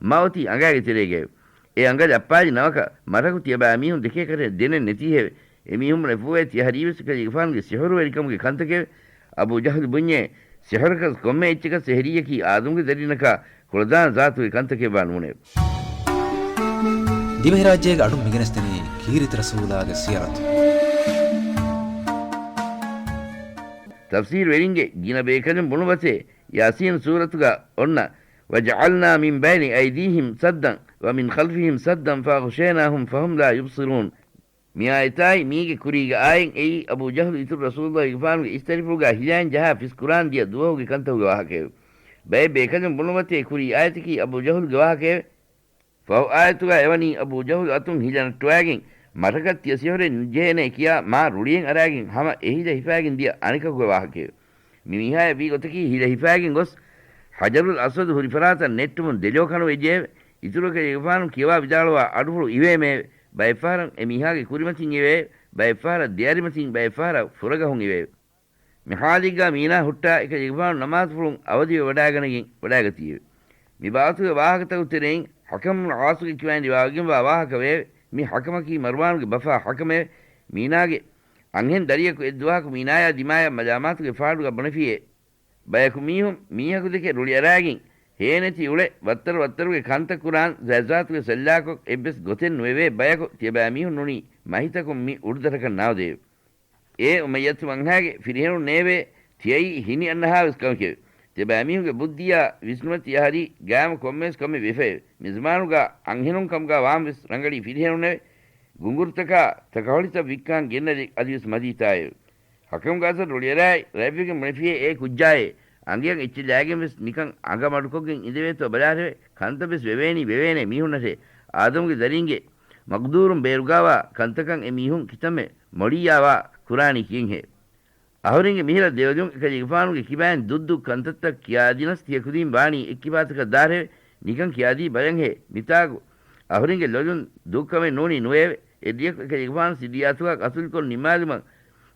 މަ އޮތީ އަނގައިގެ ތެރޭގައެވެ. އެ އަނގަ ލައްޕާލި ނަމަކަށް މަށަކު ތިޔަބައިމީހުން ދެކޭ ކަށެއް ދެނެއް ނެތީހެވެ. އެމީހުން ބުނެފޫވޭ ތިޔަ ހަރީވެސް އެކަލޭގެފާނުގެ ސިޙުރުވެރިކަމުގެ ކަންތަކެވެ. އަބޫ ޖަހުލު ބުންޏޭ، ސިޙުރަކަސް ކޮންމެ އެއްޗަކަސް އެހެރީއަކީ އާދަމްގެ ދަރިންނަކާ ކުޅަދާނަ ޒާތުގެ ކަންތަކެއްވާ ނޫނެވެ. ދިވެހިރާއްޖޭގެ އަޑުން މިގެނެސްދެނީ ކީރިތި ރަސޫލާގެ ސިޔަރަތު. ތަފްސީރުވެރިންގެ ގިނަ ބޭކަލުން ބުނުމަތޭ، ޔާސީން ސޫރަތުގަ އޮންނަ، "وَجَعَلْنَا مِنْ بَيْنِ أَيْدِيهِمْ سَدًّا وَمِنْ خَلْفِهِمْ سَدًّا فَأَغْشَيْنَاهُمْ فَهُمْ لَا يُبْصِرُونَ." މި އާޔަތާއި މީގެ ކުރީގެ އާޔަތް އެއީ އަބޫ ޖަހުލު އިތުރު ރަސޫލުއްލާހިގެފާނުގެ އިސްތަށިފުޅުގާ ހިލައިން ޖަހާ ފިސް ކުރާން ދިޔަ ދުވަހުގެ ކަންތަކުގެ ވާހަކައެވެ. ބައެއް ބޭކަލުން ބުނުމަތޭ ކުރީ އާޔަތަކީ އަބޫ ޖަހުލުގެ ވާހަކައެވެ. ފަހު އާޔަތުގާ އެވަނީ އަބޫ ޖަހުލު އަތުން ހިލަ ނައްޓުވާގެން މަށަކަށް ތިޔަ ސިހުރެއް ނުޖެހޭނޭ ކިޔާ މާ ރުޅިއެއް އަރާގެން ހަމަ އެ ހިލަ ހިފާގެން ދިޔަ އަނެކަކުގެ ވާހަކައެވެ. މި މީހާޔަށް ވީ ގޮތަކީ ހިލަ ހިފާގެން ގޮސް ޙަޖަރުލް އަސްވަދު ހުރި ފަރާތަށް ނެއްޓުމުން ދެލޯ ކަނުވެއްޖެއެވެ. އިތުރު އެކަލޭގެފާނު ކިޔަވާ ވިދާޅުވާ އަޑުފުޅު އިވޭމެއެވެ. ބައެއްފަހަރަށް އެ މީހާގެ ކުރިމަތިން އިވޭ، ބައެއްފަހަރަށް ދެއަރިމަތިން، ބައެއްފަހަރަށް ފުރަގަހުން އިވޭ. މި ޙާލީގާ މީނާ ހުއްޓާ އެކަލޭގެފާނު ނަމާދުފުޅުން އަވަދިވެވަޑާގަނެގެން ވަޑާގަތީއެވެ. މި ބާވަތުގެ ވާހަކަތަކުގެ ތެރެއިން ޙަކަމް ބުނު ޢާޞުގެ ކިބައިން ރިވާވެގެންވާ ވާހަކަ ވެއެވެ. މި ޙަކަމަކީ މަރުވާނުގެ ބަފާ ޙަކަމެވެ. މީނާގެ އަންހެން ދަރިޔަކު އެއްދުވަހަކު މީނާޔާ ދިމާޔަށް މަލާމާތުގެ ފާޑުގަ ބުނެފިއޭ. ބަޔަކު މީހުން މީހަކުދެކެ ރުޅިއަރާގެން ހޭނެތި އުޅެ ވައްތަރު ވައްތަރުގެ ކަންތައް ކުރާން ޒާތްޒާތުގެ ސައްލާކޮށް އެއްވެސް ގޮތެއް ނުވެވޭ ބަޔަކު ތިޔަބައިމީހުން ނޫނީ މަހިތަކުން މި އުޑުދަށަކަށް ނާދެއެވެ. އޭ އުމައްޔަތު ބަންހާގެ ފިރިހެނުންނޭވެ! ތިޔައީ ހިނި އަންނަހާވެސް ކަމެކެވެ. ތިޔަބައިމީހުންގެ ބުއްދިއާ ވިސްނުމަތި އަހަރީ ގާއިމު ކޮންމެވެސް ކަމެއް ވެފައެވެ. މި ޒަމާނުގާ އަންހެނުން ކަމުގާ ވާންވެސް ރަނގަޅީ ފިރިހެނުންނެވެ. ގުނގުރުތަކާ ތަކަހޮޅިތައް ވިއްކާން ގެންނަދޭ އަދިވެސް މަދީތާއެވެ. ހަކަމްގެ އަސަރު ރުޅިއަރާއި ރަތްވެގެން ބުނެފިއޭ އޭ ކުއްޖާއޭ! އަނގިއަށް އެއްޗެއް ލާގެންވެސް ނިކަން އަނގަ މަޑުކޮށްގެން އިނދެވޭތޯ ބަލާށެވެ! ކަންތައްވެސް ވެވޭނީ ވެވޭނެ މީހުންނަށޭ! އާދަމުގެ ދަރީންގެ މަޤްދޫރުން ބޭރުގާވާ ކަންތަކަށް އެ މީހުން ކިތަންމެ މޮޅިއްޔާވާ ކުރާނީ ކިހިނެއްހޭ؟ އަހުރެންގެ މިހިރަ ދެލޮލުން އެކަލޭގެފާނުގެ ކިބައިން ދުއްދުއް ކަންތައްތައް ކިޔާދިނަސް ތިޔަ ކުދިން ވާނީ އެއްކިބާތަކަށް ދާށެވެ! ނިކަން ކިޔާދީ ބަލަންހޭ! މިތާގު އަހުރެންގެ ލޮލުން ދުއްކަމެއް ނޫނީ ނުވެއެވެ. އެއްރެއަކު އެކަލޭގެފާނު ސިއްރިއްޔާތުގާ ޤަތުލުކޮށް ނިންމާލުމަށް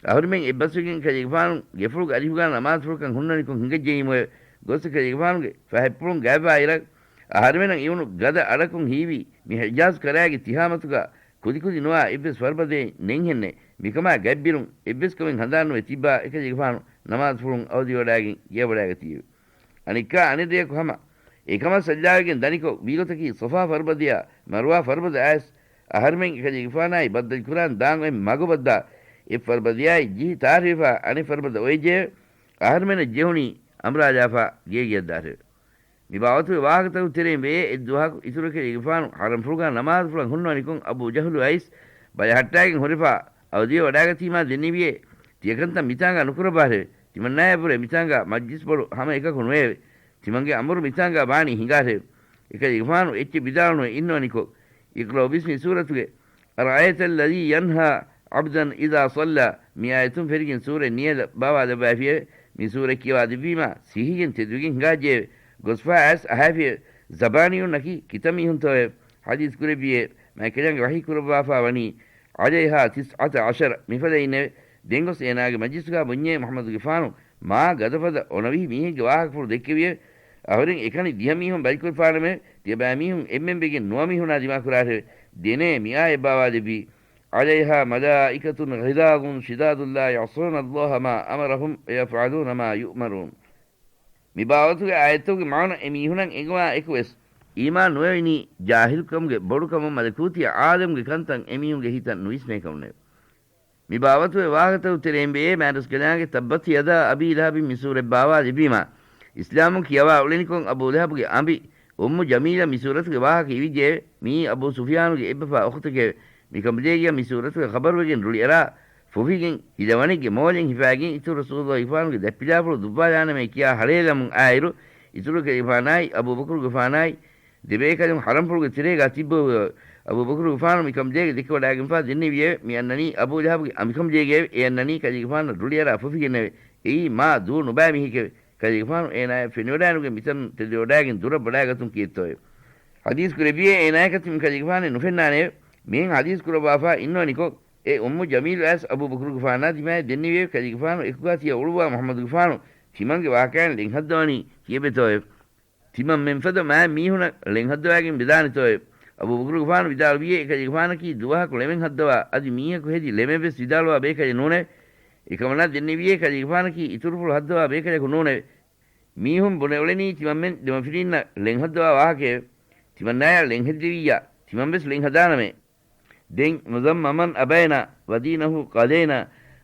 އަހުރެމެން އެއްބަސްވެގެން އެކަލޭގެފާނު ގެފުޅުގެ އަރިހުގާ ނަމާދުފުޅަކަށް ހުންނަނިކޮށް ހިނގައްޖެއީމުއެވެ. ގޮސް އެކަލޭގެފާނުގެ ފަހަތްޕުޅުން ގާތްވާއިރަށް އަހަރެމެނަށް އިވުނު ގަދަ އަޑަކުން ހީވީ މި ޙިޖާޒް ކަރާގެ ތިހާމަތުގާ ކުދިކުދި ނުވާ އެއްވެސް ފަރުބަދައެއް ނެތްހެންނޭ. މިކަމާ ގަތްބިރުން އެއްވެސް ކަމެއް ހަނދާންނުވެ ތިއްބާ އެކަލޭގެފާނު ނަމާދުފުޅުން އަވަދިވެވަޑާގެން ގެޔަށްވަޑާގަތީއެވެ. އަނެއްކާ އަނެއްރެއަކު ހަމަ އެކަމަށް ސައްޖާވެގެން ދަނިކޮށް ވީގޮތަކީ ޞަފާ ފަރުބަދަޔާ މަރުވާ ފަރުބަދަ އައިސް އަހަރެމެން އެކަލޭގެފާނާއި ބައްދަލުކުރާން ދާން އޮތް މަގުބައްދާ އެއް ފަރުބަދަޔާއި ޖިހި ތާރިވެފާ އަނެއް ފަރުބަދަ އޮވެއްޖެއެވެ. އަހަރެމެނަށް ޖެހުނީ އަނބުރާލާފާ ގޭގެޔަށްދާށެވެ. މި ބާވަތުގެ ވާހަކަތަކުގެ ތެރެއިން ވެޔޭ އެއްދުވަހަކު އިތުރު އެކަލޭގެފާނު ޙަރަމްފުޅުގާ ނަމާދުފުޅަށް ހުންނަވަނިކޮށް އަބޫ ޖަހުލު އައިސް ބަލަހައްޓާގެން ހުރެފާ އަވަދިވެވަޑާގަތީމާ ދެންނެވިއޭ ތިޔަކަންތައް މިތާނގާ ނުކުރައްވާށެވެ. ތިމަންނާޔަށްވުރެ މިތާނގާ މަޖްލިސްބޮޑު ހަމައެކަކު ނުވެއެވެ. ތިމަންގެ އަމުރު މިތާނގާ ވާނީ ހިނގާށެވެ. އެކަލޭގެފާނު އެއްޗެއް ވިދާޅުނުވެ އިންނަވަނިކޮށް، اقْرَأْ بِاسْمِ ސޫރަތުގެ أَرَأَيْتَ الَّذِي يَنْهَىٰ عَبْدًا إِذَا صَلَّىٰ މި އާޔަތުން ފެށިގެން ސޫރަތް ނިޔަލަށް ބާވާލައްވައިފިއެވެ. މި ސޫރަތް ކިޔަވާ ދެއްވީމާ ސިހިގެން ތެދުވެގެން ހިނގާއްޖެއެވެ. ގޮސްފާ އައިސް އަހައިފިއެވެ. ޒަބާނިޔުންނަކީ ކިތައް މީހުންތޯއެވެ؟ ޙަދީޘް ކުރެއްވިއޭ މާތްކަލާނގެ ވަޙީ ކުރައްވާފާ ވަނީ عَلَيْهَا تِسْعَةَ عَشَرَ މިފަދައިންނެވެ. ދެންގޮސް އޭނާގެ މަޖްލިސުގާ ބުންޏޭ މުޙައްމަދުގެފާނު މާ ގަދަފަދަ އޮނަވިހި މީހެއްގެ ވާހަކަފުޅު ދެއްކެވިއެވެ. އަހުރެން އެކަނި ދިހަ މީހުން ބަލިކުރެފާނަމެވެ. ތިޔަބައިމީހުން އެންމެން ވެގެން ނުވަ މީހުނާ ދިމާކުރާށެވެ. ދެނޭ މިއާޔަތް ބާވާލެއްވީ، عَلَيْهَا مَلَائِكَةٌ غِلَاظٌ شِدَادٌ لَا يَعْصُونَ اللَّهَ مَا أَمَرَهُمْ وَيَفْعَلُونَ مَا يُؤْمَرُونَ. މި ބާވަތުގެ އާޔަތްތަކުގެ މާނަ އެ މީހުނަށް އެނގުމާ އެކުވެސް، އީމާން ނުވެވެނީ ޖާހިލުކަމުގެ ބޮޑުކަމުން މަލަކޫތީ ޢާލަމްގެ ކަންތައް އެ މީހުންގެ ހިތަށް ނުވިސްނޭ ކަމުންނެވެ. މި ބާވަތުގެ ވާހަކަތަކުގެ ތެރެއިން ވެޔޭ މާތްރަސްކަލާނގެ تَبَّتْ يَدَا أَبِي لَهَبٍ މި ސޫރަތް ބާވާލެއްވީމާ، އިސްލާމުން ކިޔަވާ އުޅެނިކޮށް އަބޫ ލަހަބުގެ އަނބި އުއްމު ޖަމީލަށް މި ސޫރަތުގެ ވާހަކަ އިވިއްޖެއެވެ. މިއީ އަބޫ ސުފްޔާނުގެ އެއްބަފާ އުޚުތެކެވެ. މިކަނބަލޭގެޔަށް މި ސޫރަތުގެ ޚަބަރުވެގެން ރުޅިއަރާ ފުފިގެން ހިލަވަނެއްގެ މޯލެއް ހިފާގެން އިތުރު ރަސޫލުއްލާހިގެފާނުގެ ދަތްޕިލާފުޅު ދުއްވާލާނަމޭ ކިޔާ ހަޅޭލަމުން އާއިރު، އިތުރު އެކަލޭގެފާނާއި އަބޫބަކުރުގެފާނާއި ދެބޭކަލުން ޙަރަމްފުޅުގެ ތެރޭގާ ތިއްބެވިއެވެ. އަބޫބަކުރުގެފާނު މިކަނބަލޭގެ ދެކެވަޑާގެންފާ ދެންނެވިއެވެ. މި އަންނަނީ އަބޫ ލަހަބުގެ އަނބިކަނބަލޭގައެވެ. އެ އަންނަނީ ކަލޭގެފާނަށް ރުޅިއަރާ ފުފިގެންނެވެ. އެއީ މާ ދޫ ނުބާ މީހެކެވެ. ކަލޭގެފާނު އޭނާޔަށް ފެނިވަޑާނުގެން މިތަނުން ތެދުވެވަޑާގެން ދުރަށް ވަޑާގަތުން ކީއްތޯއެވެ؟ ޙަދީޘް ކުރެއްވިއޭ އޭނާޔަކަށް ތިމަން ކަލޭގެފާނެއް ނުފެންނާނެއެވެ. މިހެން ޙަދީޘް ކުރައްވާފާ އިންނަވަނިކޮށް، އެ އުއްމު ޖަމީލު އައިސް އަބޫބަކުރުގެފާނާ ދިމާޔަށް ދެންނެވިއެވެ. ކަލޭގެފާނު އެކުގާ ތިޔަ އުޅުއްވާ މުޙައްމަދުގެފާނު ތިމަންގެ ވާހަކައިން ޅެން ހައްދަވަނީ ކިއެއްވެތޯއެވެ؟ ތިމަންމެންފަދަ މާތް މީހުނަށް ޅެން ހައްދަވާގެން ވެދާނެތޯއެވެ؟ އަބޫބަކުރުގެފާނު ވިދާޅުވިއޭ، އެކަލޭގެފާނަކީ ދުވަހަކު ޅެމެއް ހައްދަވާ އަދި މީހަކު ހެދި ޅެމެއްވެސް ވިދާޅުވާ ބޭކަލެއް ނޫނެވެ. އެކަމަނާ ދެންނެވިއޭ، ކަލޭގެފާނަކީ އިތުރުފުޅު ހައްދަވާ ބޭކަލަކު ނޫނެވެ. މީހުން ބުނެއުޅެނީ ތިމަންމެން ދެމަފިރިންނަށް ޅެން ހައްދަވާ ވާހަކައެވެ. ތިމަންނާޔަށް ޅެން ހެއްދެވިއްޔާ، ތިމަންވެސް ޅެން ހަދާނަމޭ. ދެން، "وَذَمَّ مَنْ أَبَيْنَا وَدِينَهُ قَلَيْنَا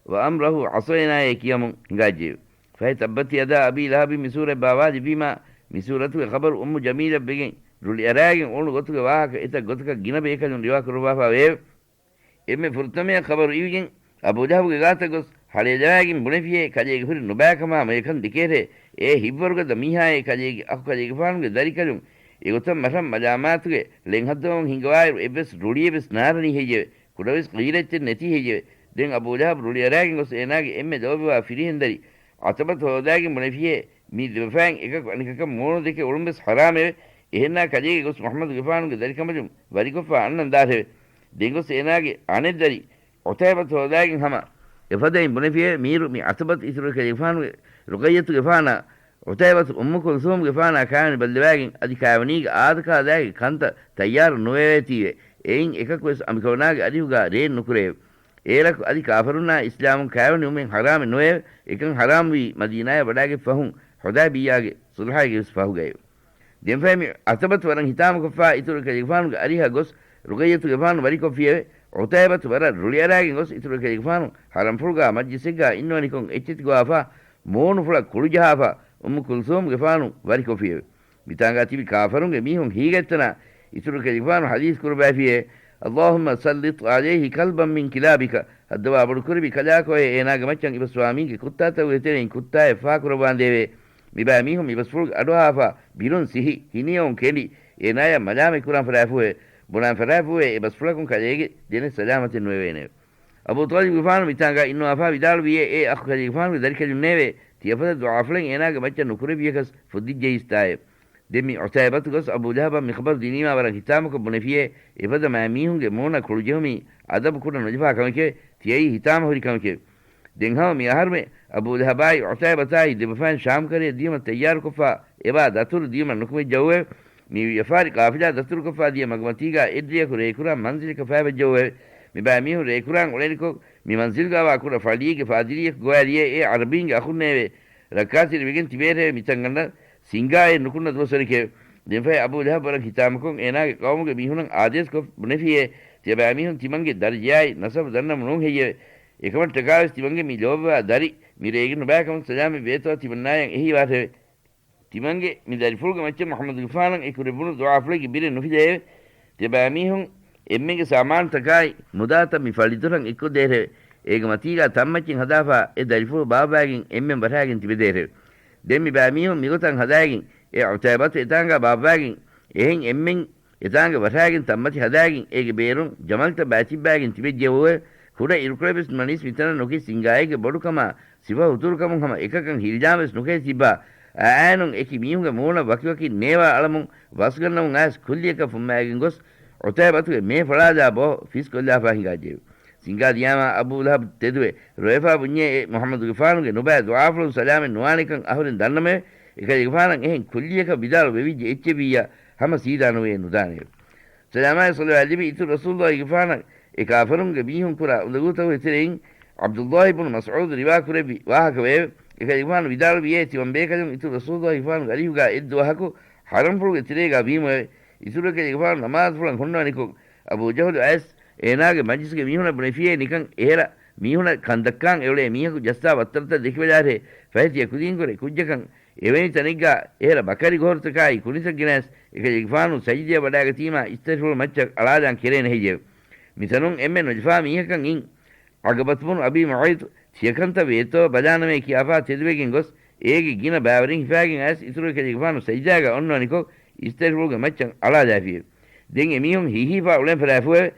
وأمره عصينا އޭ ކިޔަމުން ހިނގާއްޖެއެވެ. ފަހެ تبت يدا أبي لهب މި ސޫރަތް ބާވާލެއްވީމާ، މި ސޫރަތުގެ ޚަބަރު އުއްމު ޖަމީލަށް ވެގެން ރުޅިއަރާގެން އުޅުނު ގޮތުގެ ވާހަކަ އެތައް ގޮތަކަށް ގިނަ ބޭކަލުން ރިވާ ކުރައްވާފާ ވެއެވެ. އެންމެ ފުރަތަމަޔަށް ޚަބަރު އިވިގެން އަބޫ ލަހަބުގެ ގާތަށް ގޮސް ހަޅޭލަވާގެން ބުނެފިޔޭ، ކަލޭގެ ހުރި ނުބައިކަމާ މޮޔަކަން ދެކޭށޭ، އޭ ހިތްވަރުގަދަ މީހާއޭ، ކަލޭގެ އަޚު ކަލޭގެފާނުގެ ދަރިކަލުން އެގޮތަށް މަށަށް މަލާމާތުގެ ޅެން ހައްދަވަމުން ހިންގަވާއިރު އެއްވެސް ރުޅިއެއް ވެސް ނާރަނީ ހެއްޔެވެ؟ ކުޑަވެސް ޣީރަތްތެއް ނެތީ ހެއްޔެވެ؟ ދެން އަބޫ ލަހަބު ރުޅިއަރާގެން ގޮސް އޭނާގެ އެންމެ ލޯބިވާ ފިރިހެންދަރި އަތަބަތު ހޯދާގެން ބުނެފިޔޭ، މި ދެބަފައިން އެކަކު އަނެކަކަށް މޫނު ދެކެ އުޅުން ވެސް ޙަރާމެވެ. އެހެންނާ ކަލޭގެ ގޮސް މުޙައްމަދުގެފާނުގެ ދަރިކަމަށް ވަރިކޮށްފަ އަންނަން ދާށެވެ. ދެން ގޮސް އޭނާގެ އަނެއް ދަރި ޢުތައިބަތު ހޯދާގެން ހަމަ އެފަދައިން ބުނެފިޔޭ، މީރު މި އަތަބަތު އިތުރު ކަލޭގެފާނުގެ ރުޤައްޔަތުގެފާނާ ޢުތައިބަތު އުއްމު ކުލްސޫމްގެފާނާ ކާވެނި ބައްލަވާގެން އަދި ކާވެނީގެ އާދަކާދާގެ ކަންތައް ތައްޔާރު ނުވެވޭތީވެ. އެއިން އެކަކުވެސް އަނބިކަމަނާގެ އަރިހުގާ ރޭން ނުކުރެއެވެ. އޭރަކު އަދި ކާފަރުންނާ އިސްލާމުން ކާވެނިވުމެއް ޙަރާމެއް ނުވެއެވެ. އެކަން ޙަރާމްވީ މަދީނާޔަށް ވަޑާގެން ފަހުން، ޙުދައިބިއްޔާގެ ޞުލްޙާގެ ވެސް ފަހުގައެވެ. ދެންފަހެ މި އަތަބަތު ވަރަށް ހިތާމަކޮށްފާ އިތުރު ކަލޭގެފާނުގެ އަރިހަށް ގޮސް ރުޤައްޔަތުގެފާނު ވަރިކޮށްފިއެވެ. ޢުތައިބަތު ވަރަށް ރުޅިއަރާގެން ގޮސް އިތުރު ކަލޭގެފާނު ޙަރަމްފުޅުގާ މަޖްލިސެއްގާ އިންނުވަނިކޮށް އެއްޗެތި ގޮވާފާ މޫނުފުޅަށް ކުޅުޖަހާފާ އުއްމު ކުލްސޫމްގެފާނު ވަރިކޮށްފިއެވެ. މިތާނގާ ތިބި ކާފަރުންގެ މީހުން ހީގަތްތަނާ އިތުރު ކަލޭގެފާނު ޙަދީޘް ކުރައްވައިފިއޭ، اللهم سلط عليه كلبا من كلابك، ހައްދަވާ ބޮޑުކުރެއްވި ކަލާކޯއެއް އޭނާގެ މައްޗަށް އިބަސްވާމީގެ ކުއްތާތަކުގެ ތެރެއިން ކުއްތާއެއް ފާކުރައްވާނދޭވޭ. މިބައިމީހުން މި ބަސްފުޅުގެ އަޑުއަހާފާ ބިރުން ސިހި، ހިނިއެވުން ކެނޑި، އޭނާޔަށް މަލާމަތްކުރާން ފަށާފޫއެވެ. ބުނާން ފަށާފޫއެވެ. އެ ބަސްފުޅަކުން ކަލޭގެ ދެނެއް ސަލާމަތެއް ނުވެވޭނެއެވެ. އަބޫ ޠާލިބުގެފާނު މިތާނގާ އިންނުވާފާ ވިދާޅުވިއޭ، އޭ އަޚު ކަލޭގެފާނުގެ ދަރިކަލުންނޭވެ! ތިޔަފަދަ ދުޢާފުޅެއް އޭނާގެ މައްޗަށް ނުކުރެއްވިޔަކަސް ފުއްދިއްޖައީސްތާއޭ. ދެން މި ޢުތައިބަތު ގޮސް އަބޫ ލަހަބަށް މި ޚަބަރު ދިނީމާ ވަރަށް ހިތާމަކޮށް ބުނެފިއޭ، އެފަދަ މާތްމީހުންގެ މޫނަށް ކުޅުޖެހުމީ އަދަބު ކުޑަ ނުލަފާ ކަމެކެވެ. ތިޔައީ ހިތާމަ ހުރި ކަމެކެވެ. ދެން ހަމަ މި އަހަރުމެ އަބޫ ލަހަބާއި ޢުތައިބަތާއި ދެބަފައިން ޝާމްކަރައެއް ދިޔުމަށް ތައްޔާރުކޮށްފާ އެބާ ދަތުރު ދިޔުމަށް ނުކުމެއްޖައުވެ. މި ވިޔަފާރި ޤާފިލާ ދަތުރުކޮށްފާ ދިޔަ މަގުމަތީގާ އެއްރެޔަކު ރޭކުރާން މަންޒިލަކަށް ފައިބައްޖައުވެ. މިބައިމީހުން ރޭކުރާން އުޅެނިކޮށް، މި މަންޒިލްގާވާ ކުޑަ ފަޅިއެއްގެ ފާދިރީއަކު ގޮވާލިޔޭ އެ ޢަރަބީންގެ އަޚުންނޭވެ! ރައްކާތެރިވެގެން ތިބޭށެވެ. މިތަންގަނޑަށް ސިންގާއެއް ނުކުންނަ ދުވަސްވަރެކެވެ. ދެންފަހެ އަބޫ ލަހަބް ވަރަށް ހިތާމަކޮށް އޭނާގެ ޤައުމުގެ މީހުނަށް އާދޭސްކޮށް ބުނެފިއޭ، ތިޔަބައިމީހުން ތިމަންގެ ދަރަޖަޔާއި ނަސަބު ދަންނަމުން ނޫން ހެއްޔެވެ؟ އެކަމަށްޓަކާވެސް ތިމަންގެ މި ލޯބިވާ ދަރި މި ރޭގެ ނުބައިކަމުން ސަލާމަތް ވޭތޯ ތިމަންނާޔަށް އެހީވާށެވެ. ތިމަންގެ މި ދަރިފުޅުގެ މައްޗަށް މުޙައްމަދުގެފާނަށް އެ ކުރެއްވުނު ދުޢާފުޅެއްގެ ބިރެއް ނުފިލައެވެ. ތިޔަބައިމީހުން އެންމެންގެ ސާމާނުތަކާއި މުދާތައް މި ފަޅިދޮރަށް އެއްކޮށްދޭށެވެ. އޭގެ މަތީގާ ތަންމައްޗެއް ހަދާފާ އެ ދަރިފުޅު ބާއްވާގެން އެންމެން ވަށާގެން ތިބެދޭށެވެ. ދެން މި ބައިމީހުން މިގޮތަށް ހަދާގެން އެ ޢުތައިބަތު އެތާނގާ ބާއްވާގެން އެހެން އެންމެން އެތާނގަ ވަށާގެން ތަންމަތި ހަދާގެން އޭގެ ބޭރުން ޖަމަލްތައް ބައިތިއްބާގެން ތިބެއްޖެއެވެ. ކުޑަ އިރުކޮޅެއްވެސް ނުނަނީސް މިތަނަށް ނުކި ސިންގާއެއްގެ ބޮޑުކަމާ ސިފަ ހުތުރުކަމުން ހަމަ އެކަކަށް ހިލްޖާމަވެސް ނުކެހި ތިއްބާ. އައާނުން އެކި މީހުންގެ މޫނަށް ވަކިވަކި ނޭވާ އަޅަމުން ވަސްގަންނަމުން އައިސް ކުއްލިއަކަށް ފުއްމައިގެން ގޮސް ޢުތައިބަތުގެ މޭ ފަޅާލާ ބޯ ފިސްކޮށްލާފާ ހިނގާއްޖެއެވެ. ސިންގާ ދިޔާމާ އަބޫ ލަހަބް ތެދުވެ ރޮއެފާ ބުންޏޭ އެ މުޙައްމަދުގެފާނުގެ ނުބައި ދުޢާފުޅުން ސަލާމަތް ނުވާނެކަން އަހުރެން ދަންނަމެވެ. އެކަލޭގެފާނަށް އެހެން ކުއްލިއަކަށް ވިދާޅު ވެވިއްޖެ އެއްޗެއްވިއްޔާ ހަމަ ސީދާ ނުވެ ނުދާނެއެވެ. ސަލާމާއި ޞަލަވާތް ލިބި އިތުރު ރަސޫލުއްލާހިގެފާނަށް އެ ކާފަރުންގެ މީހުން ކުރާ އުނދަގޫތަކުގެ ތެރެއިން ޢަބްދުއްލާހި ބުނު މަސްޢޫދު ރިވާ ކުރެއްވި ވާހަކަވެއެވެ. އެކަލޭގެފާނު ވިދާޅުވިއޭ ތިމަންބޭކަލުން އިތުރު ރަސޫލުއްލާހިގެފާނުގެ އަރިހުގާ އެއްދުވަހަކު ޙަރަމްފުޅުގެ ތެރޭގާ ވީމެވެ. އިތުރު އެކަލޭގެފާނު ނަމާދުފުޅަށް ހުންނަވަނިކޮށް، އަބޫ ޖަހުލު އައިސް އޭނާގެ މަޖްލިސްގެ މީހުނަށް ބުނެފިއޭ ނިކަން އެހެރަ މީހުނަށް ކަންދައްކާން އެއުޅޭ މީހަކު ޖައްސާ ވައްތަރުތައް ދެކިބަލާށޭ. ފަހެ ތިޔަ ކުދިންކުރެ ކުއްޖަކަށް އެވެނި ތަނެއްގާ އެހެރަ ބަކަރި ގޮހޮރުތަކާއި ކުނިތައް ގެނައިސް އެކަލޭގެފާނު ސަޖިދަޔަށް ވަޑާގަތީމާ އިސްތަށިފުޅު މައްޗަށް އަޅާލާން ކެރޭނެ ހެއްޔެވެ؟ މިތަނުން އެންމެ ނުލަފާ މީހަކަށް އިން. ޢަގަބަތު ބުނު އަބީ މުޢައްޠު ތިޔަކަންތައް ވޭތޯ ބަލާނަމޭ ކިޔާފާ ތެދުވެގެން ގޮސް އޭގެ ގިނަ ބައިވެރިން ހިފާގެން އައިސް އިތުރު އެކަލޭގެފާނު ސަޖިދާގަ އޮންނަވަނިކޮށް އިސްތަށިފުޅުގެ މައްޗަށް އަޅާލާފިއެވެ. ދެން އެމީހުން ހީހީފާ އުޅެން ފަށާފޫއެވެ.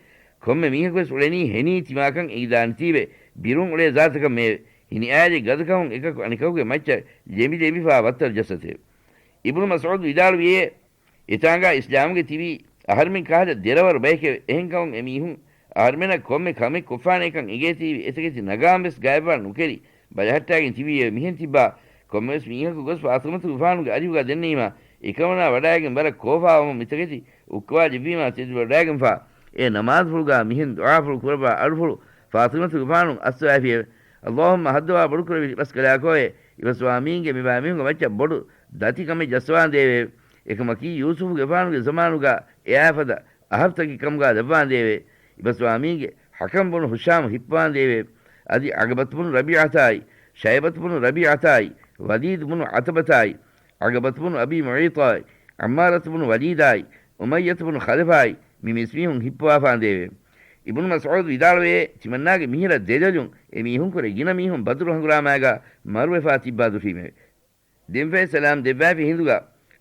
ކޮންމެ މީހަކުވެސް އުޅެނީ ހެނީ ތިމާކަން އެނގިދާނެތީވެ ބިރުން އުޅޭ ޒާތަކަށް މެއެވެ. ހިނިއާލި ގަދަކަމުން އެކަކު އަނެކަކުގެ މައްޗަށް ލެނބި ލެނބިފާ ވައްތަރު ޖައްސަތެވެ. އިބްނު މަސްޢޫދު ވިދާޅުވިއޭ، އެތާނގާ އިސްލާމްގެ ތިބީ އަހަރުމެން ކަހަލަ ދެރަވަރު ބަޔެކެވެ. އެހެންކަމުން އެމީހުން އަހަރުމެނަށް ކޮންމެ ކަމެއް ކޮށްފާނޭކަން އެނގޭތީވެ އެތަކެތި ނަގާން ވެސް ގާތްވާ ނުކެރި ބަލަހައްޓާގެން ތިބީއެވެ. މިހެން ތިއްބާ ކޮންމެވެސް މީހަކު ގޮސް ފާޠިމަތުގެފާނުގެ އަރިހުގާ ދެންނެވީމާ އެކަމަނާ ވަޑާގެން ވަރަށް ކޯފާވަމުން މިތަކެތި އުއްކަވާލެއްވީމާ ތެދުވެވަޑާގެންފާ އެ ނަމާދުފުޅުގާ މިހެން ދުޢާފުޅު ކުރައްވާ އަޑުފުޅު ފާޠިމަތުގެފާނު އައްސަވައިފިއެވެ. އައްލާހުއްމަ ހައްދަވާ ބޮޑުކުރެއްވި ރަސްކަލާކޯއޭ، އިބަސްވާމީންގެ މިބާމީހުންގެ މައްޗަށް ބޮޑު ދަތި ކަމެއް ޖައްސަވާނދޭވެ. އެކަމަކީ ޔޫސުފުގެފާނުގެ ޒަމާނުގާ އެއާފަދަ އަހަރުތަކެއް ކަމުގާ ލައްވާނދޭވެ. އިބަސްވާމީގެ ޙަކަމް ބުނު ހުޝާމް ހިއްޕަވާނދޭވެ. އަދި ޢަގަބަތު ބުނު ރަބީޢަތާއި، ޝައިބަތު ބުނު ރަބީޢަތާއި، ވަލީދު ބުނު ޢަތަބަތާއި، ޢަގަބަތު ބުނު އަބީ މުޢައްޠާއި، ޢައްމާރަތު ބުނު ވަލީދާއި، އުމައްޔަތު ބުނު ޚަލަފާއި، މި މީސްމީހުން ހިއްޕަވާފާނދޭވެ. އިބްނު މަސްޢޫދު ވިދާޅުވޭ، ތިމަންނާގެ މިހިރަ ދެލޮލުން އެމީހުންކުރެ ގިނަ މީހުން ބަދުރު ހަނގުރާމާގާ މަރުވެފާ ތިއްބާ ދުށީމެވެ. ދެންފަހެ ސަލާމް ދެއްވާފި ހިނދުގާ،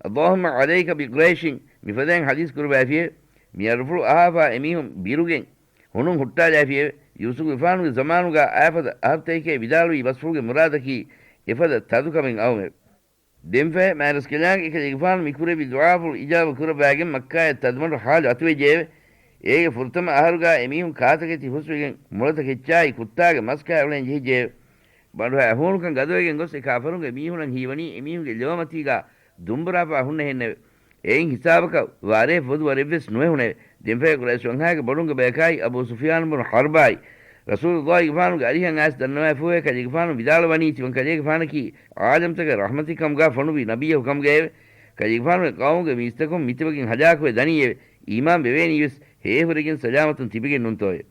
"اللهم عليك بقريش" މިފަދައިން ޙަދީޘް ކުރައްވާފިއެވެ. މި އަރުފުޅު އަހާފާ އެމީހުން ބިރުގެން ހުނުން ހުއްޓާލާފިއެވެ. ޔޫސުފުގެފާނުގެ ޒަމާނުގާ އާފަދަ އަހަރުތަކެކޭ ވިދާޅުވި ވަސްފުޅުގެ މުރާދަކީ އެފަދަ ތަދުކަމެއް އައުމެވެ. ދެންފަހެ މާތްރަސްކަލާނގެ އެކަލޭގެފާނު މި ކުރެއްވި ދުޢާފުޅު އިޖާބަ ކުރައްވާގެން މައްކާއަށް ތަދުމަޑު ހާލު އަތުވެއްޖެއެވެ. އޭގެ ފުރަތަމަ އަހަރުގާ އެމީހުން ކާތަކެތި ހުސްވެގެން މޮޅަތައް ކެއްޗާއި ކުއްތާގެ މަސް ކާ އުޅެން ޖެހިއްޖެއެވެ. ބަނޑުހައި ހޫނުކަން ގަދަވެގެން ގޮސް އެ ކާފަރުންގެ މީހުނަށް ހީވަނީ އެމީހުންގެ ލޯމަތީގާ ދުނބުރާފާ ހުންނަހެންނެވެ. އެއިން ހިސާބަކަށް ވާރޭ ފޮދު ވަރެއްވެސް ނުވެހުނެވެ. ދެންފަހެ ޤުރައިޝް ވަންހާގެ ބޮޑުންގެ ބަޔަކާއި އަބޫ ސުފިޔާނު ބުނު ޙަރްބާއި، ރަސޫލުﷲގެފާނުގެ އަރިހަށް އައިސް ދަންނަވާފޫއެވެ. ކަލޭގެފާނު ވިދާޅުވަނީ ތިމަން ކަލޭގެފާނަކީ ޢާލަމްތަކަށް ރަޙްމަތެއް ކަމުގާ ފޮނުވި ނަބިއްޔަކު ކަމުގައެވެ. ކަލޭގެފާނުގެ ޤައުމުގެ މީސްތަކުން މިތިބަގެން ހަލާކުވެ ދަނީއެވެ. އީމާން ވެވޭނީވެސް ހޭހުރެގެން ސަލާމަތުން ތިބެގެން ނޫންތޯއެވެ.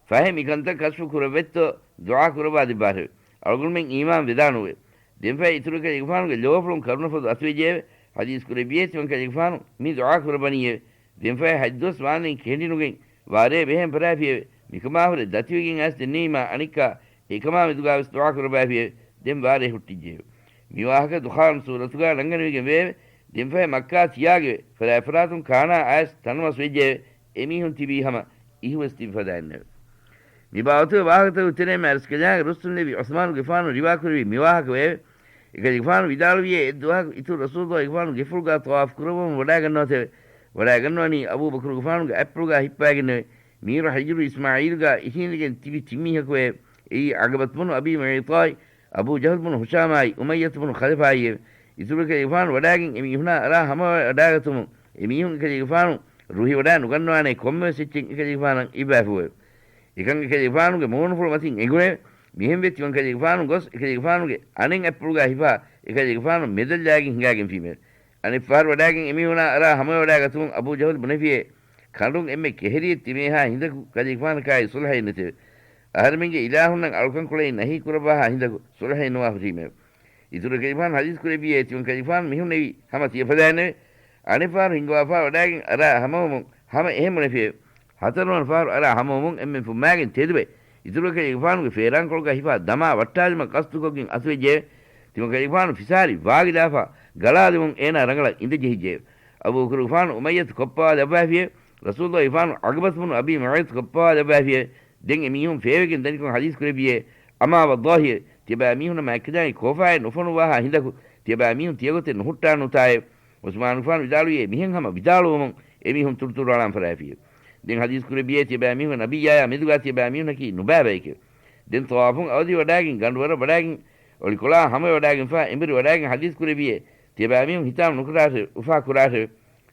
ފަހެ މި ކަންތައް ކަޝްފު ކުރެއްވެއްތޯ ދުޢާ ކުރައްވާ ދެއްވާށެވެ. އަޅުގަނޑުމެން އީމާން ވެދާނޫއެވެ. ދެންފަހެ އިތުރު ކަލޭގެފާނުގެ ލޯފުޅުން ކަރުނަފޮދު އަތުވެއްޖެއެވެ. ޙަދީޘް ކުރެއްވިއޭ ތިމަން ކަލޭގެފާނު މި ދުޢާ ކުރައްވަނީއެވެ. ދެންފަހެ ހަތްދުވަސް ވާންދެން ކެނޑިނުގެން ވާރޭ ބެހޭން ފަރާފިއެވެ. މިކަމާހުރެ ދަތިވެގެން އައިސް ދެންނެވީމާ އަނެއްކާ އެކަމާ މެދުގާވެސް ދުޢާ ކުރައްވާފިއެވެ. ދެން ވާރޭ ހުއްޓިއްޖެއެވެ. މި ވާހަކަ ދުޚާން ސޫރަތުގާ ނަންގަނެވިގެން ވެއެވެ. ދެންފަހެ މައްކާ ތިޔާގެވެ. ފަރާތްފަރާތުން ކާނާ އައިސް ތަނަވަސް ވެއްޖެއެވެ. އެމީހުން ތިބީ ހަމަ އިހުވެސް ތިބި ފަދައިންނެވެ. މި ބާވަތުގެ ވާހަކަތަކުގެ ތެރެއިން މާތްރަސްކަލާނގެ ރުއްސުންލެއްވި ޢުސްމާނުގެފާނު ރިވާކުރެއްވި މި ވާހަކަ ވެއެވެ. އެކަލޭގެފާނު ވިދާޅުވިއޭ އެއްދުވަހަކު އިތުރު ރަސޫލުﷲގެފާނު ގެފުޅުގާ ޠަވާފު ކުރައްވަމުން ވަޑާގަންނަވަތެވެ. ވަޑާގަންނަވަނީ އަބޫބަކުރުގެފާނުގެ އަތްޕުޅުގާ ހިއްޕާގެންނެވެ. މީރު ޙިޖުރު އިސްމާޢީލުގާ އިށީނދެގެން ތިބި ތިންމީހަކުވެއެވެ. އެއީ ޢަގަބަތު ބުނު އަބީ މުޢައްޠާއި، އަބޫ ޖަހުލު ބުނު ހުޝާމާއި، އުމައްޔަތު ބުނު ޚަލަފާއިއެވެ. އިތުރު ކަލޭގެފާނު ވަޑާގެން އެމީހުނާ އަރާ ހަމަވަޑާގަތުމުން އެމީހުން އެކަލޭގެފާނު ރުހިވަޑާ ނުގަންނަވާނޭ ކޮންމެވެސް އެއްޗެއް އެކަލޭގެފާނަށް އިއްވާފޫއެވެ. އެކަން އެކަލޭގެފާނުގެ މޫނުފުޅު މަތިން އެނގުނެވެ. މިހެންވެ ތިމަން ކަލޭގެފާނު ގޮސް އެކަލޭގެފާނުގެ އަނެއް އަތްޕުޅުގާ ހިފާ އެކަލޭގެފާނު މެދަށް ލާގެން ހިނގާގެންފީމެވެ. އަނެއްފަހަރު ވަޑާގެން އެމީހުނާ އަރާ ހަމަވަޑާގަތުމުން އަބޫ ޖަހުލު ބުނެފިއޭ، ކަނޑުން އެންމެ ކެހެރިއެއް ތިމޭހާ ހިނދަކު ކަލޭގެފާނަކާއި ޞުލްޙައެއް ނެތެވެ. އަހަރެމެންގެ އިލާހުންނަށް އަޅުކަންކުޅައިން ނަހީ ކުރައްވާހާ ހިނދަކު ޞުލްޙައެއް ނުވާ ހުށީމެވެ. އިތުރު ކަލޭގެފާނު ޙަދީޘް ކުރެއްވިއޭ ތިމަން ކަލޭގެފާނު މިހުންނެވީ ހަމަ ތިޔަފަދައިންނެވެ. އަނެއްފަހަރު ހިންގަވާފާ ވަޑާގެން އަރާ ހަމަވަމުން ހަމަ އެހެން ބުނެފިއެވެ. ހަތަރުވަނަ ފަހަރު އަރާ ހަމަވަމުން އެންމެން ފުއްމާގެން ތެދުވެ، އިތުރު ކަލޭގެފާނުގެ ފޭރާންކޮޅުގަ ހިފާ ދަމާ ވައްޓާލުމަށް ޤަޞްދުކޮށްގެން އަތުވެއްޖެއެވެ. ތިމަން ކަލޭގެފާނު ފިސާރި ވާގިލާފާ ގަޅާލުމުން އޭނާ ރަނގަޅަށް އިނދެ ޖެހިއްޖެއެވެ. އަބޫބަކުރުގެފާނު އުމައްޔަތު ކޮއްޕަވާލައްވާފިއެވެ. ރަސޫލުﷲގެފާނު ޢަގަބަތު ބުނު އަބީ މުޢައްޠު ކޮއްޕަވާލައްވާފިއެވެ. ދެން އެމީހުން ފޭވެގެން ދަނިކޮށް ޙަދީޘް ކުރެއްވިއޭ، އަމާ ވައްލާހި، ތިޔަބައިމީހުންނަށް މާތްކަލާނގެ ކޯފާއެއް ނުފޮނުއްވާހާ ހިނދަކު، ތިޔަބައިމީހުން ތިޔަގޮތެއް ނުހުއްޓާނޫތާއެވެ. ޢުސްމާނުގެފާނު ވިދާޅުވިއޭ މިހެން ހަމަ ވިދާޅުވުމުން އެމީހުން ތުރުތުރުއަޅާން ފަރާފިއެވެ. ދެން ޙަދީޘް ކުރެއްވިއޭ ތިޔަބައިމީހުން ނަބިއްޔާޔާ މެދުގާ ތިޔަބައިމީހުންނަކީ ނުބައި ބަޔެކެވެ. ދެން ޠަވާފުން އަވަދިވަޑާގެން ގަނޑުވަރަށް ވަޑާގެން އޮޅިކޮޅާ ހަމަވެވަޑާގެންފާ އެނބުރި ވަޑާގެން ޙަދީޘް ކުރެއްވިއޭ ތިޔަބައިމީހުން ހިތާމަ ނުކުރާށެވެ، އުފާ ކުރާށެވެ.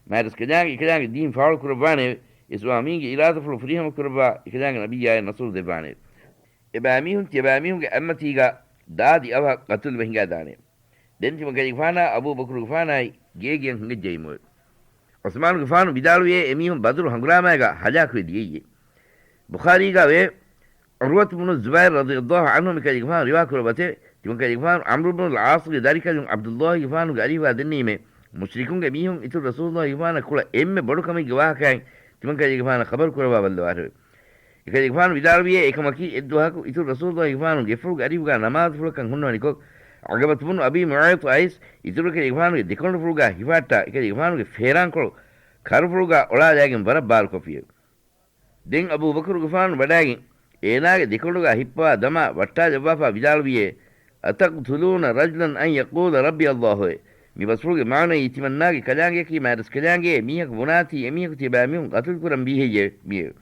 މާތްރަސްކަލާނގެ އެކަލާނގެ ދީން ފާޅު ކުރައްވާނެއެވެ. އިސްވާމީންގެ އިރާދަފުޅު ފުރިހަމަ ކުރައްވާ އެކަލާނގެ ނަބިއްޔާޔަށް ނަޞްރު ދެއްވާނެއެވެ. އެބައިމީހުން ތިޔަބައިމީހުންގެ އަތްމަތީގާ ދާދި އަވަހަށް ޤަތުލުވެ ހިނގާދާނެ. ދެން ތިމަން ކަލޭގެފާނާ އަބޫބަކުރުގެފާނާއި ގޭގެޔަށް ހިނގައްޖައީމުވެ. ޢުސްމާނުގެފާނު ވިދާޅުވިއޭ އެމީހުން ބަދުރު ހަނގުރާމާގާ ހަލާކުވެ ދިޔައީ. ބުޚާރީގާ ވެއެވެ. ޢުރުވަތު ބުނު ޒުބައިރު ރަޟިޔަﷲ ޢަންހު މިކަލޭގެފާނު ރިވާ ކުރައްވަތެވެ. ތިމަން ކަލޭގެފާނު ޢަމްރު ބުނުލް ޢާޞްގެ ދަރިކަލުން ޢަބްދުﷲގެފާނުގެ އަރިހުގާ ދެންނެވީމޭ، މުޝްރިކުންގެ މީހުން އިތުރު ރަސޫލުﷲގެފާނަށް ކުޅަ އެންމެ ބޮޑު ކަމެއްގެ ވާހަކައިން ތިމަން ކަލޭގެފާނަށް ޚަބަރު ކުރައްވާ ބައްލަވާށެވެ. އެކަލޭގެފާނު ވިދާޅުވިއޭ އެކަމަކީ އެއްދުވަހަކު އިތުރު ރަސޫލުﷲގެފާނު ގެފުޅުގެ އަރިހުގާ ނަމާދުފުޅަކަށް ހުންނަވަނިކޮށް، ޢަގަބަތު ބުނު އަބީ މުޢައްޠު އައިސް އިތުރު ކަލޭގެފާނުގެ ދެކޮޅުފުޅުގާ ހިފާއްޓާ އެކަލޭގެފާނުގެ ފޭރާންކޮޅު ކަރުފުޅުގާ އޮޅާލާގެން ވަރަށް ބާރުކޮށްފިއެވެ. ދެން އަބޫބަކުރުގެފާނު ވަޑާގެން އޭނާގެ ދެކޮޅުގާ ހިއްޕަވާ ދަމާ ވައްޓާލައްވާފާ ވިދާޅުވިއޭ، أتقتلون رجلا أن يقول ربي الله؟ މި ބަސްފުޅުގެ މާނައީ ތިމަންނާގެ ކަލާނގެއަކީ މާތްރަސްކަލާނގެއޭ މީހަކު ބުނާތީ އެމީހަކު ތިޔަބައިމީހުން ޤަތުލުކުރަން ބީހެއްޔެވެ؟ މިއެވެ.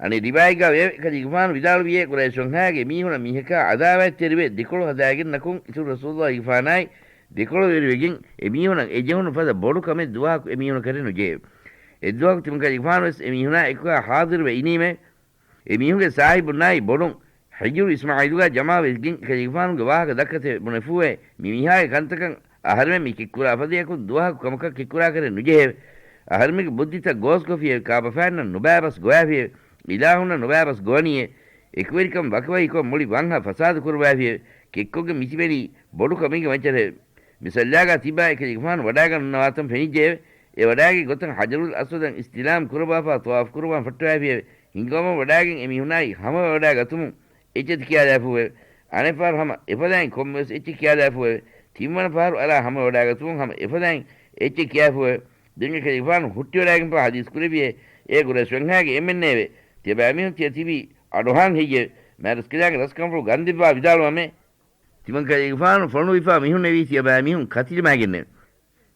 އަނެއް ރިވާޔަތްގާ ވެއެވެ. ކަލޭގެފާނު ވިދާޅުވިއޭ ޤުރައިޝް ވަންހާގެ މީހުނަށް މީހަކާ ޢަދާވާތްތެރިވެ ދެކޮޅު ހަދާގެން ނަކުން އިތުރު ރަސޫލުﷲގެފާނާއި ދެކޮޅުވެރިވެގެން އެމީހުނަށް އެޖެހުނު ފަދަ ބޮޑު ކަމެއް ދުވަހަކު އެމީހުނަކަށެއް ނުޖެހެވެ. އެއްދުވަހަކު ތިމަން ކަލޭގެފާނުވެސް އެމީހުނާ އެކުގާ ޙާޟިރުވެ އިނީމެވެ. އެމީހުންގެ ސާހިބުންނާއި ބޮޑުން ޙިޖުރު އިސްމާޢީލުގާ ޖަމާވެގެން ކަލޭގެފާނުގެ ވާހަކަ ދައްކަތެވެ. ބުނެފޫއޭ، މި މީހާގެ ކަންތަކަށް އަހަރެމެން މި ކެތްކުރާ ފަދަޔަކު ދުވަހަކު ކަމަކަށް ކެތްކުރާކަށެއް ނުޖެހެވެ. އަހަރެމެންގެ ބުއްދިތައް ގޯސްކޮށްފިއެވެ. ކާބަފައިންނަށް ނުބައިބަސް ގޮވާފިއެވެ. އިލާހުންނަށް ނުބައިބަސް ގޮވަނީއެވެ. އެކުވެރިކަން ވަކިވަކިކޮށް މުޅި ވަންހަ ފަސާދަ ކުރައްވާފިއެވެ. ކެއްކޮށްގެން މިތިބެނީ ބޮޑު ކަމެއްގެ މައްޗަށެވެ. މި ސައްލާގާ ތިބާ އެކަލޭގެފާނު ވަޑާގަންނަވާތަން ފެނިއްޖެއެވެ. އެ ވަޑާގި ގޮތަށް ހަޖަރުލް އަސްވަދަށް އިސްތިލާމް ކުރައްވާފާ ޠަވާފް ކުރައްވާން ފައްޓަވާފިއެވެ. ހިނގަވަމުން ވަޑާގެން އެ މީހުނާއި ހަމަވެ ވަޑާގަތުމުން އެއްޗެތި ކިޔާލާފޫއެވެ. އަނެއްފަހަރު ހަމަ އެފަދައިން ކޮންމެވެސް އެއްޗެއް ކިޔާލާފޫއެވެ. ތިންވަނަ ފަހަރު އަރާ ހަމަވެ ވަޑާގަތުމުން ހަމަ އެފަދައިން އެއްޗެއް ކިޔާފޫއެވެ. ދެން އެކަލޭގެފާނު ހުއްޓިވަޑާގެންފާ ޙަދީޘް ކުރެއްވިއޭ، އޭ ޤުރައިޝް ވަންހާގެ އެންމެންނޭވެ! ތިޔަބައިމީހުން ތިޔަ ތިބީ އަޑުއަހާން ހެއްޔެވެ؟ މާތްރަސްކަލާނގެ ރަސްކަންފުޅު ގަންދެއްވާ ވިދާޅުވަމޭ! ތިމަންކަލޭގެފާނު ފޮނުވިފާ މީހުންނެވީ ތިޔަބައިމީހުން ކަތިލިމާގެންނެވެ.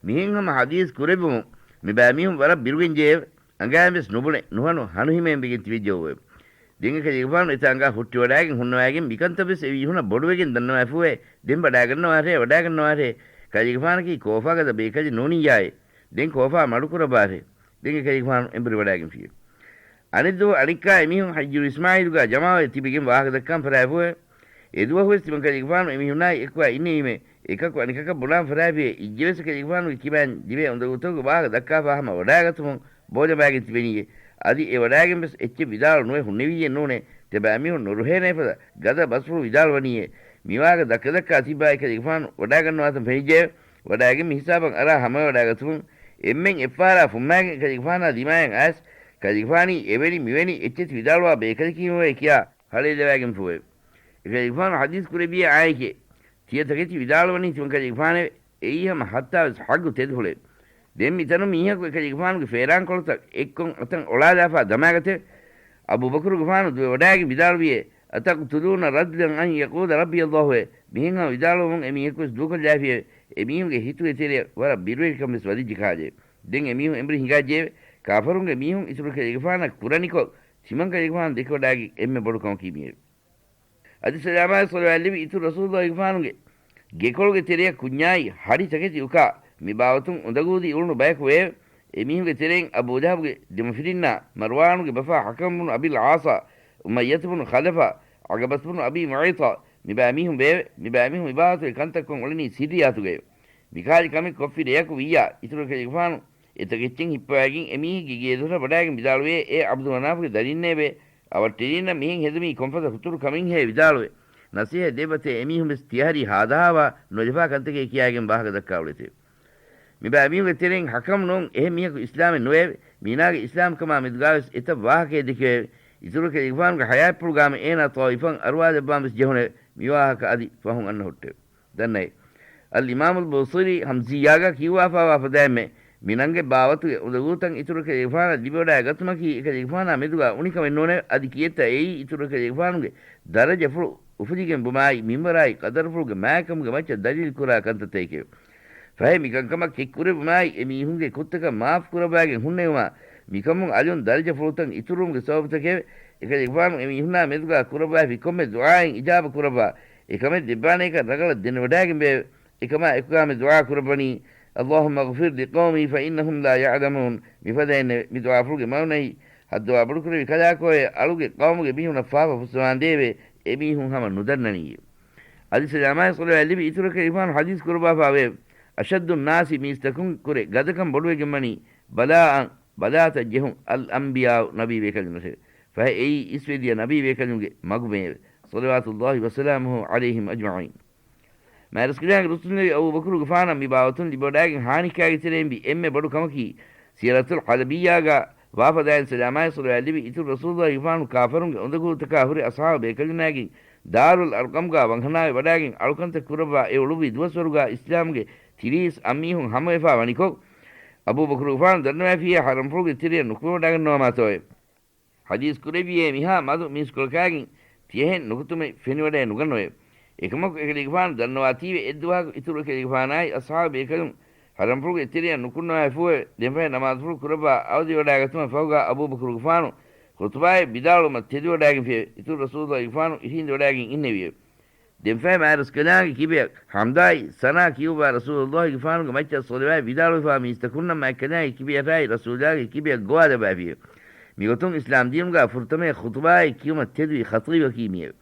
މިހެން ހަމަ ޙަދީޘް ކުރެއްވުމުން މިބައިމީހުން ވަރަށް ބިރުގެން ޖެހެވެ. އަނގައިން ވެސް ނުބުނެ، ނުހަނު، ހަނުހިމޭން ވެގެން ތިބެއްޖެއެވެ. ދެން އެކަލޭގެފާނު އެތާނގާ ހުއްޓިވަޑާގެން ހުންނަވައިގެން މިކަންތައް ވެސް އެ މީހުނަށް ބޮޑުވެގެން ދަންނަވާފޫއެވެ. ދެން ވަޑާގަންނަވާށޭ، ވަޑާގަންނަވާށޭ. ކަލޭގެފާނަކީ ކޯފާގަދަ ބޭކަލެއް ނޫނިއްޔާއޭ. ދެން ކޯފާ މަޑުކުރައްވާށޭ. ދެން އެކަލޭގެފާނު އެނބުރިވަޑާގެންފިއެވެ. އަނެއްދުވަހު އަނެއްކާ އެމީހުން ޙައްޖު އިސްމާޢީލުގާ ޖަމާވެ ތިބެގެން ވާހަކަ ދައްކާން ފަރާފޫއެވެ. އެދުވަހުވެސް ތިމަންކަލޭގެފާނު އެމީހުންނާއި އެކުވާ އިންނެވީމޭ، އެކަކު އަނެކަކަށް ބުނާން ފަރާފިއެވެ. އިއްޒެވެސް އެކަލޭގެފާނުގެ ކިބައިން ދިވެހި އުނދަގޫތަކުގެ ވާހަކަ ދައްކާފާ ހަމަ ވަޑާގަތުމުން ބޯޖަނބާގެން ތިބެނީއޭ. އަދި އެ ވަޑާގެން ވެސް އެއްޗެއް ވިދާޅު ނުވެ ހުންނެވިއްޔެއް ނޫނޭ. ތިޔަބައިމީހުން ނުރުހޭނޭ ފަދަ ގަދަ ބަސްފުޅު ވިދާޅުވަނީއޭ. މިވާހަކަ ދައްކަދައްކާ ތިއްބާ އެކަލޭގެފާނު ވަޑާގަންނަވާތަން ފެނިއްޖެއެވެ. ވަޑާގެން މިހިސާބަށް އަރާ ހަމަވެވަޑާގަތުމުން އެންމެން އެއްފަހަރާ ފުއްމާގެން އެކަލޭގެފާނާ ދިމާޔަށް އައިސް، ކަލޭގެފާނީ އެވެނި މިވެނި އެއްޗެތި ވިދާޅުވާ ބޭކަލަކީމެވެ ކިޔާ ހަޅޭލަވާގެންފޫއެވެ. އެކަލޭގެފާނު ޙަދީޘް ކުރެއްވިއޭ އާއެކޭ، ތިޔަ ތަކެތި ވިދާޅުވަނީ ތިމަންކަލޭގެފާނެވެ. އެއީ ހަމަ ހައްތާވެސް ޙައްގު ތެދުފުޅެވެ. ދެން މިތަނުން މީހަކު އެކަލޭގެފާނުގެ ފޭރާންކޮޅުތައް އެއްކޮށް އަތަށް އޮޅާލާފާ ދަމާގަތެވެ. އަބޫބަކުރުގެފާނު ދުވެވަޑާގެން ވިދާޅުވިއޭ، أتقتلون رجلا أن يقول ربي الله؟ އެވެ. މިހެން ހަމަ ވިދާޅުވުމުން އެމީހަކުވެސް ދޫކޮށްލާފިއެވެ. އެމީހުންގެ ހިތުގެ ތެރެއަށް ވަރަށް ބިރުވެރިކަން ވެސް ވަދެއްޖެ ކަހަލައެވެ. ދެން އެމީހުން އެނބުރި ހިނގާއްޖެއެވެ. ކާފަރުންގެ މީހުން އިތުރު ކަލޭގެފާނަށް ކުރަނިކޮށް، ތިމަން ކަލޭގެފާނު ދެކެވަޑާގެން އެންމެ ބޮޑު ކަމަކީ މިއެވެ. އަދި ސަލާމާއި ޞަލަވާތް ލިބި އިތުރު ރަސޫލުއްލާހިގެފާނުގެ ގެކޮޅުގެ ތެރެއަށް ކުންޏާއި ހަޑި ތަކެތި އުކާ، މި ބާވަތުން އުނދަގޫދީ އުޅުނު ބަޔަކު ވެއެވެ. އެމީހުންގެ ތެރެއިން އަބޫ ޖަހަލްގެ ދެމަފިރިންނާ، މަރްވާނުގެ ބަފާ ޙަކަމް ބުނު އަބިލް ޢާޞާ، އުމައްޔަތު ބުނު ޚަލަފާ، ޢަޤަބަތު ބުނު އަބީ މުޢައިޠާ، މި ބައިމީހުން ވެއެވެ. މި ބައިމީހުން މި ބާވަތުގެ ކަންތައްކޮށް އުޅެނީ ސިއްރިއްޔާތުގައެވެ. މިކަހަލަ ކަމެއް ކޮށްފި ރެޔަކު ވިއްޔާ، އިތުރު ކަލޭގެފާނު އެތަކެއްޗެއް ހިއްޕަވައިގެން އެމީހެއްގެ ގޭދޮރަށް ވަޑާގެން ވިދާޅުވޭ، އޭ ޢަބްދު މަނާފުގެ ދަރިންނޭވެ! އަވަށްޓެރިންނަށް މިހެން ހެދުމީ ކޮންފަދަ ހުތުރު ކަމެއްހޭ ވިދާޅުވެ، ނަޞޭޙަތް ދެއްވަތޭ އެމީހުން ވެސް ތިޔަހަރީ ހާދަހާވާ ނުލަފާ ކަންތަކޭ ކިޔާގެން ވާހަކަ ދައްކާ އުޅެތެވެ. މި ބައިމީހުންގެ ތެރެއިން ޙަކަމް ނޫން އެހެން މީހަކު އިސްލާމެއް ނުވެއެވެ. މީނާގެ އިސްލާމްކަމާ މެދުގާވެސް އެތައް ވާހަކައެއް ދެކެވެއެވެ. އިތުރު ކަލޭގެފާނުގެ ޙަޔާތްޕުޅުގާމެ އޭނާ ޠާއިފަށް އަރުވާލައްވާން ވެސް ޖެހުނެވެ. މިވާހަކަ އަދި ފަހުން އަންނަ ހުއްޓެވެ. ދަންނައި. އަލްއިމާމުލް ބޫޞީރީ ހަމްޒިއްޔާގަ ކިޔުއްވާފާވާ ފަދައިންމެ، މި ނަންގެ ބާވަތުގެ އުނދަގޫތައް އިތުރު ކަލޭގެފާނަށް ލިބިވަޑާގަތުމަކީ އެކަލޭގެފާނާ މެދުގާ އުނިކަމެއް ނޫނެވެ. އަދި ކިއެއްތަ އެއީ އިތުރު ކަލޭގެފާނުގެ ދަރަޖަފުޅު އުފުލިގެން ބުމާއި މިންވަރާއި ޤަދަރުފުޅުގެ މާތްކަމުގެ މައްޗަށް ދަލީލް ކުރާ ކަންތައްތަކެކެވެ. ފަހެ މިކަންކަމަށް ކެތްކުރެއްވުމާއި އެމީހުންގެ ކުށްތަކަށް މާފު ކުރައްވާގެން ހުންނެވުމާ، މިކަމުން އަލުން ދަރަޖަފުޅުތައް އިތުރުވުމުގެ ސަބަބުތަކެވެ. އެކަލޭގެފާނު އެމީހުންނާ މެދުގާ ކުރައްވާފި ކޮންމެ ދުޢާއެއް އިޖާބަ ކުރައްވާ، އެކަމެއް ދެއްވާނޭކަން ރަނގަޅަށް ދެނެވަޑާގެންވެއެވެ. އެކަމާ އެކުގާމެ ދުޢާ ކުރައްވަނީ، اللهم اغفر لقومي فإنهم لا يعلمون. މިފަދައިންނެވެ. މި ދުޢާފުޅުގެ މަޢުނައީ، ހައްދަވާ ބޮޑުކުރެއްވި ކަލާކޯއެ އަޅުގެ ޤައުމުގެ މީހުނަށް ފާފަ ފުއްސަވާނދޭވެ! އެމީހުން ހަމަ ނުދަންނަނީއެވެ. އަދި ސަލާމާއި ޞަލަވާތް ލިބި އިތުރު ކަލޭގެފާނު ޙަދީޘް ކުރައްވާފާވެއެވެ. އަޝައްދު ނާސި މީސްތަކުން ކުރެ ގަދަކަން ބޮޑުވެގެންވަނީ ބަލާއަށް، ބަލާތައް ޖެހުން، އަލްއަންބިޔާއު ނަބީ ބޭކަލުންނަށެވެ. ފަހެ އެއީ އިސްވެދިޔަ ނަބީ ބޭކަލުންގެ މަގުމެއެވެ. ޞަލަވާތުﷲ ވަސަލާމުހު ޢަލައިހިމް އަޖްމަޢީން. މާތްރަސްކަލާނގެ ރުއްސުންނެވި އަބޫބަކުރުގެފާނަށް މި ބާވަތުން ލިބިވަޑާގެން ހާނިކާގެ ތެރެއިން ވި އެންމެ ބޮޑު ކަމަކީ، ސީރަތުލް ޙަލަބިއްޔާގާ ވާފަދައިން ސަލާމާއި ޞަލަވާތް ލިބި އިތުރު ރަސޫލުﷲގެފާނު ކާފަރުންގެ އުނދަގޫލުތަކާ ހުރި އަޞްޙާބު ބޭކަލުންނާގެން ދާރުލް އަރްޤަމްގާ ވަންހަނާވެ ވަޑާގެން އަޅުކަންތައް ކުރައްވާ އެ އުޅުއްވި ދުވަސްވަރުގާ އިސްލާމްގެ ތިރީސް އަށް މީހުން ހަމަވެފާ ވަނިކޮށް، އަބޫބަކުރުގެފާނު ދަންނަވައިފިއޭ ޙަރަމްފުޅުގެ ތެރެއަށް ނުކުމެވަޑާގަންނަވާމާތޯއޭ. ޙަދީޘް ކުރެއްވިއޭ މިހާ މަދު މީސްކޮޅަކާގެން ތިޔަހެން ނުކުތުމެއް ފެނިވަޑައެއް ނުގަންނަވައެވެ. އެކަމަކު އެކަލޭގެފާނު ދަންނަވާތީވެ އެއްދުވަހަކު އިތުރު އެކަލޭގެފާނާއި އަޞްޙާބު ބޭކަލުން ޙަރަމްފުޅުގެ ތެރެއަށް ނުކުންނަވައިފޫއެވެ. ދެންފަހެ ނަމާދުފުޅު ކުރައްވާ އަވަދިވަޑާގަތުމަށް ފަހުގާ އަބޫބަކުރުގެފާނު ޚުޠުބާއެއް ވިދާޅުވުމަށް ތެދުވަޑާގެންފިއެވެ. އިތުރު ރަސޫލުﷲގެފާނު އިށީނދެވަޑާގެން އިންނެވިއެވެ. ދެންފަހެ މާތްރަސްކަލާނގެ ކިބަޔަށް ޙަމްދާއި ސަނާ ކިޔުއްވާ ރަސޫލުﷲގެފާނުގެ މައްޗަށް ޞަލަވާތް ވިދާޅުވެފާ މީސްތަކުންނަށް މާތްކަލާނގެ ކިބަޔަށާއި ރަސޫލާގެ ކިބަޔަށް ގޮވާލައްވާފިއެވެ. މިގޮތުން އިސްލާމްދީނުގާ ފުރަތަމަޔަށް ޚުޠުބާއެއް ކިޔުމަށް ތެދުވި ޚަޠީބަކީ މިއެވެ.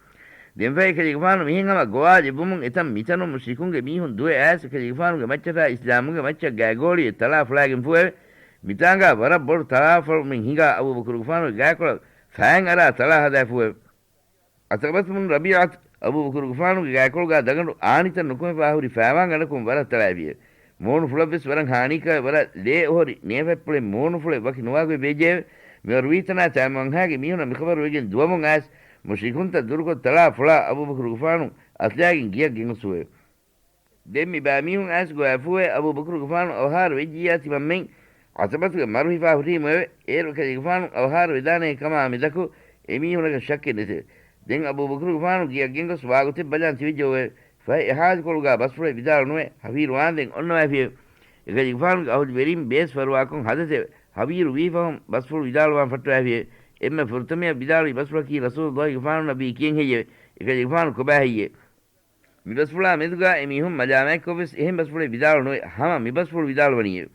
ދެންފަހެ އެކަލޭގެފާނު މިހެން ހަމަ ގޮވާލެއްވުމުން އެތަން މިތަނުން މުޝްރިކުންގެ މީހުން ދުވެ އައިސް އެކަލޭގެފާނުގެ މައްޗަށާ އިސްލާމުގެ މައްޗަށް ގާތްގޮވަޅިއެއް ތަޅާ ފުޅާގެންފޫއެވެ. މިތާނގާ ވަރަށް ބޮޑު ތަޅާފަޅުމެއް ހިނގާ އަބޫބަކުރުގެފާނުގެ ގާކޮޅަށް ފައިން އަރާ ތަޅާ ހަދާފޫއެވެ. ޢަތަބަތު ބުން ރަބީޢަތު އަބޫބަކުރުގެފާނުގެ ގާތްކޮޅުގާ ދަގަނޑު އާނިތައް ނުކުމެފާ ހުރި ފައިވާންގަނޑަކުން ވަރަށް ތަޅާފިއެވެ. މޫނުފުޅަށްވެސް ވަރަށް ހާނީކައި ވަރަށް ލޭ އޮހޮރި ނޭފަތްޕުޅެއް މޫނުފުޅެއް ވަކި ނުވާގޮތް ވެއްޖެއެވެ. މިވަރު ވީތަނާ ތާއިމުވަންހާގެ މީހުނަށް މިޚަބަރު ވެގެން ދުވަމުން އައިސް، މުޝްރިކުންތައް ދުރުކޮށް ތަޅާ ފޮޅާ އަބޫބަކުރުގެފާނު އަތުލައިގެން ގެޔަށް ގެންގޮސްފުއެވެ. ދެން މި ބައިމީހުން އައިސް ގޮވާފޫއެވެ. އަބޫބަކުރުގެފާނު އަވަހާރަ ވެއްޖިއްޔާ ތިމަންމެން ޢަތަބަތުގެ މަރު ހިފާ ހުރީމުއެވެ. އޭރު އެކަލޭގެފާނު އަވަހާރަ ވެދާނޭ ކަމާ މެދަކު އެމީހުންނަކަށް ޝައްކެއް ނެތެވެ. ދެން އަބޫބަކުރުގެފާނު ގެޔަށް ގެންގޮސް ވާގޮތެއް ބަލާން ތިބެއްޖެއެވެ. ފަހެ އެހާލުކޮޅުގާ ބަސްފުޅެއް ވިދާޅުނުވެ ހަވީރުވާންދެން އޮންނަވާފިއެވެ. އެކަލޭގެފާނުގެ އަހުލުވެރީން ބޭސް ފަރުވާކޮށް ހަދަތެވެ. ހަވީރު ވީފަހުން ބަސްފުޅު ވިދާޅުވާން ފައްޓަވާފިއެވެ. އެންމެ ފުރަތަމަޔަށް ވިދާޅުވި ބަސްފުޅަކީ ރަސޫލުއްލާހިގެފާނު ނަބީ ކިޔަން ހެއްޔެވެ؟ އެކަލޭގެފާނު ކޮބާ ހެއްޔެވެ؟ މިބަސްފުޅާ މެދުގާ އެމީހުން މަލާމާތްކޮށްވެސް އެހެން ބަސްފުޅެއް ވިދާޅުނުވެ ހަމަ މިބަސްފުޅު ވިދާޅުވަނީއެވެ.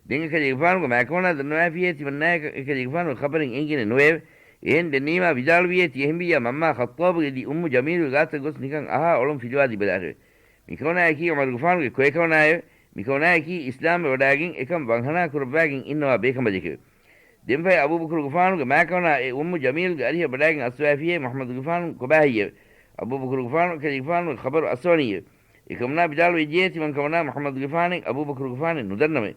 ދެން އެކަލޭގެފާނުގެ މާތްކަމަނާ ދަންނަވާފިއޭ ތިމަންނާޔަކަށް އެކަލޭގެފާނުގެ ޚަބަރެއް އެނގިގެނެއް ނުވެއެވެ. އެހެން ދެންނީމާ ވިދާޅުވިއޭ ތިޔަހެންވިއްޔާ މަންމާ ޚައްޠާބުގެ ދި އުއްމު ޖަމީލުގެ ގާތަށް ގޮސް ނިކަން އަހާ އޮޅުން ފިލުވާދީބަލާށެވެ. މިކަމަނާޔަކީ ޢުމަރުގެފާނުގެ ކޮއެކަމަނާއެވެ. މިކަމަނާޔަކީ އިސްލާމްވެ ވަޑާގެން އެކަން ވަންހަނާ ކުރައްވާގެން އިންނަވާ ބޭކަނބަލެކެވެ. ދެންފަހެ އަބޫބަކުރުގެފާނުގެ މާކަމަނާ އެ އުއްމު ޖަމީލުގެ އަރިހަށް ވަޑާގެން އައްސަވާފިއޭ މުޙައްމަދުގެފާނު ކޮބާ ހެއްޔެވެ؟ އަބޫބަކުރުގެފާނު އެކަލޭގެފާނުގެ ޚަބަރު އައްސަވަނީއެވެ. އެކަމަނާ ވިދާޅުވެއްޖެއޭ ތިމަންކަމަނާ މުޙައްމަދުގެފާނެއް އަބޫބަކުރުގެފާނެއް ނުދަންނަމޭ.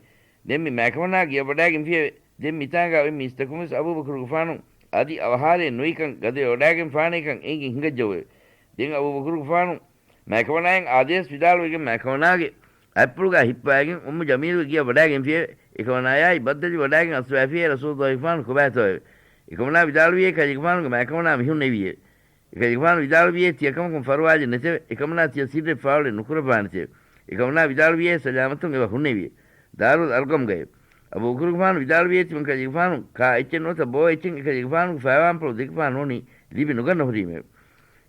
ދެން މި މާކަމަނާ ގެޔަށް ވަޑާގެންފިއެވެ. ދެން މިތާނގާ އޮތް މީސްތަކުންވެސް އަބޫބަކުރުގެފާނު އަދި އަވަހާރައެއް ނުވިކަން ގަދަވެވަޑާގެން ފާނޭކަން އެނގި ހިނގައްޖެއެވެ. ދެން އަބޫބަކުރުގެފާނު މާކަމަނާއަށް އާދޭސް ވިދާޅުވެގެން މާކަމަނާގެ އަތްޕުޅުގާ ހިއްޕަވައިގެން އުއްމު ޖަމީލުގެ ގެޔަށް ވަޑާގެންފިއެވެ. އެކަމަނާޔާއި ބައްދަލުވެ ވަޑާގެން އައްސަވާފިއޭ ރަސޫލުއްލާހިގެފާނު ކޮބާތޯއެވެ؟ އެކަމަނާ ވިދާޅުވިއޭ ކަލޭގެފާނުގެ މާކަމަނާ މި ހުންނެވީއެވެ. އެކަލޭގެފާނު ވިދާޅުވިއޭ ތިޔަކަމަކުން ފަރުވާއެއް ނެތެވެ. އެކަމަނާ ތިޔަ ސިއްރެއް ފާޅުވެ ނުކުރައްވާނެތެވެ. އެކަމަނާ ވިދާޅުވިއޭ ސަލާމަތުން އެބަ ހުންނެވީއެވެ. ދާރުލް އަރްޤަމްގައެވެ. އަބޫބަކުރުގެފާނު ވިދާޅުވިއޭ ތިމަން ކަލޭގެފާނު ކާ އެއްޗެއް ނުވަތަ ބޯ އެއްޗެއް އެކަލޭގެފާނުގެ ފައިވާންޕުޅު ދެކިފާ ނޫނީ ލިބި ނުގަންނަ ހުރީމެވެ.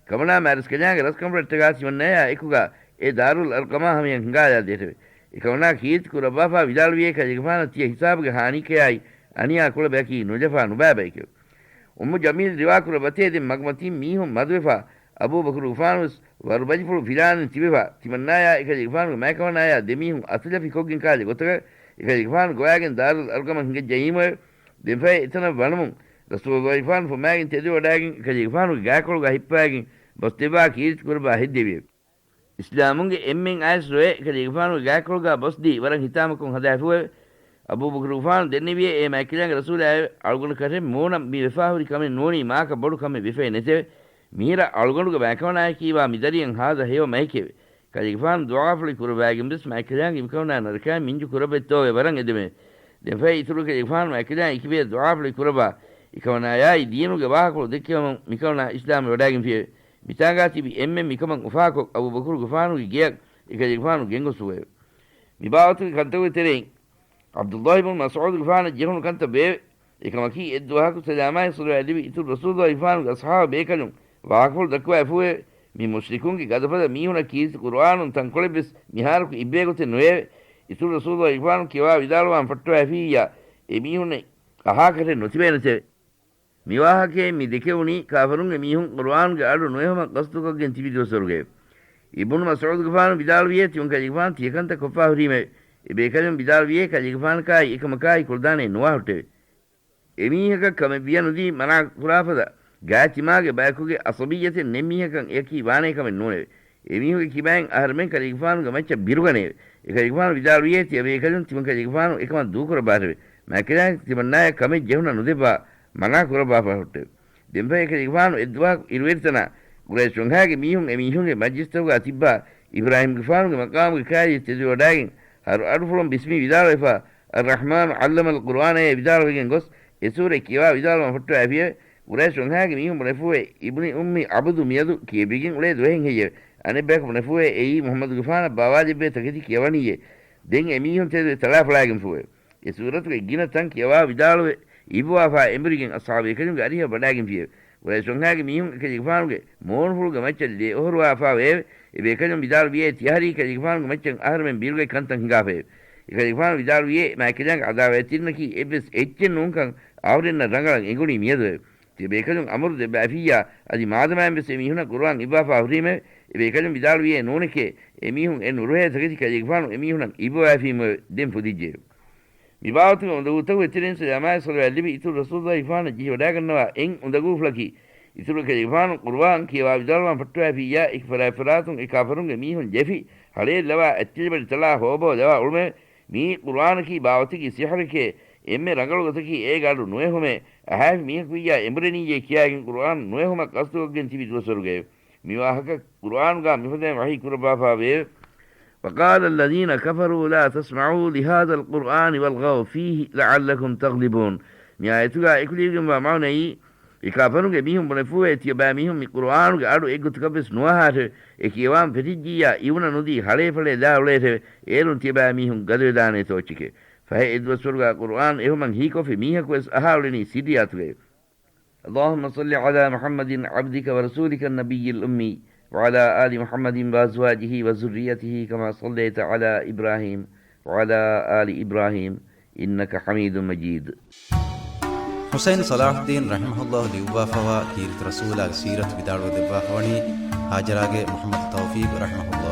ކަމަނާ މާރަސްކަލާނގެ ރަސްކަނބަލަށްޓަކާ ތިމަންނަޔާ އެކުގާ އެ ދާރުލް އަރްޤަމާ ހަމަޔަށް ހިނގާލާދޭށެވެ. އެކަމަނާ ކީރިތި ކުރައްވާފާ ވިދާޅުވިއޭ ކަލޭގެފާނަށް ތިޔަ ހިސާބުގެ ހާނީކަޔާއި އަނިޔާ ކުޅަ ބަޔަކީ ނުލަފާ ނުބާ ބައެކެވެ. އުއްމު ޖަމީލް ރިވާކުރައްވަތޭ ދެން މަގުމަތީން މީހުން މަދުވެފާ އަބޫބަކުރުގެފާނުވެސް ވަރުބަލިފުޅު ފިލާނެން ތިބެފާ ތިމަންނާޔާ އެކަލޭގެފާނުގެ މާކަމަނާޔާ ދެމީހުން އަތުލަފި ކޮށްގެން ކާލި ގޮތަކަށް އެކަލޭގެފާނު ގޮވާގެން ދާރުލް އަރްޤަމަށް ހިނގައްޖައީމުއެވެ. ދެންފަހެ އެތަނަށް ވަނުމުން ރަސޫލުގެފާނު ފުމާގެން ތެދުވެވަޑާގެން އެކަލޭގެފާނުގެ ގާކޮޅުގާ ހިއްޕަވައިގެން ބަސްދެއްވާ ކީރިތި ކުރައްވާ ހެއްދެވިއެވެ. އިސްލާމުންގެ އެންމެން އައިސް ރޮއެ އެކަލޭގެފާނުގެ ގާކޮޅުގާ ބަސްދީ ވަރަށް ހިތާމަކޮށް ހަދާފޫއެވެ. އަބޫބަކުރުގެފާނު ދެންނެވިއޭ އޭ މާތްކަލާނގެ ރަސޫލާއެވެ. އަޅުގަނޑަކަށެއް މޫނަށް މި ވެފާހުރި ކަމެއް ނޫނީ މާކަ ބޮޑު ކަމެއް ވެފައެއް ނެތެވެ. މިހިރަ އަޅުގަނޑުގެ މާކަމަނާޔަކީވާ މި ދަރިއަށް ހާދަ ހެޔޮ މައެކެވެ. ކަލޭގެފާނު ދުޢާފުޅި ކުރައްވާގެން ވެސް މާތްކަލާނގެ މިކަމަނާ ނަރަކައިން މިންޖު ކުރައްވައްތޯވެ ވަރަށް އެދެމެވެ. ދެންފަހެ އިތުރު ކަލޭގެފާނު މާތްކަލާނގެ އެކިބޭ ދުޢާފުޅި ކުރައްވާ އެކަމަނާޔާއި ދީނުގެ ވާހަކަފުޅު ދެއްކެވުމުން މިކަމަނާ އިސްލާމްވެ ވަޑާގެންފިއެވެ. މިތާނގާ ތިބި އެންމެން މިކަމަށް އުފާކޮށް އަބޫބަކުރުގެފާނުގެ ގެޔަށް އެކަލޭގެފާނު ގެންގޮސްފޫއެވެ. މިބާވަތުގެ ކަންތަކުގެ ތެރެއިން ޢަބްދުﷲ ބުން މަސްޢޫދުގެފާނަށް ޖެހުނު ކަންތައް ވެއެވެ. އެކަމަކީ އެއްދުވަހަކު ސަލާމާއި ޞަލަވާތް ލިބި އިތުރު ރަސޫލުﷲ ފާނުގެ އަޞްޙާބު ބޭކަލުން ވާހަކަފުޅު ދައްކަވާފޫއެވެ. މި މުޝްރިކުންގެ ގަދަފަދަ މީހުނަށް ކީރިތި ޤުރުއާނުން ތަންކޮޅެއްވެސް މިހާރަކު އިއްވޭގޮތެއް ނުވެއެވެ. އިތުރު ރަސޫލުﷲ ފާނު ކިޔަވާ ވިދާޅުވާން ފައްޓަވާފިއްޔާ އެ މީހުންނެއް އަހާކަށެއް ނުތިބޭނެތެވެ. މިވާހަކައެއް މި ދެކެވުނީ ކާފަރުންގެ މީހުން ޤުރުއާނުގެ އަޑު ނުވެހުމަށް ޤަޞްދުކޮށްގެން ތިބި ދުވަސްވަރުގައެވެ. އިބްނު މަސްޢޫދުގެފާނު ވިދާޅުވިއޭ ތިމަން ކަލޭގެފާނު ތިޔަކަންތައް ކޮށްފާ ހުރީމެވެ. އެބޭކަލުން ވިދާޅުވިއޭ ކަލޭގެފާނަކާއި އެކަމަކާއި ކުޅަދާނެއެއް ނުވާހުއްޓެވެ. އެމީހަކަށް ކަމެއް ވިޔަނުދީ މަނާ ކުރާފަދަ ގާތް ތިމާގެ ބަޔަކުގެ ޢަޞަބިއްޔަތެއް ނެތް މީހަކަށް އެއަކީ ވާނޭ ކަމެއް ނޫނެވެ. އެމީހުންގެ ކިބައިން އަހަރުމެން ކަލޭގެފާނުގެ މައްޗަށް ބިރުގަނެއެވެ. އެކަލޭގެފާނު ވިދާޅުވިއޭ ތިޔަބޭކަލުން ތިމަން ކަލޭގެފާނު އެކަމަށް ދޫކުރައްވާށެވެ. މާތްކަލާނގެ ތިމަންނާޔަށް ކަމެއް ޖެހުނަ ނުދެއްވާ މަނާ ކުރައްވާފަ ހުއްޓެވެ. ދެންފަހެ އެކަލޭގެފާނު އެއްދުވަހަކު އިރުއެރިތަނާ ޤުރައިޝް ވަންހާގެ މީހުން އެމީހުންގެ މަޖްލިސްތަކުގާ ތިއްބާ އިބްރާހީމްގެފާނުގެ މަޤާމުގެ ކާރިއަށް ތެދުވެވަޑާގެން ހަރު އަޑުފުޅުން ބިސްމީ ވިދާޅުވެފާ، އައްރަޙްމާނު ޢައްލަމަލް ޤުރުއާނައޭ ވިދާޅުވެގެން ގޮސް އެ ސޫރަތް ކިޔަވާ ވިދާޅުވާން ފައްޓަވާފިއެވެ. ޤުރައިޝް ވަންހާގެ މީހުން ބުނެފޫއެވެ. އިބްނި އުއްމި ޢަބްދު މިއަދު ކިޔެވިގެން އުޅޭ ދުވަހެއް ހެއްޔެވެ؟ އަނެއްބަޔަކު ބުނެފޫއެވެ. އެއީ މުޙައްމަދުގެފާނަށް ބާވާލެއްވޭ ތަކެތި ކިޔަވަނީއޭ. ދެން އެމީހުން ތެދުވެ ތަޅާފޮޅާގެންފޫއެވެ. އެ ސޫރަތުގެ ގިނަ ތަން ކިޔަވާ ވިދާޅުވެ އިއްވާފާ އެނބުރިގެން އަޞްޙާބު ބޭކަލުންގެ އަރިހަށް ވަޑާގެންފިއެވެ. ޤުރައިޝް ވަންހާގެ މީހުން އެކަލޭގެފާނުގެ މޫނުފުޅުގެ މައްޗަށް ލޭ އޮހޮރުވާފާވެއެވެ. އެބޭކަލުން ވިދާޅުވިއޭ ތިޔަހަރީ ކަލޭގެފާނުގެ މައްޗަށް އަހަރުމެން ބިރުގަތް ކަންތައް ހިނގާފައެވެ. އެކަލޭގެފާނު ވިދާޅުވިއޭ މާތްކަލާނގެ ޢަދާވަތްތެރިންނަކީ އެއްވެސް އެއްޗެއް ނޫންކަން އަހުރެންނަށް ރަނގަޅަށް އެނގުނީ މިއަދުއެވެ. ތިޔަބޭކަލުން އަމުރު ދެއްވާފިއްޔާ އަދި މާދަމާއިންވެސް އެމީހުނަށް ޤުރުއާން އިއްވާފާ ހުރީމެވެ. އެބޭކަލުން ވިދާޅުވިއޭ ނޫނެކޭ، އެމީހުން އެ ނުރުހޭ ތަކެތި ކަލޭގެފާނު އެމީހުނަށް އިއްވަވާފީމެވެ. ދެން ފުދިއްޖެއެވެ. މިބާވަތުގެ އުނދަގޫތަކުގެ ތެރެއިން ސަލާމާއި ޞަލަވާތް ލިބި އިތުރު ރަސޫލުﷲ ފާނަށް ޖެހިވަޑާގަންނަވާ އެއް އުނދަގޫފުޅަކީ، އިތުރު ކަލޭގެފާނު ޤުރުއާން ކިޔަވާ ވިދާޅުވާން ފައްޓަވައިފިއްޔާ، އެކި ފަރާތް ފަރާތުން އެ ކާފަރުންގެ މީހުން ޖެހި، ހަޅޭއްލަވާ، އެއްޗެއް ބަޑި ތަޅާ ހޯބޯ ލަވާ އުޅުމެވެ. މިއީ ޤުރުއާނަކީ ބާވަތަކީ ސިޙްރެކޭ، އެންމެ ރަނގަޅު ގޮތަކީ އޭގަ އަޑު ނުއެހުމޭ، އަހާފި މީހަކު ވިއްޔާ އެނބުރެނީއޭ ކިޔާގެން ޤުރުއާން ނުއެހުމަށް ޤަޞްދުކޮށްގެން ތިބި ދުވަސްވަރުގައެވެ. މި ވާހަކަ ޤުރުއާނުގާ މިފަދައިން ވަޙީ ކުރައްވާފާވެއެވެ. وقال الذين كفروا لا تسمعوا لهذا القرآن والغوا فيه لعلكم تغلبون. މި އާޔަތުގާ އެކުލެވިގެންވާ މާނައީ، އެ ކާފަރުންގެ މީހުން ބުނެފޫއޭ، ތިޔަބައިމީހުން މި ޤުރުއާނުގެ އަޑު އެއްގޮތަކަށްވެސް ނުއަހާށެވެ. އެ ކިޔަވާން ފެށިއްޖިއްޔާ އިވުނަ ނުދީ ހަޅޭފަޅޭ ލާ އުޅޭށެވެ. އޭރުން ތިޔަބައިމީހުން ގަދަވެދާނޭތޯ އެއްޗެކޭ. ފަހެ އެދުވަސްވަރުގާ ޤުރުއާން އެހުމަށް ހީކޮށްފި މީހަކުވެސް އަހާ އުޅެނީ ސިއްރިއްޔާތުގައެވެ. اللهم صل على محمد عبدك ورسولك النبي الأمي وعلى آل محمد وأزواجه وذريته كما صليت على إبراهيم وعلى آل إبراهيم إنك حميد مجيد. ޙުސައިން ޞަލާޙުއްދީން ރަޙިމަހުﷲ ލިޔުއްވާފަވާ ކީރިތި ރަސޫލާގެ ސީރަތު ވިދާޅުވެ ދެއްވާފަވަނީ ހާޖަރާގެ މުޙައްމަދު ތައުފީޤް ރަޙިމަހުﷲ.